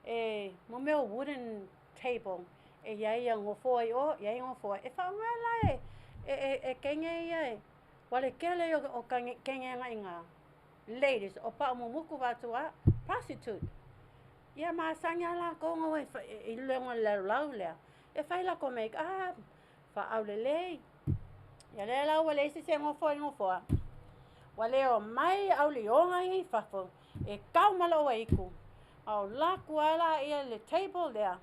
[SPEAKER 1] e mo mea o wooden table e iai ia gofoa i o, iai gofoa. E faaaoga la e, e, e, e kenge ia e, ua le kele ia o kenge agai nga ladies o pao mumuku vatua, prostitute. Ia masani a lakou ga e, i luga o le laulau lea. E fai lakou make up, faaulelei. Ia lea la ua leai se isi e nofo i le nofoa. Ua le omai aulioga ia i fafo e kau ma lou aiku. A o laku lava laia i le table lea.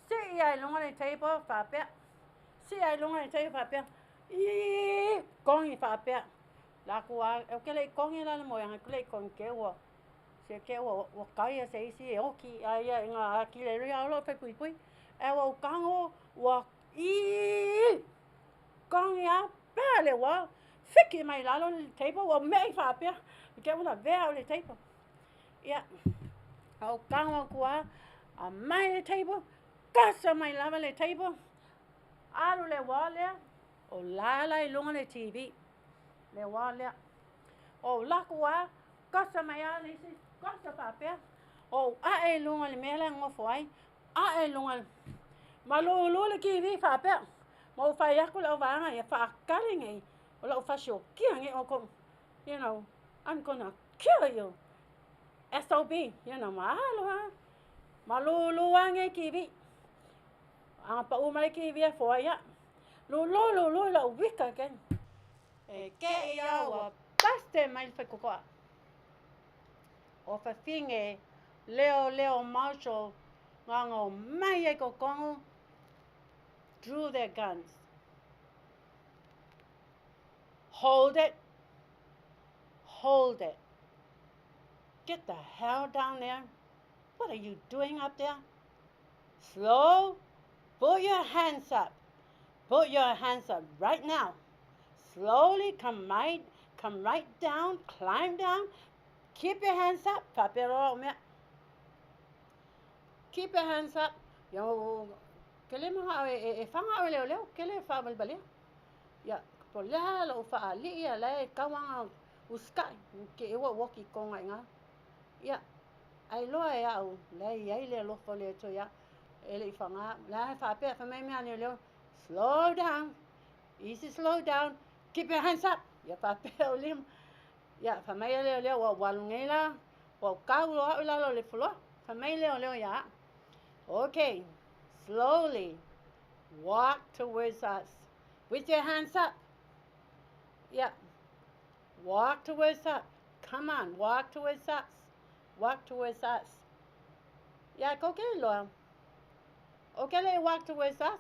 [SPEAKER 1] Sii lava i luga le table faapea. Sii lava i luga le table faapea. Ii kogi faapea. Laku lava, ou te le i kogi la le moega, ou te le i kogi ke ua se ke ua ua kai se isi e oki a ia i ngā aki le ria o lo fai pui pui. E ua ukango ua ii kogi a pea le ua fiki mai lalo le table ua mei faapea. Ke ua lavea o le table. Ia, a o kango aku a, a mai le table, kasa mai lava le table, alu le wā lea, o lala i luga le TV, le wā lea. O laku a, kasa mai a le isi, kasa faapea, o ae i luga le mea lea nofo ai, ae i luga, ma lulu le TV faapea, ma ou fai aku lau vaega ia faakali nei, o lau fasiokia nei o ko, you know, I'm gonna kill you. SOB, you know, ma alo ha. Ma lulu a nei TV. A pa u mai TV e foa ia. Lulu lulu lau wika again. E ke ia ua paste mai le whaikokoa. O whawhinge leo leo marshal ngā ngō mai e kokongo drew their guns. Hold it. Hold it. Get the hell down there. What are you doing up there? Slow. Put your hands up. Put your hands up right now. Slowly come right, come right down, climb down. Keep your hands up. Whapero mea. Keep your hands up. Ia, ke le maha e, e, e whanga au e leo leo, ke le wha Ia, po lea lo wha ali ia le kawanga uskai, ke e wa woki konga inga. Ia, ai loa e au, le iai le alofa le Atua ia, e le i whanga, la whapea, wha mai mea leo leo, slow down, easy slow down, keep your hands up, ia whapea o lima. Ia, wha mai leo leo, wa walu nei la, wa kau loa au lalo le fuloa, wha mai leo leo ia. Okay, slowly walk towards us with your hands up. Yeah. Walk towards us. Come on, walk towards us. Walk towards us. Yeah, go get it, Laura. Okay, le walk towards us.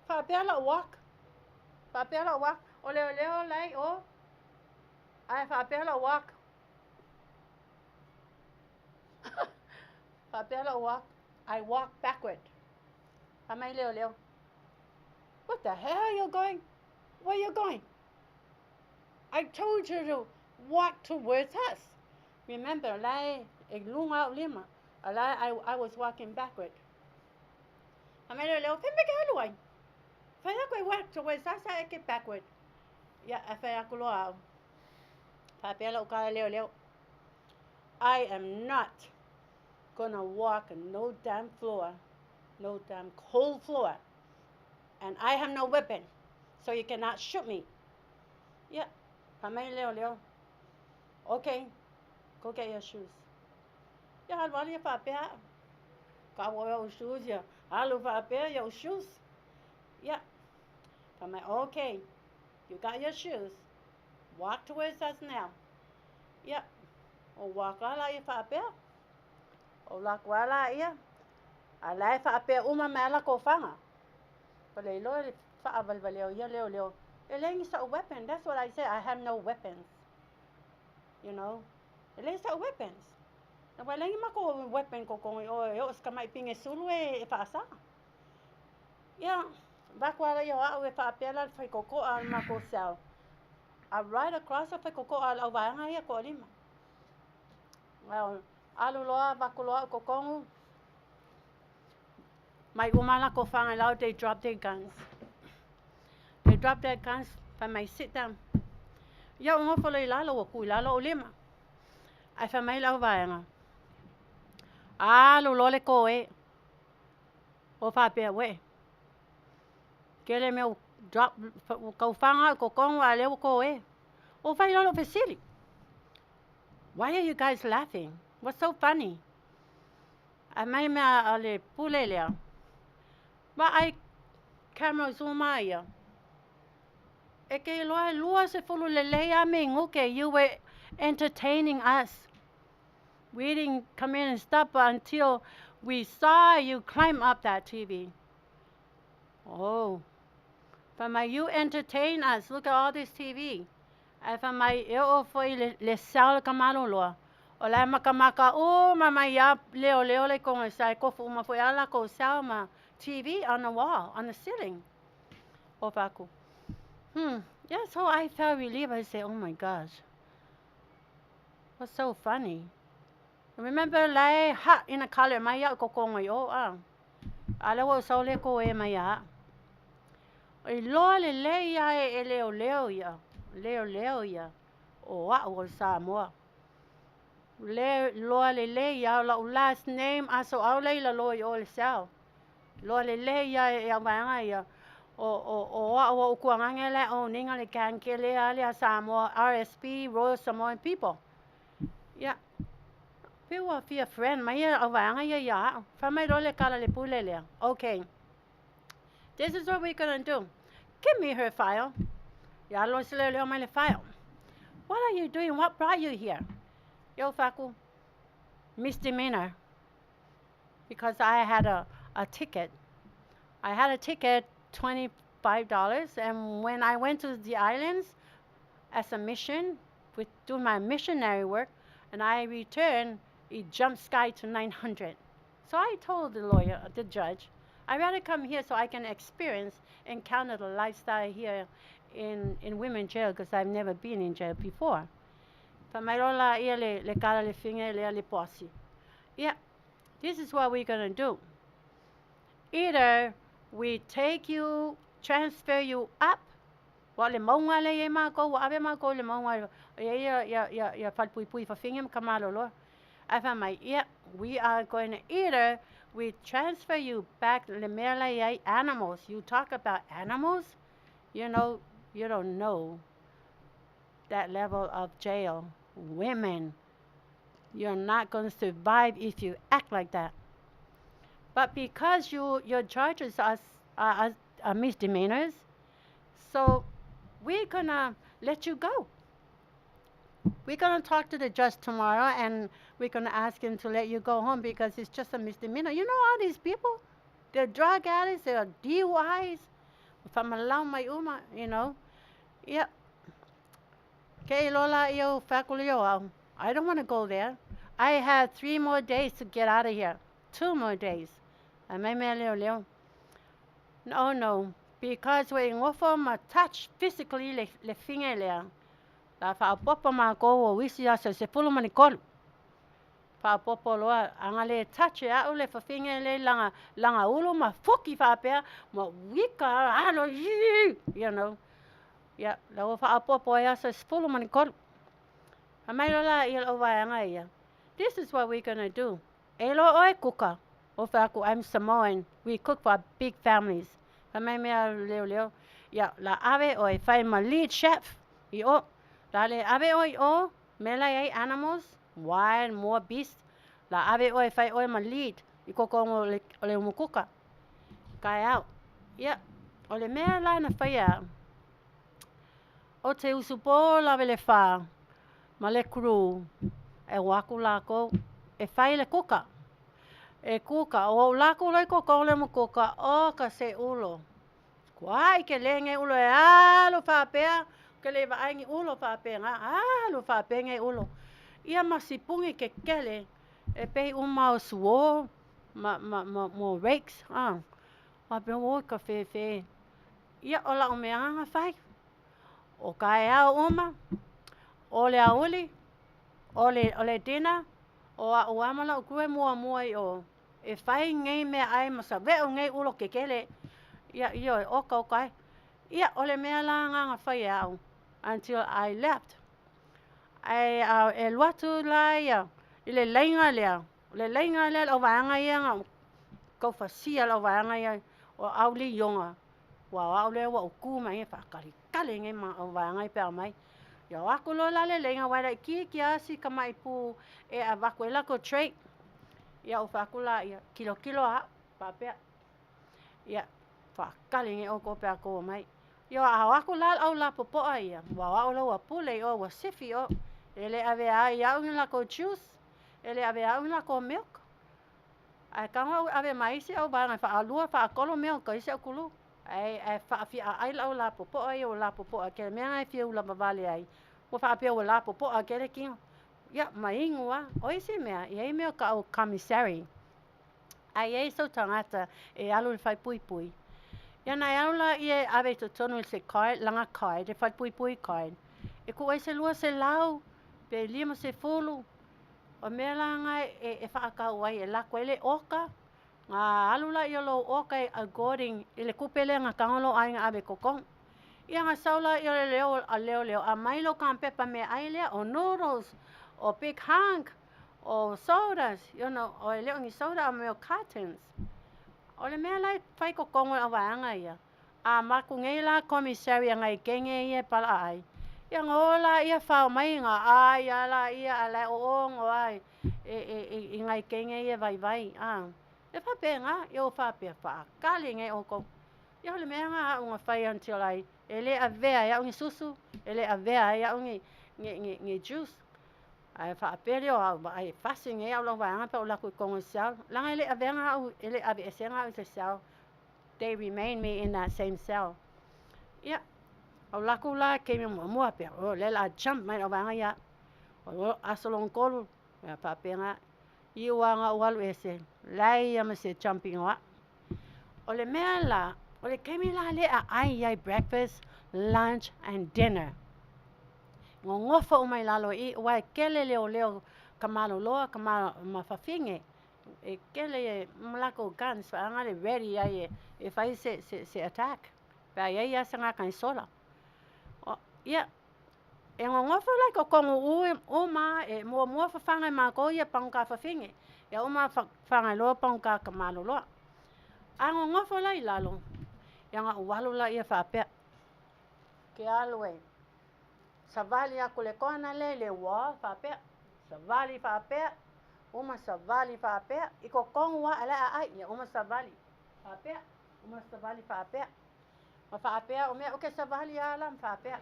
[SPEAKER 1] Whapea la walk. Whapea la walk. O leo leo lai o. Ai whapea la walk. Whapea la walk. I walk backward. Whamai leo leo. What the hell are you going? Where you going? I told you to walk towards us. Remember, lai e lunga o lima. Lai I was walking backward. Whamai leo leo, whai me ke halu ai. Whai aku e walk towards us, I get backward. Ia, a whai aku loa au. Whapea lau kala leo leo. I am not gonna walk no damn floor, no damn cold floor. And I have no weapon, so you cannot shoot me. Yeah, whai mai leo leo. Okay, go get your shoes. Ia halu alu ia whapea. Ka wo your shoes ia. Halu whapea your shoes. Yeah. Whai mai, okay, you got your shoes. Walk towards us now. Yeah. O walk ala ia whapea. O lako ala ia. A lai whapea uma me ala ko whanga. O le iloa le whaavalvaleo ia leo leo. E leai sa'u weapon. That's what I say. I have no weapons. You know. E leai sa'u weapons. Na wai leai mako weapon ko kongi o e o ska mai pinge sulu e whaasa. Ia, vaku ala ia o au e whaapea la whai koko a mako cell. A right across a whai koko a lau vaega ia ko lima. Alu loa avatu loa a'u i totonu, mai uma a latou faga i lalo, they drop their guns. They drop their guns, fai mai, sit down. Ia ou nofo loa i lalo, ua tuu i lalo ou lima. Ae fai mai le auvaega, alu loa le koe. O faapea, uē, tele mea ua drop, ua tau faga au i totonu a o lea ua koe. Ua fai loa lou fesili, why are you guys laughing? What's so funny? Ae mai mea a le pule lea, vaai camera zoom a ia. E ke iloa e 20 lelei a minuke, you were entertaining us. We didn't come in and stop until we saw you climb up that TV. Oh. Fai mai, you entertain us. Look at all this TV. Ae fai mai, e oo foi le, le cell le kamaloloa. O la e makamaka uma mai ia leoleo le konga sa e kofu uma foi a lakou cell ma TV on the wall, on the ceiling. O faku. Yeah, so I felt relieved. I said, oh my gosh. What's so funny? Remember la e ha ina kale mai ia'u kokoga i o a. A lea ua ou sau lea koe mai ia a'u. E iloa lelei a e leoleo ia, leoleo ia o a'u o le Samoa. Le iloa lelei a o la'u last name aso au lea i lalo i o i le cell. Iloa lelei a e au vaega ia o o o a'u o Utuagaga la e owning le gang kele a lea Samoa RSP Royal Samoan People. Ia, pei ua fia friend mai ia au vaega ia iā a'u. Fai mai loa le kala le pule lea. Okay. This is what we're gonna do. Give me her file. Ia alu loa se leoleo mai le file. What are you doing? What brought you here? Ia ou fai atu, misdemeanor. Because I had a, a ticket. I had a ticket, $25, and when I went to the islands as a mission, with doing my missionary work, and I returned, it jumped sky to 900. So I told the lawyer, the judge, I'd rather come here so I can experience, encounter the lifestyle here in, in women jail because I've never been in jail before. Fai mai loa laia le, le kala le figa lea le posi. Yeah, this is what we're gonna do. Either we take you, transfer you up, ua o le mauga lea e i ai makou, ua ave makou i le mauga e i ai ia, ia, ia, ia falepuipui fafine ma ka maloloa. Ae fai mai, yeah, we are going to either we transfer you back le mea la e i ai animals. You talk about animals, you know, you don't know that level of jail. Women, you're not going to survive if you act like that. But because you, your charges are, are, are misdemeanors, so we're gonna let you go. We're gonna talk to the judge tomorrow and we're gonna ask him to let you go home because it's just a misdemeanor. You know all these people? They're drug addicts, they're DUIs. Faamalau mai uma, you know. Yeah. Ke iloa la ia o faculty o au. I don't want to go there. I have 3 more days to get out of here. 2 more days. Ae mai mea leoleo. No, no. Because ua i nofo ma touch physically le, le figa lea. La faaopoopo makou o isi aso e 13. Faaopoopo loa, a na le touch e a'u le fafine lea i lana, lana ulu ma fuki faapea, ma wika alo, you know. Ia, la ua faaopoopo ai aso e 13. Fai mai loa laia i la'u vaega ia, This is what we gonna do. E iloa ʻoe kuka? Ou fai atu, I'm Samoan, we cook for our big families. Fai mai mea leoleo, ia, la ave ʻoe fai ma lead chef i ʻo. La le ave ʻoe i ʻo, mea la i ai animals, wild, more beast, la ave ʻoe fai ʻoe ma lead i totonu o le, o le umukuka. Kaeao. Ia, o le mea la na faia e a'u, ou te usu pō lawe le whā ma le crew e o aku lākou e fai le kuka. E kuka, o ou lākou loa i totonu o le umukuka, o ka se ulo. Kuaʻi ke lē nei ulo e alu faapea, ke le vaai ni ulo faapena, alu faapea nei ulo. Ia ma sipuni ke kele, e pei uma o suō ma, ma, ma, mo rakes, ah. Faapea, oi ka fefe. Ia, o la'u mea na fai. O ka e ao uma, o le aoauli, o le, o le dinner, O a'u a ma la'u crew e muamua i o e fai nei mea'ai ma save'u nei ulo kekele. Ia ioe oka oka e. Ia o le mea la agaga fai e a'u until I left. Ae e alu atu la ia i le laiga lea, o le laiga lea le auvaega ia na taufasia le auvaega ia o auleioga, ua o a'u lea ua ou tu mai ai e faataletale nei ma auvaega ia pe a omai. Ia o atu loa la le laiga aua e laitiiti lava si tama'i pu e avatu ai latou tray. Ia ou fai atu laia, tilotilo a'u faapea, ia faatali nei ʻoukou pe a outou omai. Ia a o atu la le au lapopoa ia, ua o a'u la ua pule i o ua sifi i o, e le avea ai ia a'u ni latou juice, e le avea a'u ni latou milk. Ae tago a'u e ave ma isi au vaega e faalua faatolu milk a isi au kulu. Ae ae faafiaai le au lapopoa ia ua lapopoa tele mea na e fia ula vavale ai. Ua faapea ua lapopoa tele tino. Ia ma inu lava. O isi mea, e i ai mea o ta'u commissary. A i ai sou tagata e alu i le falepuipui, ia ona e alu lea e ave i totonu i se card, lana card, le falepuipui card, e tuu ai se 200 pe 50, o mea la na e faatau ai e lako ai le oka, ona alu lea o lou oka according i le tupe lea na tago lou aiga e ave i totonu. Ia ona sau lea o le leo a leoleo, aumai lou tagapepa meaai lea, o noodles, o big hunk, o sodas, you know, e le o ni soda a o mea o cartons. O le mea la e fai i totonu o le auvaega ia, a matou nei la commissary a nai kege ia e pala'a ai, ia ona o laia fao mai ona ai lava laia a o la e oogo lava i nai kege ia vaivai a. E faapena, ia ua faapea, faatali nei ʻoukou. Ia o le mea lena a'u na fai until I, e le avea e a'u ni susu, e le avea ai a'u ni juice. Ae faapea lea o au vaai e fasi nei a'u i lau vaega pe a ou alu atu i totonu o le cell, leaga e le avea a'u, e le aveeseina a'u i se cell. They remain me in that same cell. Ia, ou alu atu la i le taimi muamua pea, o lea o le a jump mai le auvaega ia a'u. O aso lona tolu, ia faapena. Iu lava ina ou alu ese, leai lava ma se jumping o a'u. O le mea la, o le taimi la lea e a'ai ai breakfast, lunch and dinner. Gogofo uma i lalo i i, aua e tele leoleo ka maloloa ka ma fafine, e tele ma latou guns vaega le ready ai e fai se attack pe a i ai lava se gata e sola. Ia, e gogofo la i totonu uma e muamua fafaga e matou ia pagota fafine, ia uma fafaga ai loa pagota ka maloloa. A gogofo la i lalo, ia ona ou alu laia faapea, ke alu e savali atu i le kona lea i le wall faapea, savali faapea, uma savali faapea, i totonu lava a o la e aai, ia uma savali faapea, uma savali faapea. Ma faapea o mea ou te savali lava la ma faapea.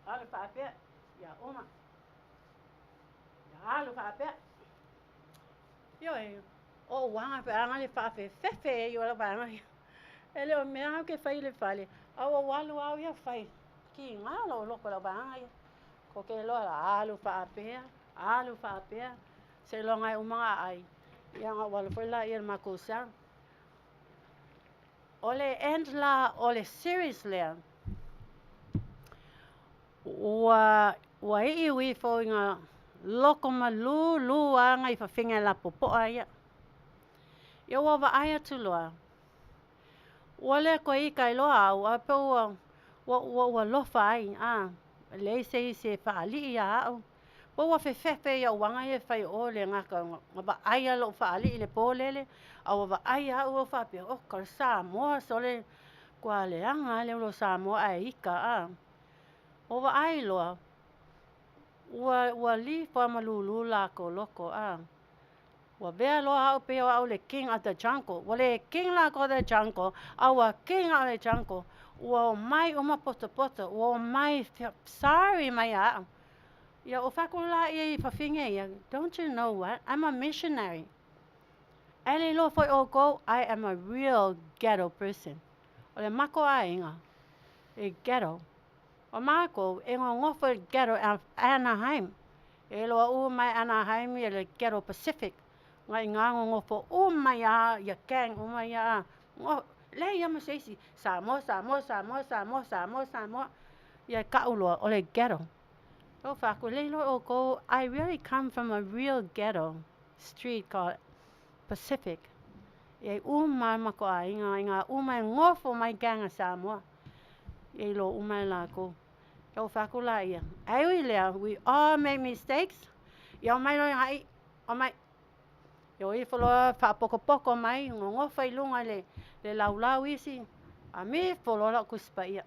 [SPEAKER 1] Alu faapea, ia uma. Ia alu faapea. Ioe, o ou aga pe aga le faafefefe ai o lau vaega ia. E le o mea ou te fai i le fale, a ua ou alu lava au ia fai, kiga lou loko i lau vaega ia. Ko ke loa la alu faapea, alu faapea, seiloga e uma ona aai, ia ona ou alu foi lea i le matou cell. O le end la o le series lea, ua ua iu ifo ina loko malūlū lava nai fafine lapopoa ia. Ia ua vaai atu loa, ua le toe ita ai loa au, ae pe ua ua ua ua alofa ai, a, leai se isi e faalii iā a'u. Ua ua fefefe i a'u aga ia e fai o le gata na vaai lava lo'u faalii i le po lele, a ua vaai a'u ua faapea, oka le Samoa sole toa leaga lava le ulo Samoa ae ita a. Ua vaai loa, ua ua lifo lava ma lūlū latou loko a. Ua avea loa a'u pei o a'u le king of the jungle. Ua le king latou of the jungle, a ua king a'u le jungle. Ua omai uma potopoto, ua omai sorry mai ia a'u. Ia ou fai atu laia i fafine ia, don't you know what, I'm a missionary. Ae le iloa foi ʻoukou, I am a real ghetto person. O le matou aiga, e ghetto. O makou e gogofo i le ghetto Anaheim. E iloa uma e Anaheim ia le ghetto Pacific. Na i ina gogofo uma ai lava ia gang uma ia a. Leai lava ma se isi, Samoa, Samoa, Samoa, Samoa, Samoa, Samoa. Ia ka'u loa, o le ghetto. Ou fai atu, le iloa ʻoukou, I really come from a real ghetto street called Pacific. Ia i uma lava matou aiga, aiga uma e gofo mai gang a Samoa. Ia iloa uma e lakou. Ia ou fai atu laia, ae ui i lea, we all make mistakes. Ia omai loa agai, omai. Ia o ifo loa faapokopoko mai, gogofa i luga i le laulau isi, amifo loa lau Tusi Paia.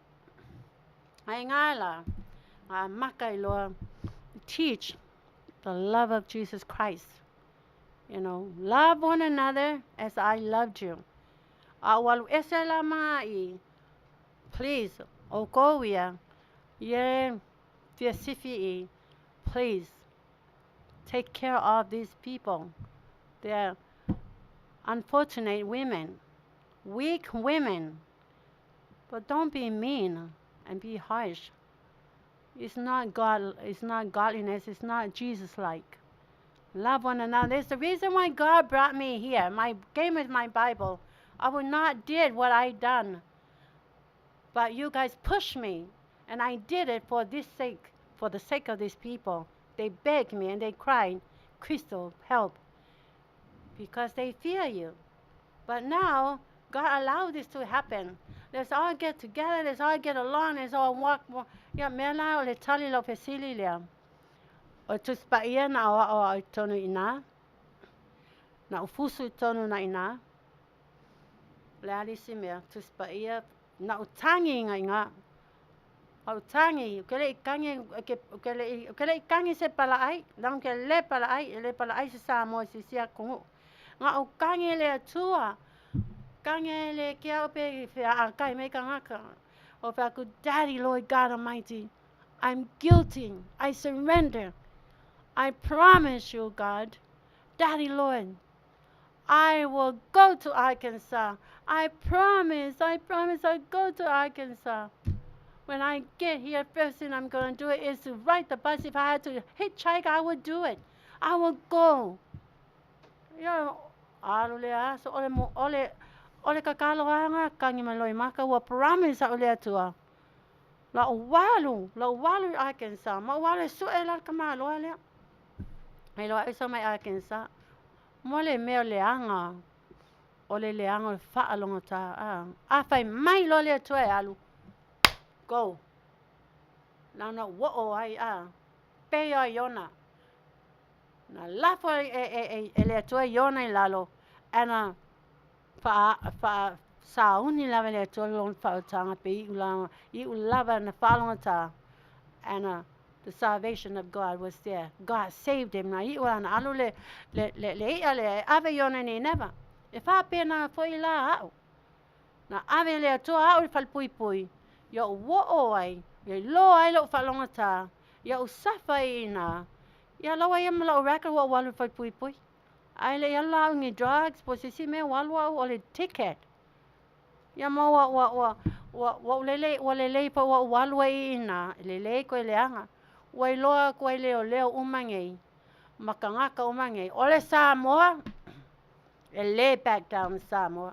[SPEAKER 1] Ae iga la, na amata ai loa teach the love of Jesus Christ. You know, love one another as I loved you. A ua alu ese la ma i, please, ʻoukou ia, ia e fia sifi i, please, take care of these people. They're unfortunate women, weak women. But don't be mean and be harsh. It's not God, it's not godliness, it's not Jesus-like. Love one another. There's the reason why God brought me here. My gave me my Bible. I would not did what I done. But you guys pushed me, and I did it for this sake, for the sake of these people. They begged me and they cried, Crystal, help. Because they fear you. But now, God allowed this to happen. Let's all get together, let's all get along, let's all walk. Ia, mea la o le tali i lau fesili lea. O le Tusi Paia na aoao au i totonu i ina, na ou fusu i totonu na ina. O le a le isi mea, Tusi Paia, na ou tagi i ina. Na ou tagi, ou te le i tagi, ou te le i, ou te le i tagi i se palaai, leaga ou te le palaai, e le palaai se Samoa i se isi atunuu. Na ou tagi i le Atua, tagi ai le ke au pe feaakai mai tagata. Ou fai atu, Daddy, Lord God Almighty, I'm guilty, I surrender. I promise you, God, Daddy Lord, I will go to Arkansas. I promise, I promise I'll go to Arkansas. When I get here, first thing I'm going to do is to ride the bus. If I had to hitchhike, I would do it. I will go. Ia, alu lea aso, o le, o le, o le kakalo lava kagi mai loa i maka, ua promise a'u i le Atua. La ou alu, la ou alu i Arkansas, ma ou alu e su'e la le tamāloa lea. E iloa a'u sau mai Arkansas. Mo le mea o leaga, o le leaga o le faalogotā, a, a fai mai loa le Atua e alu, go. Na ona ou oo ai, a, pei o Iona. Na lafo e, e, e, e le Atua Iona i lalo, ana faa, faa sauni lava e le Atua lona faautaga pe iu lava, iu lava na faalogotā, ana the salvation of God was there. God saved him. Na iu lana alu le, le, le, le i'a lea e ave Iona i Nineva. E faapena foi la a'u. Na ave e le Atua a'u i le falepuipui, ia ou oo ai, ia iloa ai lo'u faalogotā, ia ou safa ai iina, ia laua ia ma la'u record ua ou alu i le falepuipui. Ae le i alu la au i ni drugs po o se isi mea, ua alu au o le ticket. Ia ma ua, ua, ua, ua, ua ou lelei, ua lelei foi ua ou alu ai iina, e lelei koe leaga. Ua iloa atu ai leoleo uma nei, ma tagata uma nei, o le Samoa, e le back down Samoa.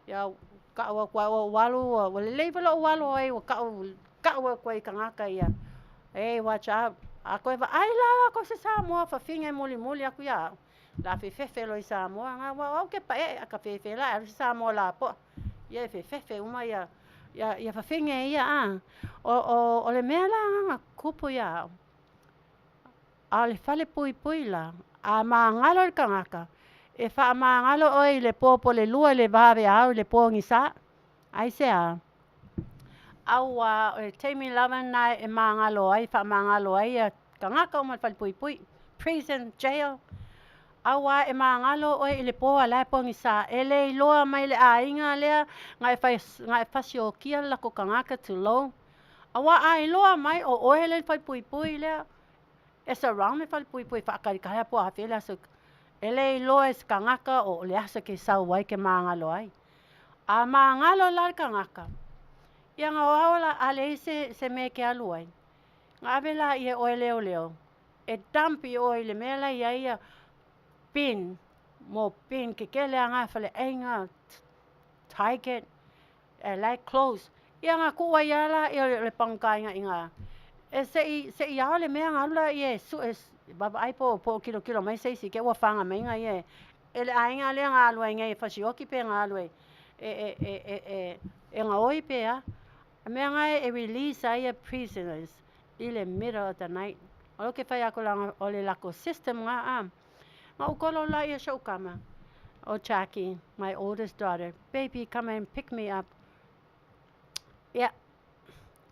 [SPEAKER 1] Ia, ka'u atu ai ua ou alu, ua lelei foi lo'u alu ai, ua ka'u, ka'u atu ai i tagata ia, hey, watch out. A toe vaai la latou i se Samoa fafine mulimuli atu ia au, la fefefe loa i Samoa, na ua au ke pae'e a ka fefe la e alu se Samoa lapoa. Ia e fefefe uma ia, ia, ia fafine ia a. O, o, o le mea la na tupu ia au, a o le falepuipui la, a magalo le tagata, e faamagalo oe i le po po le lua i le vaveao i le pogisa. Aisea? Auā, o le taimi lava lena e magalo ai, faamagalo ai ia tagata uma i le falepuipui, prison, jail. Auā e magalo oe i le po a la e pogisa, e le iloa mai le aiga lea na e fai, na e fasiokia le latou tagata tulou. Auā a iloa mai o oe lea i le falepuipui lea, e surround le falepuipui faatalitali po o afea le aso, e le iloa e se tagata o le aso e te sau ai ke magalo ai. A magalo la le tagata, ia na o au la a leai se, se mea e te alu ai, na ave laia e oe leoleo, e dump i oe i le mea la e i ai ia bin, mo bin kekele a na faleaiga, Target, e la e close. Ia nga kuʻu ai a la ia o le pagota i ina. E seʻi ao le mea ga alu laia e sue vaavaai po o kilokilo mai se isi, ke ua faga mai ga ia e le aiga lea ga alu ai nei e fasioki pe ga alu e gaoi pe a. Mea ga e release ai ia prisoners i le middle of the night. O lo ke fai aku laga o le lakou system ga a. Ga ou kolo la ia soʻu kama o Jackie, my oldest daughter, "Baby, come and pick me up." Ia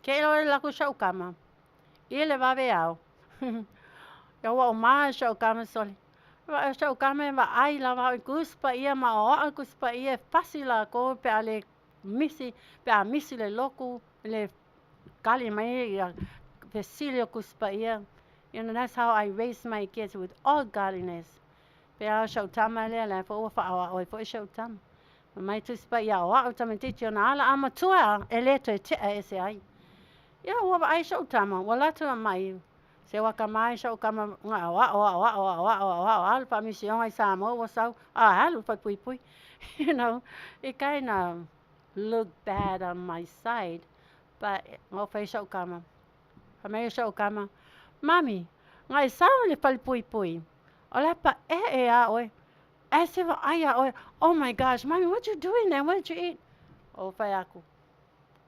[SPEAKER 1] ke ilo le lakou soʻu kama i le vave ao. Ia ua o ma soʻu kama sole. Soʻu kama e vaai lava au i Kusi Paia ma o aʻo Kusi Paia e fasi lakou pe a le misi, pe a misi le loku le kali mai ia fesili o Kusi Paia. That's how I raised my kids, with all godliness. Pe a soʻu tama lea la foʻi ua faaoao ai foʻi soʻu tama. Mai Tusi Paia o aʻo tamaititi ona ala a matua e lē toe teʻa ese ai. Ia ua vaai soʻu tama ua latu mai se ua kamai soʻu kama ga aʻo aʻo aʻo aʻo aʻo aʻo aʻo aʻo alu faamisioga i Samoa ua sau a alu falepuipui. It kind of look bad on my side, but ga fai soʻu kama. Fai mai soʻu kama, "Mami, ga e sau i le falepuipui. O le pa e e a oe. E se wa ai a oe. Oh my gosh, Mommy, what you doing there? What did you eat?" O fai aku.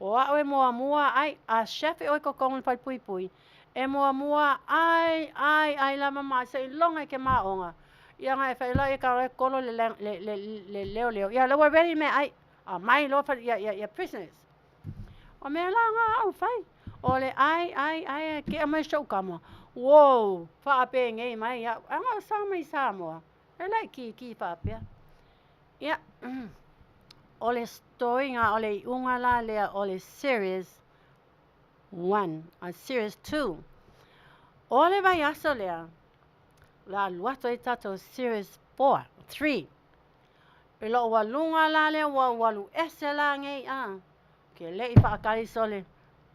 [SPEAKER 1] O aʻo e muamua ai, a chef e oi kokong le falepuipui. E muamua ai, ai, ai lama ma se i longa i ke maonga. Ia ngai fai la ia ka le kolo le le le le leo leo. Ia le ua ready me ai. A mai lo fa ia ia ia prisoners. O mea la nga au fai. O le ai, ai, ai, ke a mai soʻu kama. Wow, whaape ngei mai ia. Anga o sa mai Samoa. E lai ki ki whaapea. Ia, o le story nga o le iuga la lea o le series 1, a series 2. O le vaiaso lea, la alu atu ai tatou series 4, 3. E loo waluga la lea ua ua ese la nei a. Ke lei whaakari sole.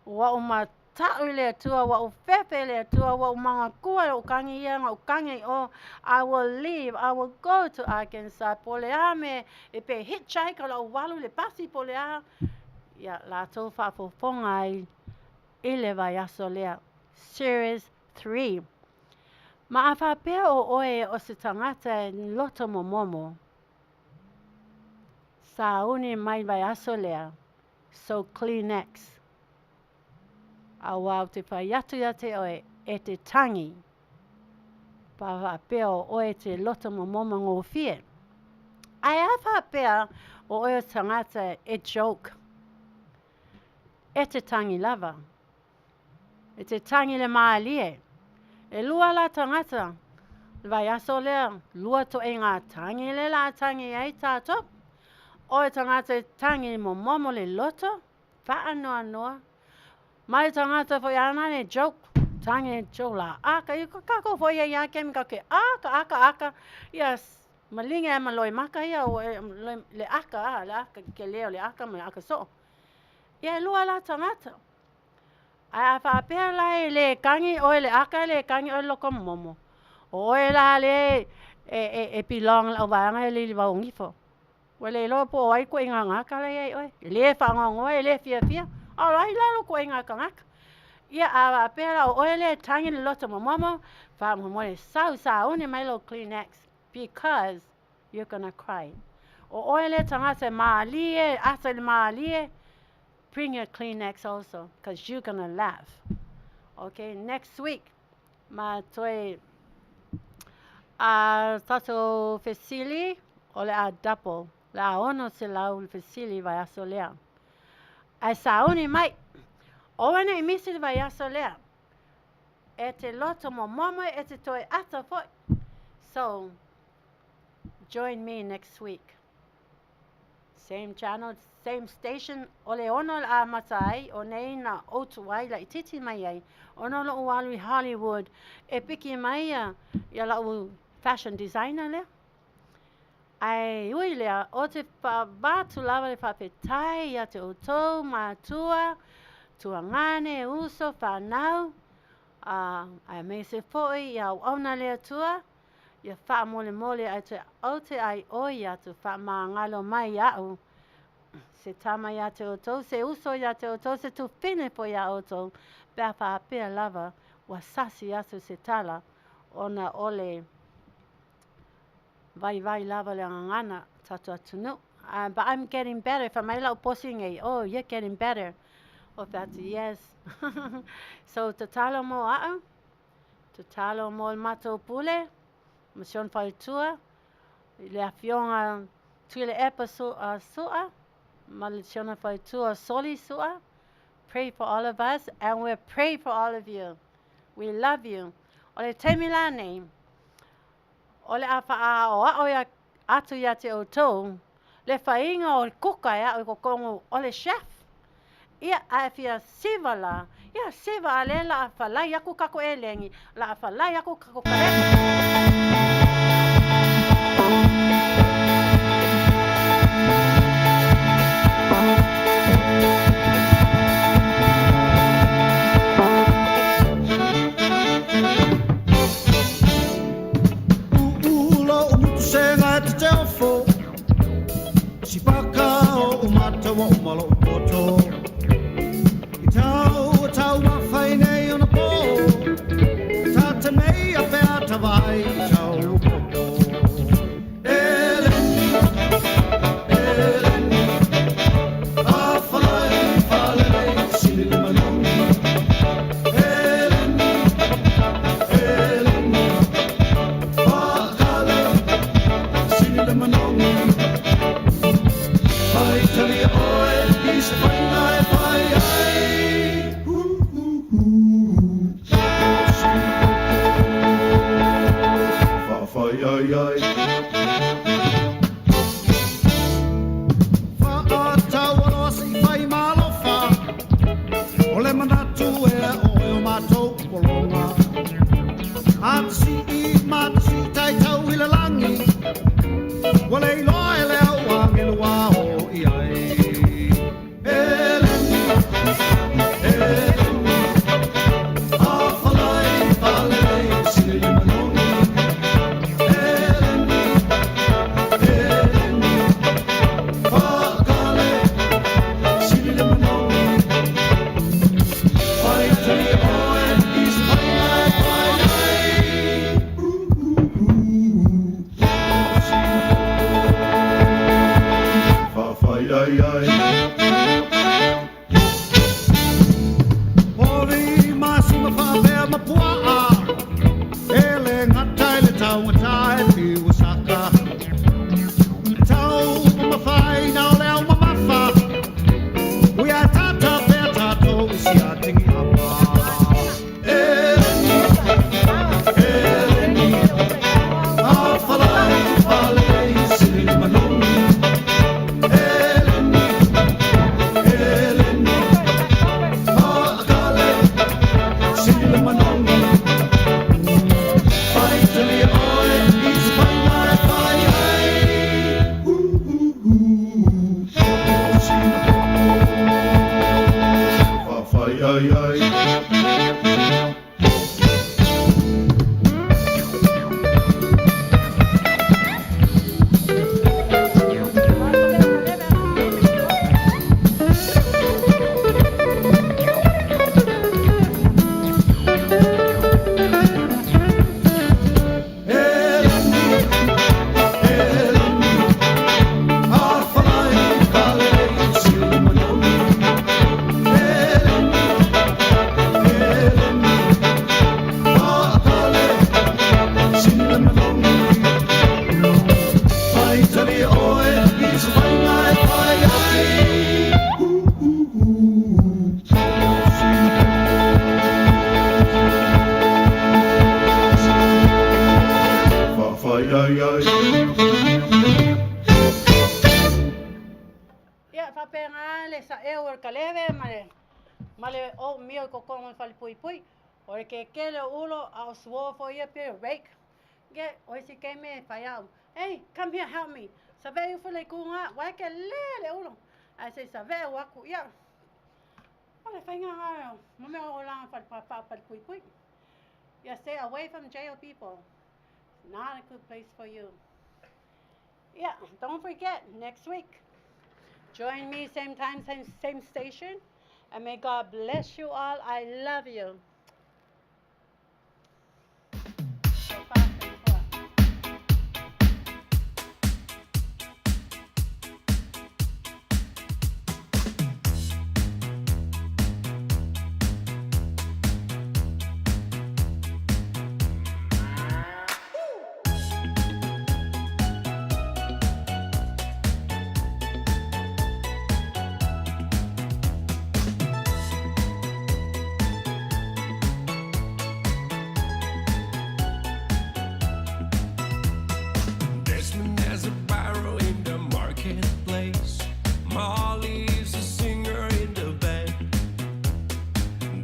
[SPEAKER 1] Ua o mata'u i le Atua, ua ou fefe i le Atua, ua ou magakua i lou kagi ia na ou kagi o, "I will leave, I will go to Arkansas." Po le a me e pe hitchhike o lau walu le pasi po le a. Ia latou faafofoga ai i le vaiaso lea. Series 3. Ma a faapea o oe o se tagata e loto momomo. Sauni mai vaiaso lea. So Kleenex. Auā o te fai atu ia te oe e te tangi. Pa faapea o oe te loto momomo ngōfie. Ae a faapea o oe o tagata e joke. E te tangi lava. E te tangi le maalie. E lua la tagata. Le vaiaso lea, lua to e ngā tangi le la tangi ai tātou. O e tagata e tangi momomo le loto, whaanoa noa. Mai tagata fo ia ne joke. Tangi joke la aka. I ka kako fo ia ia ke ka ke aka aka aka. Ia malinga e maloi maka ia o le aka a le aka ke leo le aka ma aka so. Ia lua la tagata. Ai a whaapea la e le kangi o le aka le kangi o loko momo. O e la le e pilong la waanga e le li waongifo. Ua le iloa po o ai koe ngā ngaka la iai oe. Le whaangongoa e le fia fia. O lai lalo koe ngā kangaka. Ia a whaapea la o oe le tangi le loto momomo. Wha momo le sau sa une mai lo Kleenex. Because you're gonna cry. O oe le tangata maalie, ata le maalie. Bring your Kleenex also, because you're gonna laugh. Okay, next week, ma toe a tatou fesili o le a double. Le a 600 le fesili vaiaso lea. Ae sauni mai. O ene i misi le vaiaso lea. E te loto momomo e te toe ata foi. So, join me next week. Same channel, same station. O le ono a matai, o nei na outu ai la i titi mai ai. Ono lo alu i Hollywood. E piki mai ia, ia lau fashion designer lea. Ai ui lea, o te whaavatu lava le whaafetai ia te outou, matua, tuagane, uso, whanau. Ai me se foi ia au auna le atua, ia whaamolemole ai te au te ai o ia tu whaamangalo mai au. Se tama ia te outou, se uso ia te outou, se tufine foi ia outou, pe a faapea lava ua sasi atu se tala ona o le vaivai lava o le gagana tatou atunuu. But I'm getting better. Fai mai lau posi nei, oh, you're getting better. Ou fai atu, yes. So, tatalo mo au, tatalo mo le matou pule, ma si ona faletua, i le afioga Tuilaepa Su'a, ma le si ona faletua Soli Su'a. Pray for all of us, and we'll pray for all of you. We love you. O le taimi lenei, o le a fa'aaoa'o atu iā te outou le faiga o le kuka e a'u i kokogu o le chef. Ia, a e fia siva la, ia siva a lea la a falai aku kako elegi, la a falai aku kako kaleki.
[SPEAKER 8] Uula o mutusega e te teofo Si paka o umata wa umalo upoto I tau o tau mawhai nei ona pō Ta te mei a pea tawai i tau upoto Eleni, Eleni A whalai whalelei sili le manogi Eleni, Eleni Whakale sili le manogi Pai talia oe i se whainga e pai ai Hu, hu, hu Whawhai ai ai Whaatau aloa se i whai malofa O le manatu e oe o mātou polonga A te si i ma te si tai tau i le langi Ua le iloa e le au angelo a o i ai Eleni, Eleni A whalai whalelei sili le manogi Eleni, Eleni Whakale sili le manogi Pai talia oe i se whainga e pai ai Hu, hu, hu Whawhai ai ai Pori masima whaapea mapuaa E le ngata i le taugata e piua saka Tau mawhai na o le au mamafa Ui a tata pea tātou i si a tingi apa Eleni, Eleni A whalai whalelei sili le manogi Eleni, Eleni Whakale sili le manogi Pai talia oe i se whainga e pai ai Hu, hu, hu Whawhai ai ai Eleni, Eleni A whalai whalelei sili le manogi Eleni, Eleni Whakale sili le manogi Pai talia oe i se whainga e pai ai Hu, hu, hu Whawhai ai ai
[SPEAKER 1] Ia, faapena le sa'eo o le kaleve ma le o mio i kokoga o le falepuipui. O le kekele o ulo a o suoa foi ia pe rake. Ia, o isi taimi e fai au, Hey, come here, help me. Save'e ifo le ikuga, uae kelē le ulo. Ae se i save'e ua aku, ia, o le faiga lena mo mea o olaga faapalepuipui. Ia, stay away from jail people. It's not a good place for you. Yeah, don't forget, next week, Join me same time, same, same station. And may God bless you all. I love you.
[SPEAKER 12] Desmond has a barrow in the marketplace. Molly's a singer in the band.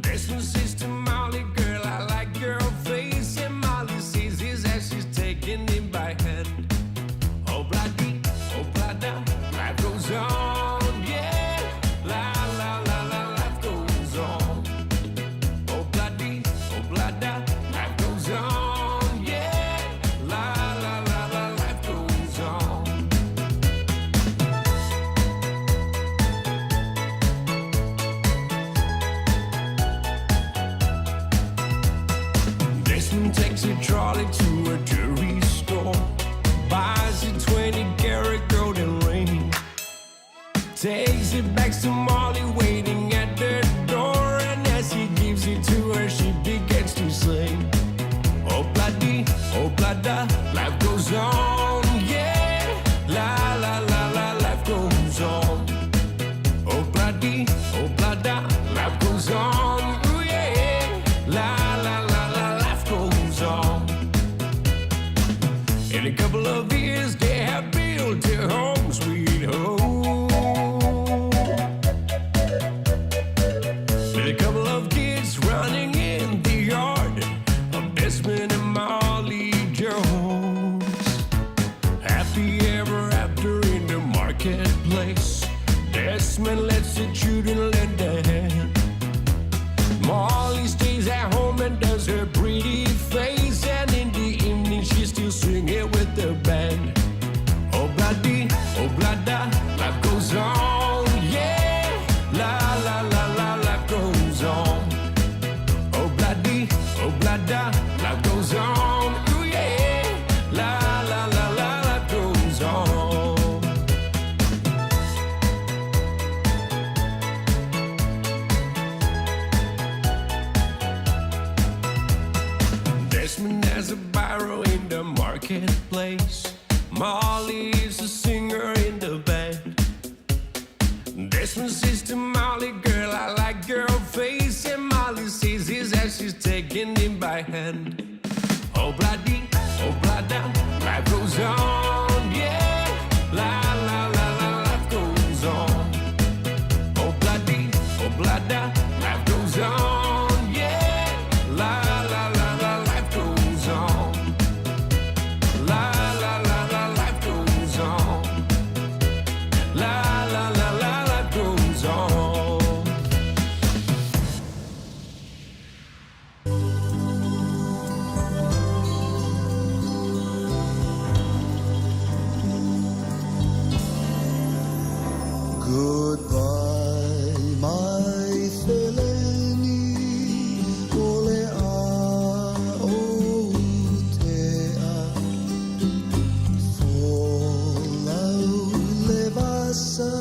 [SPEAKER 12] Desmond says to Molly, girl, I like your face. And Molly sees his as she's taking him by hand. Oh, bloody, oh, blada, life goes on, yeah. La, la, la, la, life goes on. Oh, bloody, oh, blada, life goes on, yeah. La, la, la, la, life goes on. Desmond takes a trolley to a jewelry store, buys a 20 karat golden ring, takes it back to Molly waiting at the door, and as he gives it to her, she begins to sing. Oh bloody, oh blada, life goes on, yeah. La la la la, life goes on. Oh bloody, oh blada, life goes on, ooh yeah. La la la la, life goes on. In a couple of years, they have built a home, sweet home. With a couple of kids running in the yard of Desmond and Molly Jones. Happy ever after in the marketplace. Desmond lets the children lend a hand. Molly stays at home and does her pretty face. And in the evening, she's still singing with the band. Oh, bloody, oh, blada, life goes on, yeah. La, la, la, la, life goes on. Oh, bloody, oh, blada, life goes on, ooh, yeah. La, la, la, la, life goes on. Desmond has a barrow in the marketplace. Molly is a singer in the band. Desmond says to Molly, girl, I like your face. And Molly sees his as she's taking him by hand. Oh, bloody, oh, blada, life goes on, yeah. La, la, la, la, life goes on. Oh, bloody, oh, blada, life goes on, yeah. La, la, la, la, life goes on. La, la, la, la, life goes on. La, la, la, la, life goes on.
[SPEAKER 13] Goodbye, my seleni, o le a o te a. Folau le vasa.